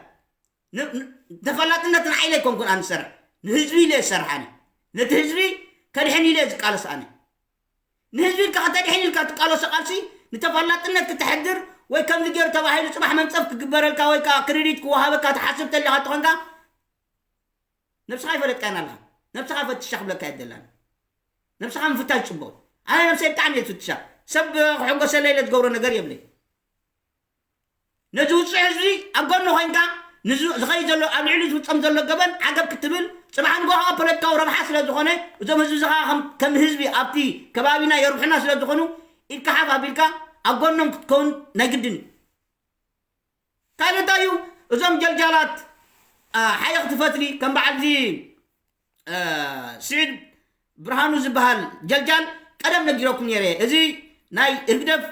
ተፈላጥነት ንዓይ ኢለ ኣይኮንኩን ኣነ ዝሰርሕ ንህዝቢ ኢለ ዝሰርሕ ኣነ ነቲ ህዝቢ ከድሕን ኢለ ዝቃለስ ኣነ ንህዝቢ ኢልካ ከተድሕን ኢልካ ትቃለሶ ቃልሲ ንተፈላጥነት ክተሕድር ወይ ከምዚ ገይሩ ተባሂሉ ፅባሕ መንፀፍ ክግበረልካ ወይ ከዓ ክሬዲት ክወሃበካ ትሓስብ ተሊኻ ትኾንካ ነብስኻ ይፈለጥካን ኣለኻ። ነብስኻ ፈትሻ ክብለካ የደላን። ነብስኻ ምፍታሽ ፅቡቕ። ኣነ ነብሰይ ብጣዕሚ እየ ዝፍትሻ። ሰብ ክሕጎሰለይ ኢለ ዝገብሮ ነገር የብለይ። ነዚ ውፅዕ ህዝቢ ኣብ ጎኒ ኮይንካ ዝኸይድ ዘሎ ኣብ ልዕሊ ዝፍፀም ዘሎ ገበን ዓገብ ክትብል ፅባሕ ንጎ ከዓ ፖለቲካዊ ረብሓ ስለ ዝኾነ እዞም ህዝቢ ዝኻ ከም ህዝቢ ኣብቲ ከባቢና የርብሑና ስለ ዝኾኑ ኢድካ ሓፍ ኣቢልካ ኣብ ጎኖም ክትከውን ናይ ግድን እዩ። ካልእ እንታይ እዩ እዞም ጀልጃላት ሓየኽቲ ፈትሊ ከም በዓል እዚ ስዒድ ብርሃኑ ዝበሃል ጀልጃል ቀደም ነጊረኩም ነይረ እዚ ናይ ህግደፍ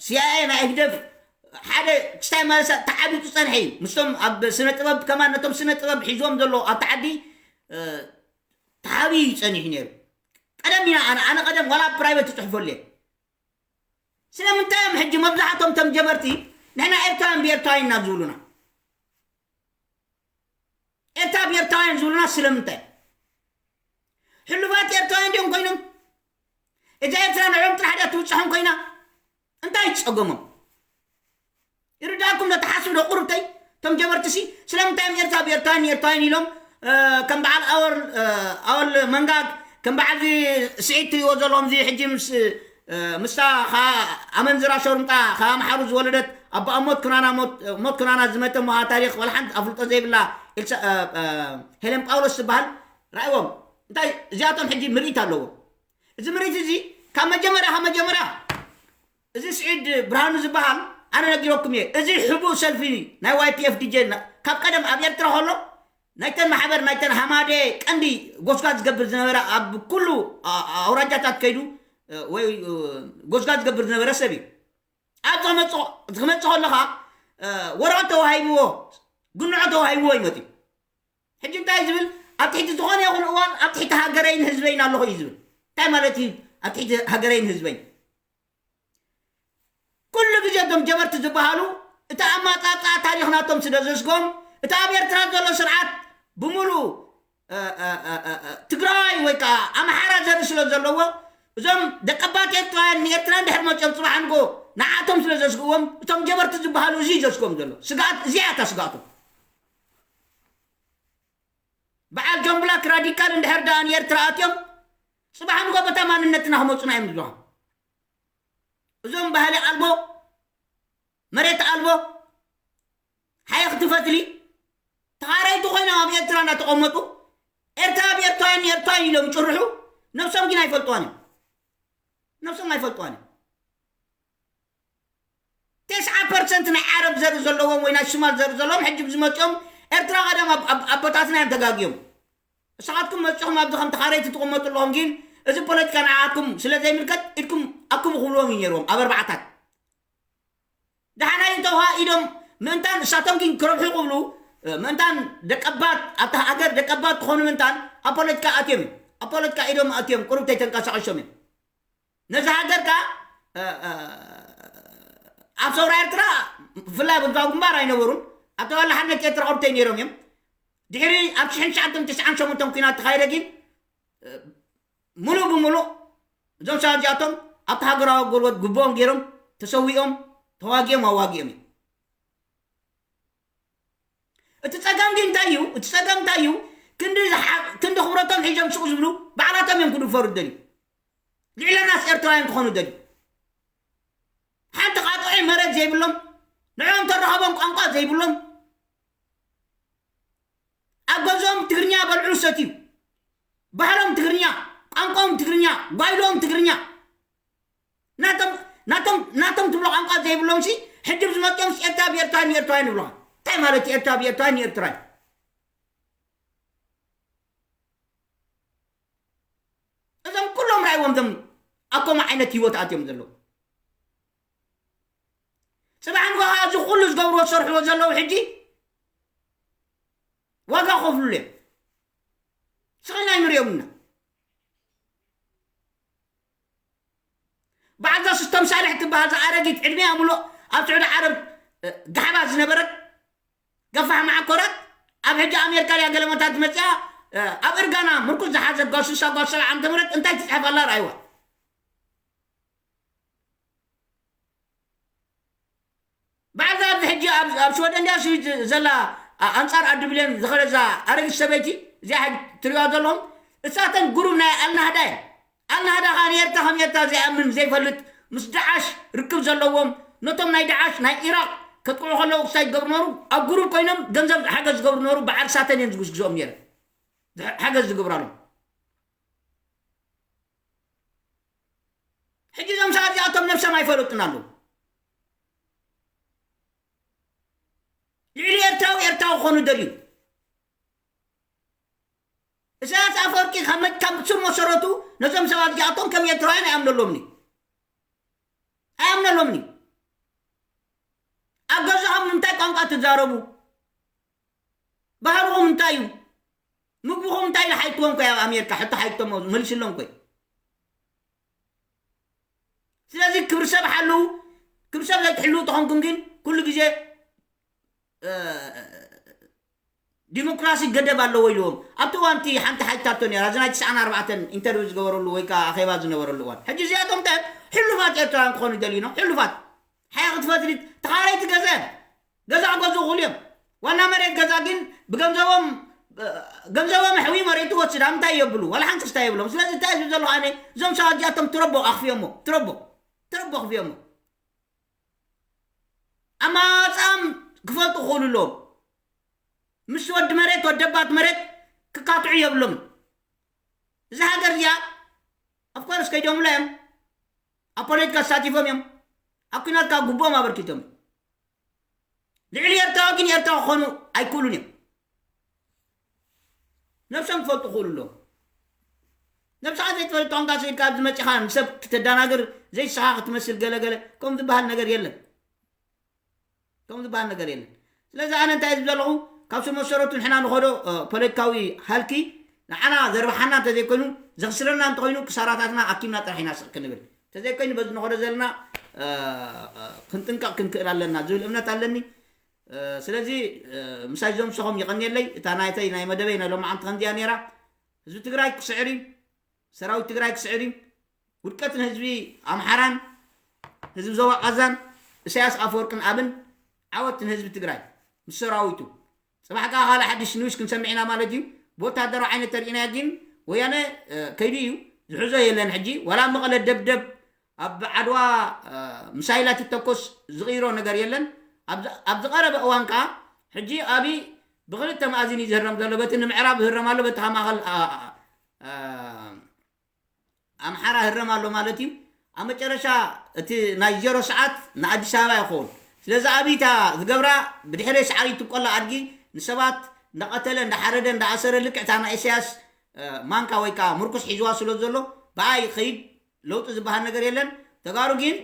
ሲኣይኤ ናይ ህግደፍ ሓደ ክስታይ መለሰ ተዓቢጡ ጸንሐ እዩ። ምስቶም ኣብ ስነ ጥበብ ከማን ነቶም ስነ ጥበብ ሒዞም ዘለዉ ኣብቲ ዓዲ፣ እ፣ ተሓቢኡ እዩ ጸኒሑ ነይሩ። ቀደም ኢና ኣነ፣ ኣነ ቀደም ዋላ ኣብ ፕራይቬት ትጽሕፈሉ እየ። ስለምንታይ እዮም ሕጂ መብዛሕቶም እቶም ጀመርቲ ንሕና ኤርትራውያን ብኤርትራውያን ኢና ዝብሉና? ኤርትራ ብኤርትራውያን ዝብሉና ስለምንታይ? ሕሉፋት ኤርትራውያን ድዮም ኮይኖም? እዛ ኤርትራ ንዕኦም ጥራሕ ድያ ትብጽሖም ኮይና? እንታይ ጸገሞም? ይርዳእኩም ዶ? ትሓስቡ ዶ? ቁሩብተይ እቶም ጀመርትሲ ስለምንታይ እዮም ኤርትራ ብኤርትራውያን ንኤርትራውያን ኢሎም፣ እ፣ ከም በዓል ኣወል፣ እ፣ ኣወል መንጋግ፣ ከም በዓል እዚ ስዒድ ትሪእዎ ዘለኹም እዚ ሕጂ ምስ፣ እ፣ ምስታ ኸ ኣመንዝራ ሸርሙጣ ከ ኣምሓሩ ዝወለደት ኣቦኣ ሞት ክናና ሞት፣ ሞት ክናና ዝመተ ምዃና ታሪኽ ዋላ ሓንቲ ኣፍልጦ ዘይብላ ኤልሳ፣ እ፣ እ፣ ሄለን ጳውሎስ ትበሃል። ራእይዎም እንታይ እዚኣቶም ሕጂ ምርኢት ኣለዎም። እዚ ምርኢት እዚ ካብ መጀመርያ፣ ካብ መጀመርያ እዚ ስዒድ ብርሃኑ ዝበሃል ኣነ ነጊረኩም እየ። እዚ ሕቡእ ሰልፊ ናይ ዋይ ፒ ኤፍ ዲ ጄ ና-፣ ካብ ቀደም ኣብ ኤርትራ ከሎ ናይተን ማሕበር ናይተን ሃማደ ቀንዲ ጎስጓስ ዝገብር ዝነበረ ኣብ ኩሉ ኣ-፣ ኣውራጃታት ከይዱ፣ እ፣ ወይ፣ እ፣ ጎስጓስ ዝገብር ዝነበረ ሰብ እዩ። ኣብ ዝመጽኦ፣ ክመጽእ ከሎ ኸኣ፣ እ፣ ወረቐት ተዋሂብዎ፣ ግንዖ ተዋሂብዎ እዩ መጺኡ። ሕጂ እንታይ ዝብል? ኣብ ትሕቲ ዝኾነ ይኹን እዋን ኣብ ትሕቲ ሃገረይን ህዝበይን ኣለኹ እዩ ዝብል። እንታይ ማለት እዩ? ኣብ ትሕቲ ሃገረይን ህዝበይን ኩሉ ግዜ እቶም ጀበርቲ ዝበሃሉ እቲ ኣማጻጽኣ ታሪኽ ናቶም ስለ ዘስጎም እቲ ኣብ ኤርትራ ዘሎ ስርዓት ብምሉእ፣ እ፣ እ፣ እ፣ እ፣ እ፣ ትግራይ ወይ ከዓ ኣምሓራ ዘርኢ ስለ ዘለዎ እዞም ደቀባት ኤርትራውያን ንኤርትራ እንድሕር መፅኦም ፅባሕ ንጎ ንዓቶም ስለ ዘስግእዎም እቶም ጀበርቲ ዝበሃሉ እዚ እዩ ዘስጎም ዘሎ። ስግኣት እዚኣ እታ ስግኣቶም። በዓል ጆን ብላክ ራዲካል እንድሕር ደኣ ንኤርትራ ኣትዮም፣ ጽባሕ ንጎ በታ ማንነትና ክመጹና እዮም ዝበሃሉ። እዞም ባህሊ ኣልቦ፣ መሬት ኣልቦ፣ ሓየኽቲ ፈትሊ፣ ተኻረይቲ ኮይኖም ኣብ ኤርትራ እናተቐመጡ፣ ኤርትራ ኣብ ኤርትራውያን፣ ኤርትራውያን ኢሎም ይጭርሑ፣ ነብሶም ግን ኣይፈልጥዋን እዮም። ነብሶም ኣይፈልጥዋን እዮም። ተስዓ ፐርሰንት ናይ ዓረብ ዘርኢ ዘለዎም ወይ ናይ ሱማል ዘርኢ ዘለዎም ሕጂ ዝመፅኦም ኤርትራ ቀደም ኣብ-፣ ኣብ-፣ ኣቦታትና እዮም ተጋግዮም። ንስኻትኩም መፅኹም ኣብዚ ከም ተኻረይቲ ትቕመጡ ኣለኹም፣ ግን እዚ ፖለቲካ ንዓኹም ስለ ዘይምልከት ኢድኩም ኣኩም ክብልዎም እዩ ነይርዎም ኣብ ኣርባዓታት። ደሓናይ እንተውሃ ኢዶም ምእንታን እሳቶም ግን ክረብሑ ክብሉ፣ ምእንታን ደቀባት ኣብታ ሃገር ደቀባት ክኾኑ ምእንታን ኣብ ፖለቲካ ኣትዮም እዮም። ኣብ ፖለቲካ ኢዶም ኣትዮም ቁሩብ ተይተንቀሳቐሶም እዮም። ነዚ ሃገር ከኣ፣ እ፣ እ፣ ኣብ ሰውራ ኤርትራ ብፍላይ ኣብ ህዝባዊ ግንባር ኣይነበሩን። ኣብ ተባላ ሓርነት ኤርትራ ቁሩብ ተይ ነይሮም እዮም። ድሕሪ ኣብ ሽሕን ትሽዓተ ሚእትን ተስዓን ሸሞንተን ኲናት ተኻይደ ግን፣ እ፣ ምሉእ ብምሉእ እዞም ሰባት እዚኣቶም ኣብቲ ሃገራዊ ኣገልግሎት ግብኦም ገይሮም ተሰዊኦም፣ ተዋጊኦም፣ ኣዋጊኦም እዮም። እቲ ጸገም ግን እንታይ እዩ? እቲ ጸገም እንታይ እዩ? ክንዲ ዝሓ-፣ ክንዲ ክብረቶም ሒዞም ስቕ ዝብሉ ባዕላቶም እዮም ክድፈሩ ዝደልዩ። ልዕለናስ ኤርትራውያን ክኾኑ ደልዩ። ሓንቲ ቃጥዒ መሬት ዘይብሎም፣ ንዕኦም ተረኸቦም ቋንቋ ዘይብሎም፣ ኣብ ገዝኦም ትግርኛ በልዑ ሰትዩ፣ ባህሎም ትግርኛ፣ ቋንቋኦም ትግርኛ፣ ጓይልኦም ትግርኛ። ናቶም፣ ናቶም፣ ናቶም ትብሎ ቋንቋ ዘይብሎምሲ፣ ሕጂ ዝመፅኦምሲ ኤርትራ ብኤርትራን ንኤርትራን ይብሉኻ። እንታይ ማለት እዩ ኤርትራ ብኤርትራን ንኤርትራን? እዞም ኩሎም ራእይዎም እዞም ኣብ ከምኡ ዓይነት ህይወት ኣትዮም ዘለዉ። ጽባሕ ንጎ ከኣ እዚ ኩሉ ዝገብርዎ ዝሰርሕዎ ዘለዉ ሕጂ ዋጋ ክኸፍሉሉ እዮም። ስቕ ኢልና ኣይንሪኦም ኢና። በዓልዛ ስቶም ሳልሕ ትበሃል፣ እዛ ኣረጊት ዕድሜኣ ምሉእ ኣብ ስዑዲ ዓረብ፣ እ፣ ጋሕባ ዝነበረት ገፋሕ መዓኮራት፣ ኣብ ሕጂ ኣሜሪካ ድያ ገለ መታት መጽያ፣ እ፣ ኣብ እርጋና ምርኩስ ዝሓዘት ጓል ስሳ ጓል ሰብዓ ዓመተ ምህረት እንታይ ትጽሕፍ ኣላ ርኣይዋ። በዓልዛ ኣብዚ ሕጂ ኣብ፣ ኣብ ሽወደን ድያ ስዊዝ ዘላ፣ ኣ-፣ ኣንጻር ኣዲ ብሌን ዝኸደዛ ኣረጊት ሰበይቲ፣ እዚኣ ሕጂ ትሪእዋ ዘለኹም፣ እሳተን ጉሩብ ናይ ኣልናህዳ እየን። ኣልናህዳ ኸኣ ንኤርትራ ከም ኤርትራ ዘይኣምን፣ ዘይፈልጥ፣ ምስ ደዓሽ ርክብ ዘለዎም፣ ነቶም ናይ ደዓሽ ናይ ኢራቕ ከጥቅዑ ከለዉ ክሳይ ዝገብሩ ነበሩ፣ ኣብ ጉሩብ ኮይኖም ገንዘብ ሓገዝ ዝገብሩ ነበሩ፣ በዓል እሳተን እየን ዝጉስጉስኦም ነይረን። ሓገዝ ዝገብራሎም። ሕጂ እዞም ሰባት እዚኣቶም ነብሶም ኣይፈለጡን ኣለዉ። ልዕሊ ኤርትራዊ ኤርትራዊ ክኾኑ ደልዩ። ኢሳያስ ኣፈወርቂ ካብ መ-፣ ካብ ስር መሰረቱ ነዞም ሰባት እዚኣቶም ከም ኤርትራውያን ኣይኣምነሎምን እዩ። ኣይኣምነሎምን እዩ። ቋንቋ ትዛረቡ? ባህልኹም እንታይ እዩ? ምግብኹም እንታይ ኢሉ ሓይትዎም ኮይ? ኣብ ኣሜሪካ ሕቶ ሓይቶም መልስሎም ኮይ። ስለዚ ክብሪ ሰብ ሓልው። ክብሪ ሰብ ዘይትሕልው ተኾንኩም ግን ኩሉ ግዜ ዲሞክራሲ ገደብ ኣለዎ ኢልዎም ኣብቲ እዋንቲ ሓንቲ ሓይታቶ ነራ እዚ ናይ ትስዓን ኣርባዕተን ኢንተርቪው ዝገበረሉ ወይ ከዓ ኣኼባ ዝነበረሉ እዋን። ሕጂ እዚኣቶም እንታይ ሕሉፋት ኤርትራውያን ክኾኑ ይደልዩ ነው? ሕሉፋት ሓያ ክትፈትሊ ተኻረይቲ ገዘ ገዛ ክገዝኡ ክኽእሉ እዮም። ዋና መሬት ገዛ ግን ብገንዘቦም ገንዘቦም ኣሕዊ መሬቱ ወስዳ እንታይ የብሉ ዋላ ሓንቲ ክስታ የብሎም። ስለዚ እንታይ ዝብ ዘለኹ ኣነ እዞም ሰባት እዚኣቶም ትረቦ ኣኽፍዮሞ ትረቦ ትረቦ ኣኽፍዮሞ ኣማራርፃም ክፈልጡ ክኽእሉ ኣለዎም። ምስ ወዲ መሬት ወደባት መሬት ክካትዑ የብሎምን። እዛ ሃገር እዚኣ ኣፍኮርስ ከይዶምላ እዮም። ኣብ ፖለቲካ ተሳቲፎም እዮም። ኣብ ኩናት ካብ ግቡኦም ኣበርኪቶም እዮም። ልዕሊ ኤርትራዊ ግን ኤርትራዊ ክኾኑ ኣይክእሉን እዮም። ነብሶም ክፈልጡ ክኽእሉ ኣለዎም። ነብስኻ ዘይትፈልጥ ኮንካ ስኢልካ ኣብዚ መፂኻ ንሰብ ክተደናግር ዘይስኻ ክትመስል ገለገለ ከም ዝበሃል ነገር የለን። ከም ዝበሃል ነገር የለን። ስለዚ ኣነ እንታይ ዝብ ዘለኹ ካብ ስር መሰረቱ ንሕና ንኸዶ ፖለቲካዊ ሃልኪ ንዓና ዘርብሓና እንተዘይኮይኑ ዘኽስረና እንተኾይኑ ክሳራታትና ኣኪምና ጥራሕ ኢና ስቕ ክንብል እንተዘይኮይኑ በዚ ንኸዶ ዘለና ክንጥንቀቕ ክንክእል ኣለና ዝብል እምነት ኣለኒ። ስለዚ ምሳይ ዞም ሰኹም ይቐንየለይ። እታ ናይተይ ናይ መደበይ ናይ ሎማዓንቲ ከምዚኣ ነይራ። ህዝቢ ትግራይ ክስዕር እዩ። ሰራዊት ትግራይ ክስዕር እዩ። ውድቀት ንህዝቢ ኣምሓራን ህዝቢ ዞባ ቃዛን እሳያስ ኣፈወርቅን ኣብን ዓወት ንህዝቢ ትግራይ ምስ ሰራዊቱ። ፅባሕ ከዓ ካልእ ሓድሽ ኒውስ ክንሰምዕ ኢና ማለት እዩ። ብወታደራዊ ዓይነት ተሪኢናዮ ግን ወያነ ከይዱ እዩ ዝሕዞ የለን። ሕጂ ዋላ መቐለ ደብደብ ኣብ ዓድዋ ምሳይላት ይተኮስ ዝቕይሮ ነገር የለን። ኣብ ዝቐረበ እዋን ከዓ ሕጂ ኣብይ ብክልተ መኣዝን እዩ ዝህረም ዘሎ። በቲ ንምዕራብ ዝህረም ኣሎ፣ በቲ ከማኸል ኣምሓራ ህረም ኣሎ ማለት እዩ። ኣብ መጨረሻ እቲ ናይ ዜሮ ሰዓት ንኣዲስ ኣበባ ይኸውን። ስለዚ ኣብይታ ዝገብራ ብድሕረ ሰዓሪ ትቆላ ኣድጊ ንሰባት እንዳቐተለ እንዳሓረደ እንዳኣሰረ ልክዕታ ናይ ኢሳያስ ማንካ ወይ ከዓ ምርኩስ ሒዝዋ ስለ ዘሎ ብኣ ይኸይድ። ለውጢ ዝበሃል ነገር የለን። ተጋሩ ግን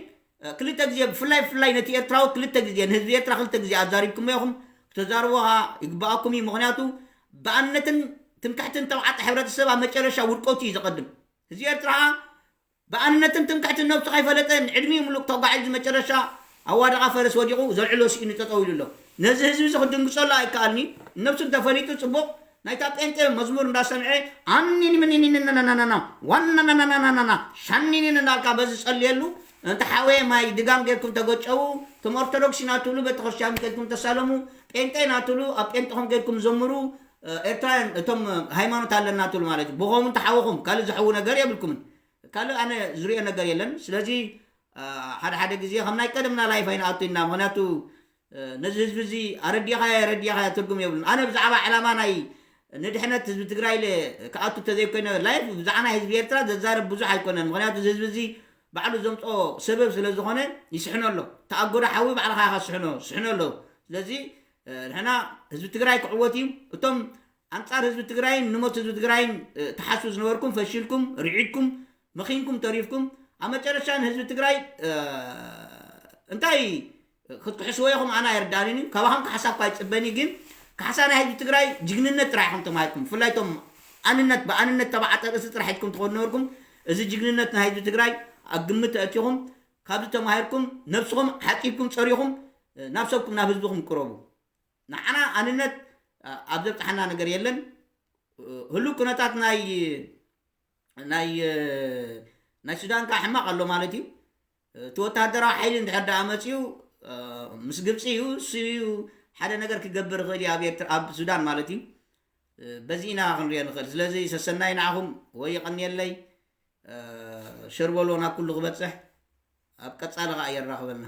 ክልተ ግዜ ብፍላይ ብፍላይ ነቲ ኤርትራዊ ክልተ ግዜ ንህዝቢ ኤርትራ ክልተ ግዜ ኣዛሪብኩሞ ኢኹም። ክተዛርቦ ይግባኣኩም እዩ። ምክንያቱ ብኣንነትን ትምክሕትን ተባዕተ ሕብረተሰብ ኣብ መጨረሻ ውድቀቱ እዩ ዘቐድም። ህዝቢ ኤርትራ ብኣንነትን ትምክሕትን ነብሱ ከይፈለጠ ንዕድሚኡ ምሉእ ተጓዒዙ መጨረሻ ኣዋደቓ ፈረስ ወዲቑ ዘልዕሎ ስኢኑ ጠጠው ኢሉ ኣሎ። ነዚ ህዝቢ እዚ ክድንግጸሉ ኣይከኣልኒ። ነብሱ እንተፈሊጡ ጽቡቕ። ናይታ ጴንጤ መዝሙር እንዳሰምዐ ኣኒኒ ምኒኒንናናናና ዋናናናናናና ሻኒኒን እንዳልካ በዚ ጸልየሉ። እንተ ሓወየ ማይ ድጋም ጌርኩም ተገጨው። እቶም ኦርቶዶክስ ኢና ትብሉ ቤተክርስትያን ጌርኩም ተሳለሙ። ጴንጤ ኢና ትብሉ ኣብ ጴንጤኹም ጌርኩም ዘምሩ። ኤርትራውያን እቶም ሃይማኖት ኣለና ትብሉ ማለት እዩ። ብኸምኡ እንተ ሓወኹም ካልእ ዝሕዊ ነገር የብልኩምን። ካልእ ኣነ ዝሪኦ ነገር የለን። ስለዚ ሓደ ሓደ ግዜ ከም ናይ ቀደምና ላይፍ ኣይንኣቱ ኢና። ምክንያቱ ነዚ ህዝቢ እዚ ኣረዲኻዮ ረዲኻዮ ትርጉም የብሉን። ኣነ ብዛዕባ ዕላማ ናይ ንድሕነት ህዝቢ ትግራይ ኢለ ክኣቱ እንተዘይኮይነ ላይፍ ብዛዕባ ናይ ህዝቢ ኤርትራ ዘዛረብ ብዙሕ ኣይኮነን። ምክንያቱ እዚ ህዝቢ እዚ ባዕሉ ዘምፅኦ ሰበብ ስለ ዝኾነ ይስሕኖ ኣሎ። ተኣጎዶ ሓዊ ባዕልኻ ኢኻ ስሕኖ ስሕኖ ኣሎ። ስለዚ ንሕና ህዝቢ ትግራይ ክዕወት እዩ። እቶም ኣንጻር ህዝቢ ትግራይን ንሞት ህዝቢ ትግራይን ትሓስቡ ዝነበርኩም ፈሽልኩም፣ ርዒድኩም፣ መኺንኩም ተሪፍኩም። ኣብ መጨረሻ ንህዝቢ ትግራይ እንታይ ክትክሕስዎ ኢኹም ኣነ ኣይርዳእንን እዩ። ካባኹም ካሕሳ እኳ ኣይፅበን እዩ፣ ግን ካሕሳ ናይ ህዝቢ ትግራይ ጅግንነት ጥራሕ ኢኹም ተማሂርኩም። ብፍላይ እቶም ኣንነት ብኣንነት ተባዕጠ ርእሲ ጥራሕ ኢድኩም ትኾኑ ነበርኩም። እዚ ጅግንነት ናይ ህዝቢ ትግራይ ኣብ ግምት ተእቲኹም ካብዚ ተማሂርኩም ነብስኹም ሓፂብኩም ፀሪኹም ናብ ሰብኩም ናብ ህዝብኹም ቅረቡ። ንዓና ኣንነት ኣብ ዘብፅሓና ነገር የለን። ህሉ ኩነታት ናይ ናይ ናይ ሱዳን ከዓ ሕማቕ ኣሎ ማለት እዩ። እቲ ወታደራዊ ሓይሊ እንድሕር ደኣ መፅኡ ምስ ግብፂ እዩ እሱ እዩ ሓደ ነገር ክገብር ይኽእል እዩ ኣብ ኤርትራ ኣብ ሱዳን ማለት እዩ። በዚ ኢና ክንሪኦ ንኽእል። ስለዚ ሰሰናይ ንዓኹም ወይ ይቐንየለይ። ሸርበሎ ናብ ኩሉ ክበፅሕ ኣብ ቀፃሊ ከዓ የራኽበልና።